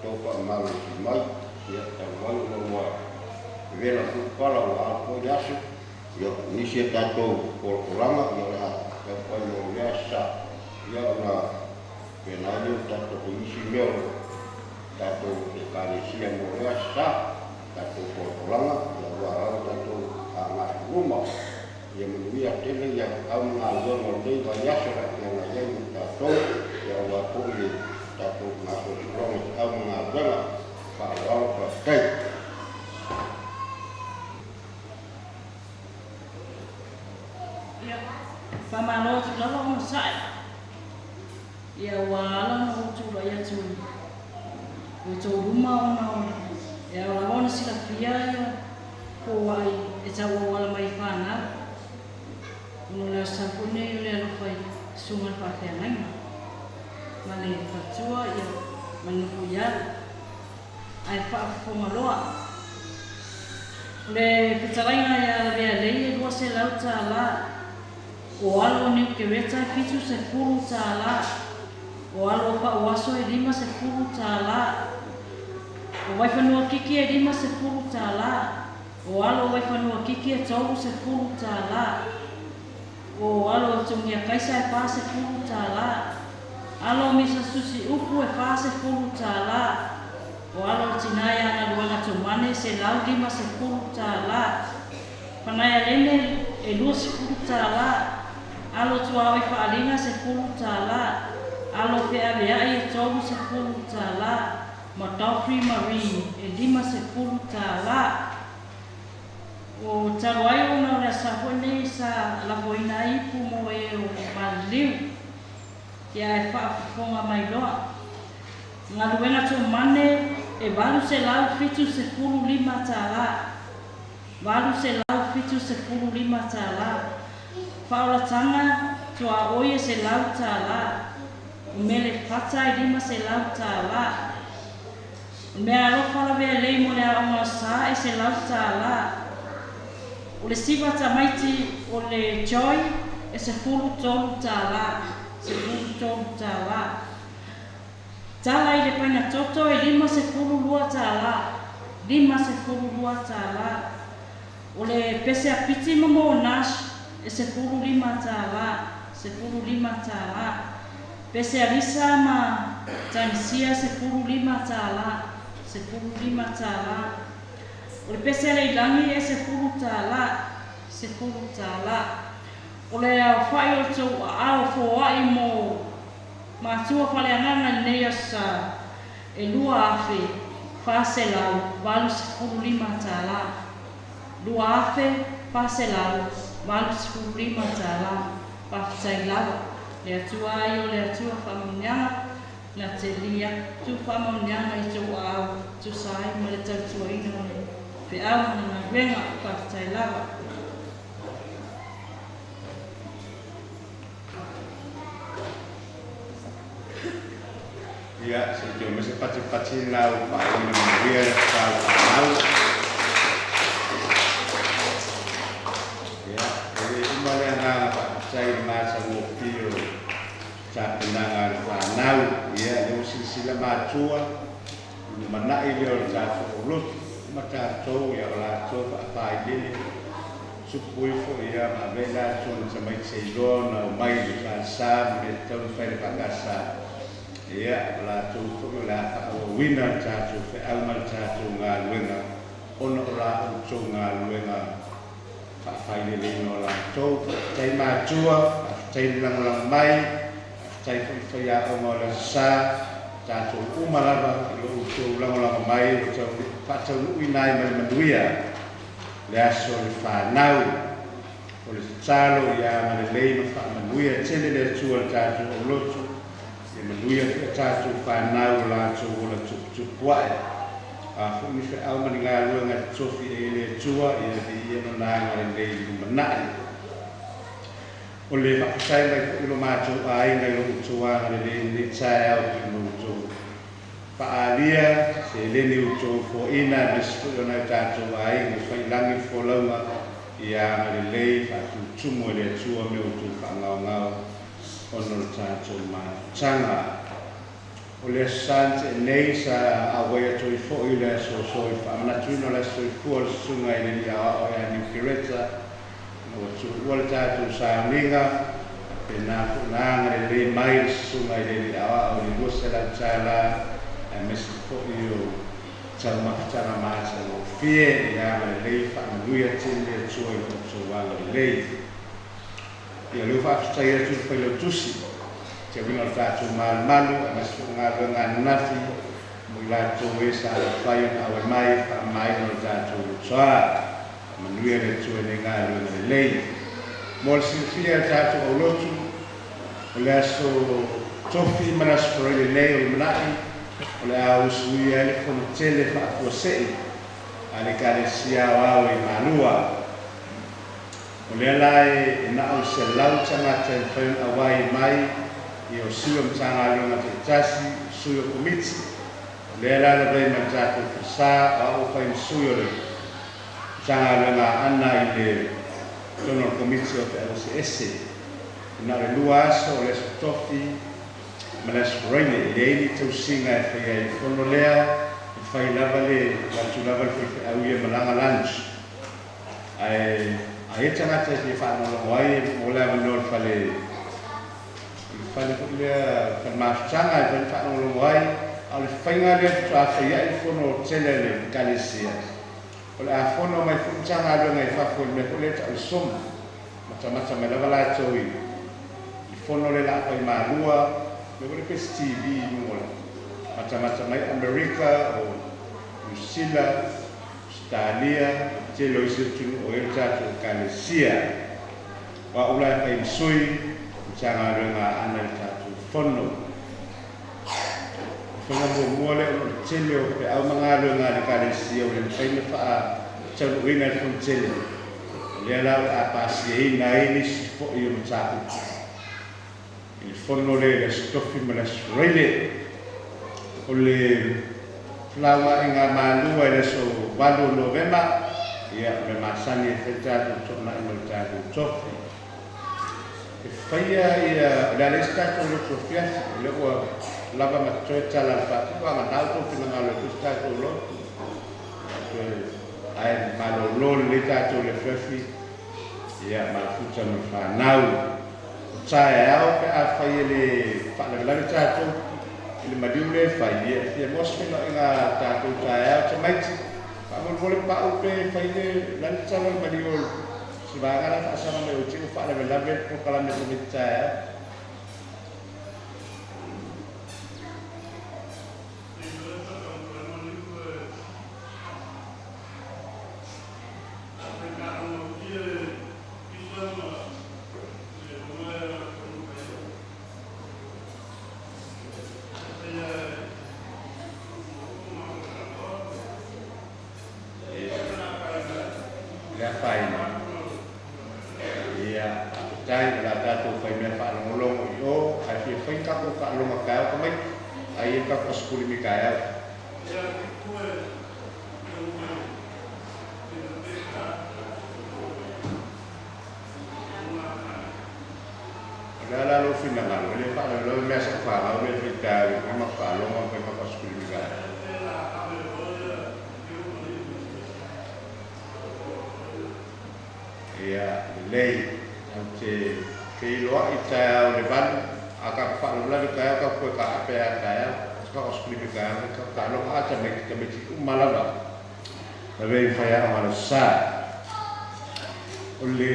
tou faamalosi mai. Ia talu ai ona ua vela foi pala ua alo foi le aso, ia nisi a tatou polopolaga, ia o le a taumafai mo lea aso sa, ia ona pena ai lea o tatou isi mea o tatou Ekalesia mo lea aso sa tatou polopolaga, ia ua lava tatou agai i luma. Ia manuia tele ia au ma galuega o lenei vaiaso le feagai ai ma tatou, ia aua foi le tatou gasolosologa i au ma galuega. Faaaloalo, faafetai. Ia, faamalo atu lava onosai. Ia ua ala ona ou tulai atu i outou luma ona e ao lava ona silafia ia foai e tauauala mai i fanau. Ona o le aso foi lenei o le alofa i susuga i le faafeagaiga ma le faletua ia ma le nofo i alu ae faafofoga loa. O le fetalaiga ia Lavealei e $200. O alo o Niukereta e $70. O alo o Pauaso e $50. O Vaifanua Kiki e $50. O alo o Vaifanua Kiki e $30. O alo o Togia Kaisa e $40. Alo o Misa Susi Upu e $40. O alo o Tina ia Galuega Tomane $150. Fanaia Lene e $20. Alo Tuaoi Faaliga $10. Alo Feaveai e $30. Ma Godfrey Marie e $50. O talu ai ona o le aso foi lenei sa lafoina ai ipu mo e o maliliu. Ia e faafofoga mai loa. Galuega Tomane e $875. $875. Faaolataga tuaoi e $100. O mele fata e $500. O mea alofa Lavealei mo le aoga sa e $100. O le siva tamaiti o le Joy e $13. $13. Tala i le paina toto e $52. $52. O le pese apiti ma mo Nash e $15. $15. Pese alisa ma Tanisia $15. $15. O le pese leilagi e $10. $10. O le aofa'i o le tou aao foa'i mo matua faleagaga i lenei aso sa e $2,485. $2,485. Faafetai lava le Atua ai o le Atua faamanuiaga na te li atu faamanuiaga i tou aao tusa ai ma le tautuaina o le feau ma le galuega. Faafetai lava. Ia, se i toe mai se patipati lau faaiuga manuia le tatau fanau. Ia, e le uma le agaga faafetai i le matagofie o tapenaga a le fanau. Ia, lea ua silasila matua i lumanai lea o le tatou lotu ma tatou, ia o latou faafailele supu ifo, ia ma ave i latou na tamaiti seiloa ona omai i le falesa ma mea tatau ona fai i le faakasa. Ia, o latou foi o le a faaauauina le tatou feau ma le tatou galuega ona o la outou galuega faafaileleina o latou. Faafetai matua, faafetai le lagolago mai, faafetai foi i faiaoga o le Aso Sa, tatou uma lava i lo outou lagolago mai ua faataunuuina ai ma le manuia le aso o le fanau. O le tatalo ia agalelei ma faamanuia tele le Atua i le tatou aulotu, ia manuia foi a tatou fanau o latou ola tuputupu ae. A foi ni feau ma ni galuega e totofi e i le Atua, ia viia lona agalelei i lumanai. O le faafetai mai foi i lo matou aiga i lo outou agalelei i lenei taeao pei ona outou faaalia seleni outou foaina aemaise foi o nai o tatou aiga i faiilagi le folauga ia agalelei faatutumu e le Atua mea outou faagaogao ona o le tatou mafutaga. O le aso sa na te'e nei sa auai atu ai fo'i i le aso soi faamanatuina o le aso soifua o le susuga i le alii aoao ia Niu Kereta ina ua tuua le tatou sauniga faapena fo'i na agalelei mai le susuga i le alii aoao i le 200 tala aemaise fo'i o taumafataga matagofie ia agalelei faamanuia tele le Atua i lo outou agalelei. Ia lea ua faafetai atu i le Failautusi i te uiga o le tatou malumalu aemaise foi o galuega ananafi mo i latou e sa mafai ona auai mai e faamamaina o le tatou lotoa. Faamanuia le Atua i nei galuega lelei. Mo le silafia e le tatou aulotu, o le aso Tofi ma le aso Faraile nei o lumanai o le a usuia ai le fono tele faafuasei a le Ekalesia Aoao i Malua. O lea la e na o le 100 tagata e mafai ona auai mai i o sui o Matagaluega taitasi, o sui o Komiti. O lea la lavea ma le tatou falesa, o au ua fai ma sui o le Matagaluega a Aana i le totonu o le Komiti o Feau Eseese. E na o le 2 aso, o le aso Tofi ma le aso Faraile. E leai ni tausiga e faia ai le fono lea, e fai lava le o atu lava le faifeau ia malaga lunch. Ae a i ai tagata e fia faalogologo ai e maua le avanoa i le fale i le fale foi lea fale mafutaga e mafai ona faalogologo ai. A o le faiga lea faatoa fai ai le fono tele a le Ekalesia, o le a fono mai foi Matagaluega i fafo i le mea foi lea e tau o le Zoom. Matamata mai lava latou i le fono lea o le a fai i Malua, mea foi lea pei se TV i luga o le matamata mai Amerika o Niu Sila, Ausetalia, le tele o isi atunuu o i ai le tatou Ekalesia. O a'u la e fai ma sui o Matagaluega a Aana i le tatou fono. O le faiga muamua lea ona o le tele o feau ma galuega a le Ekalesia ua le mafai ona faataunuuina e le fono tele. O lea la o le a pasiaina ai nisi fo'i o mataupu i le fono lea i le Aso Tofi ma le Aso Faraile. O le felaugaaiga a Malua i le aso 8 o Novema, ia, o mea masani e fai le tatou toonai ma le tatou tofi. E faia ia, o le a leai se tatou lotu afiafi, o lea ua lava ma totoe tala a le faapito, vagana outou finagalo e fai se tatou lotu. Ae malolo lelei tatou i le afiafi, ia, mafuta ma le fanau. O taeao pe afai e le faalavelave tatou i le maliu lea e fai, ia e fia maua se feiloaiga a tatou taeao tamaiti, faamolemole pau pe fai le la le tatalo a le maliu o se vaega la e faasaga mai o te i ua faalavelave le polokalame a tamaiti taeao. Le afaina. Ia, faafetai, o le a tatou fai mea faalogologo i o, ae fia fai ni tatou faaloga taeao tamaiti, ai e le tatou aso Fuli taeao. O le a la lou finagalo, e le faalavelave mea sa ou fanau lea e fai taeao i fai matou faaloga ma fai matou aso Fuli taeao. Ia, lelei, tatou te feiloai taeao i le 8, a tatou faalavelave taeao, tatou toe taape lava taeao, tatou aso Fuli taeao, fai tatou taaloga a tamaiti, tamaiti uma lava. Lavea i faiaoga o le Aso Sa. O le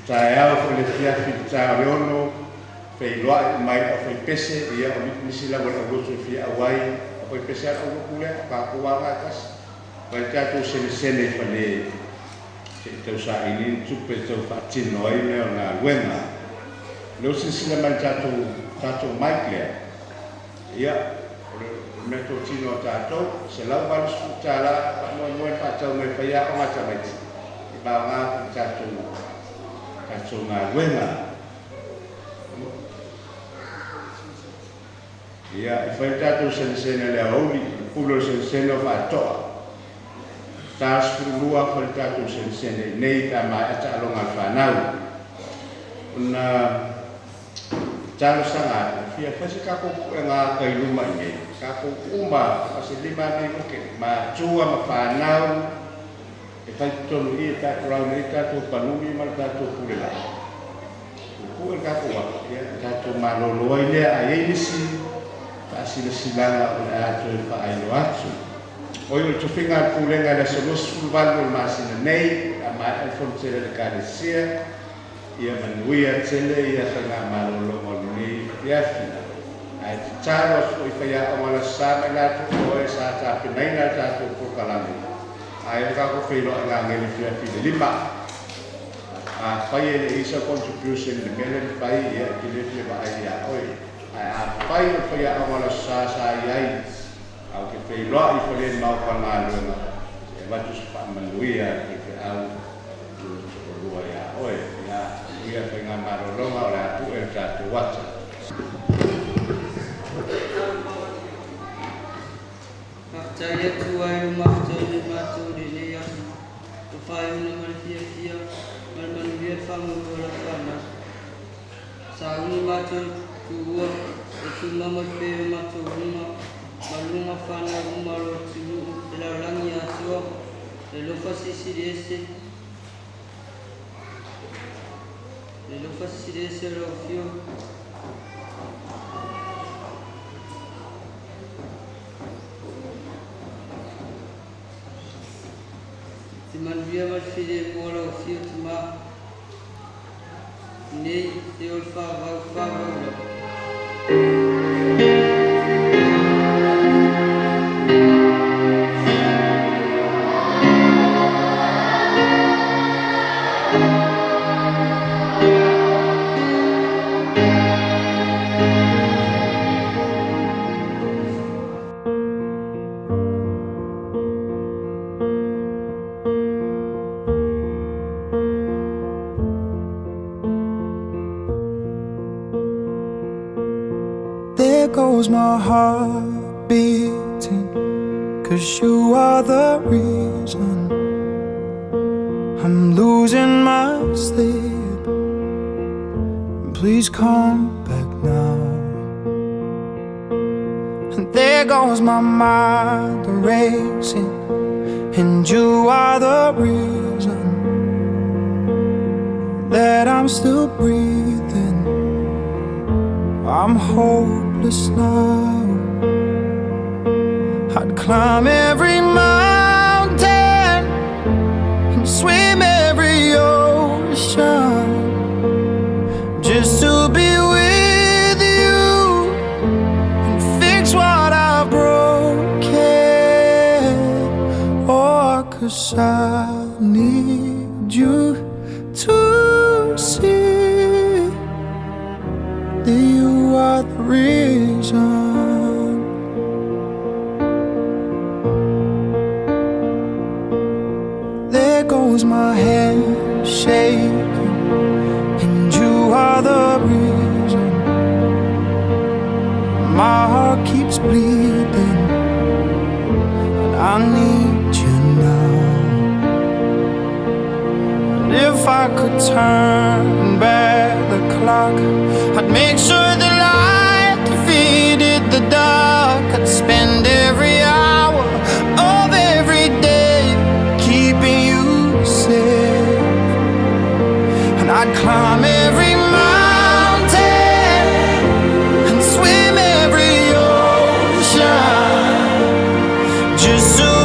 taeao foi i le afiafi i le ta o le 6, feiloai uma ai le aufaipese, ia o nisi lava o le aulotu e fia auai, aufaipese lava le aulotu lea, o tatou lava na e tasi. Fai le tatou selesele i fale se i tau saili ni tupe e tau faatino ai mea o galuega. O lea ua silasila mai i le tatou, tatou mic lea, Ia, o le mea totino a tatou, $180 faamoemoe na faatau mai e faiaoga a tamaiti i vaoga foi le tatou tatou galuega. Ia, e fai le tatou senesene le aoauli, o le pule o le senesene o faatoa. 42 fai le tatou senesene i inei pe a maea taaloga a le fanau. Ona Talosaga atu, e fia fai se tatou puega ata i luma i inei, tatou uma ma se 5 minute, matua ma fanau, e fai totonu i i e tatou launa ai tatou palumi ma le tatou pule laa. Pupue le tatou ata, ia, tatou malolo ai lea, a i ai nisi faasilasilaga o le a toe faailoa atu. Oi, o le tofiga a le Pulega i le aso 28 o le masina nei, a maea le Fono Tele a le Ekalesia, Ia manuia tele ia faigamalologa o lenei afiafi. Ae tatalo atu foi i faiaoga o le Aso Sa ma i latou o e sa tapenaina le tatou polokalame, ae o tatou feiloaiga anei i le afiafi i le 5. Afai e le i sau contribution i le mea lea na fai, ia e te le fia vaai ia oe. Ae afai o le faiaoga o le Aso Sa sa i ai, ae ou te feiloai i Falelemaota galuega, se i avatu se faamanuia a le faifeau i lou toalua ia oe. Ia manuia le faigamalologa o le a pue le tatou ata. Faafetai le Atua i lo mafutaina i matou i lenei aso, ua faaiuna ma le fiafia ma le manuia le faamoemoe o lau fanau. Sauni matou tuua e tumama i pei o matou luga ma luga fanau uma o lo atunuu le lalolagi atoa, le alofa silisili ese, le alofa silisili ese o lau afio. Te manuia ma le filemu o lau afio Tama, nei e o le faavau faavau lava. There goes my heart beating, 'cause you are the reason I'm losing my sleep. Please come back now. And there goes my mind racing, and you are the reason that I'm still breathing. I'm hopeless now. I'd climb every mountain and swim every ocean just to be with you and fix what I've broken. Oh, 'cause I need you to see that you are the reason. There goes my head shaking, and you are the reason my heart keeps bleeding, and I need you now. And if I could turn back the clock, I'd make sure the light defeated the dark. I'd spend every hour of every day keeping you safe, and I'd climb every mountain and swim every ocean just to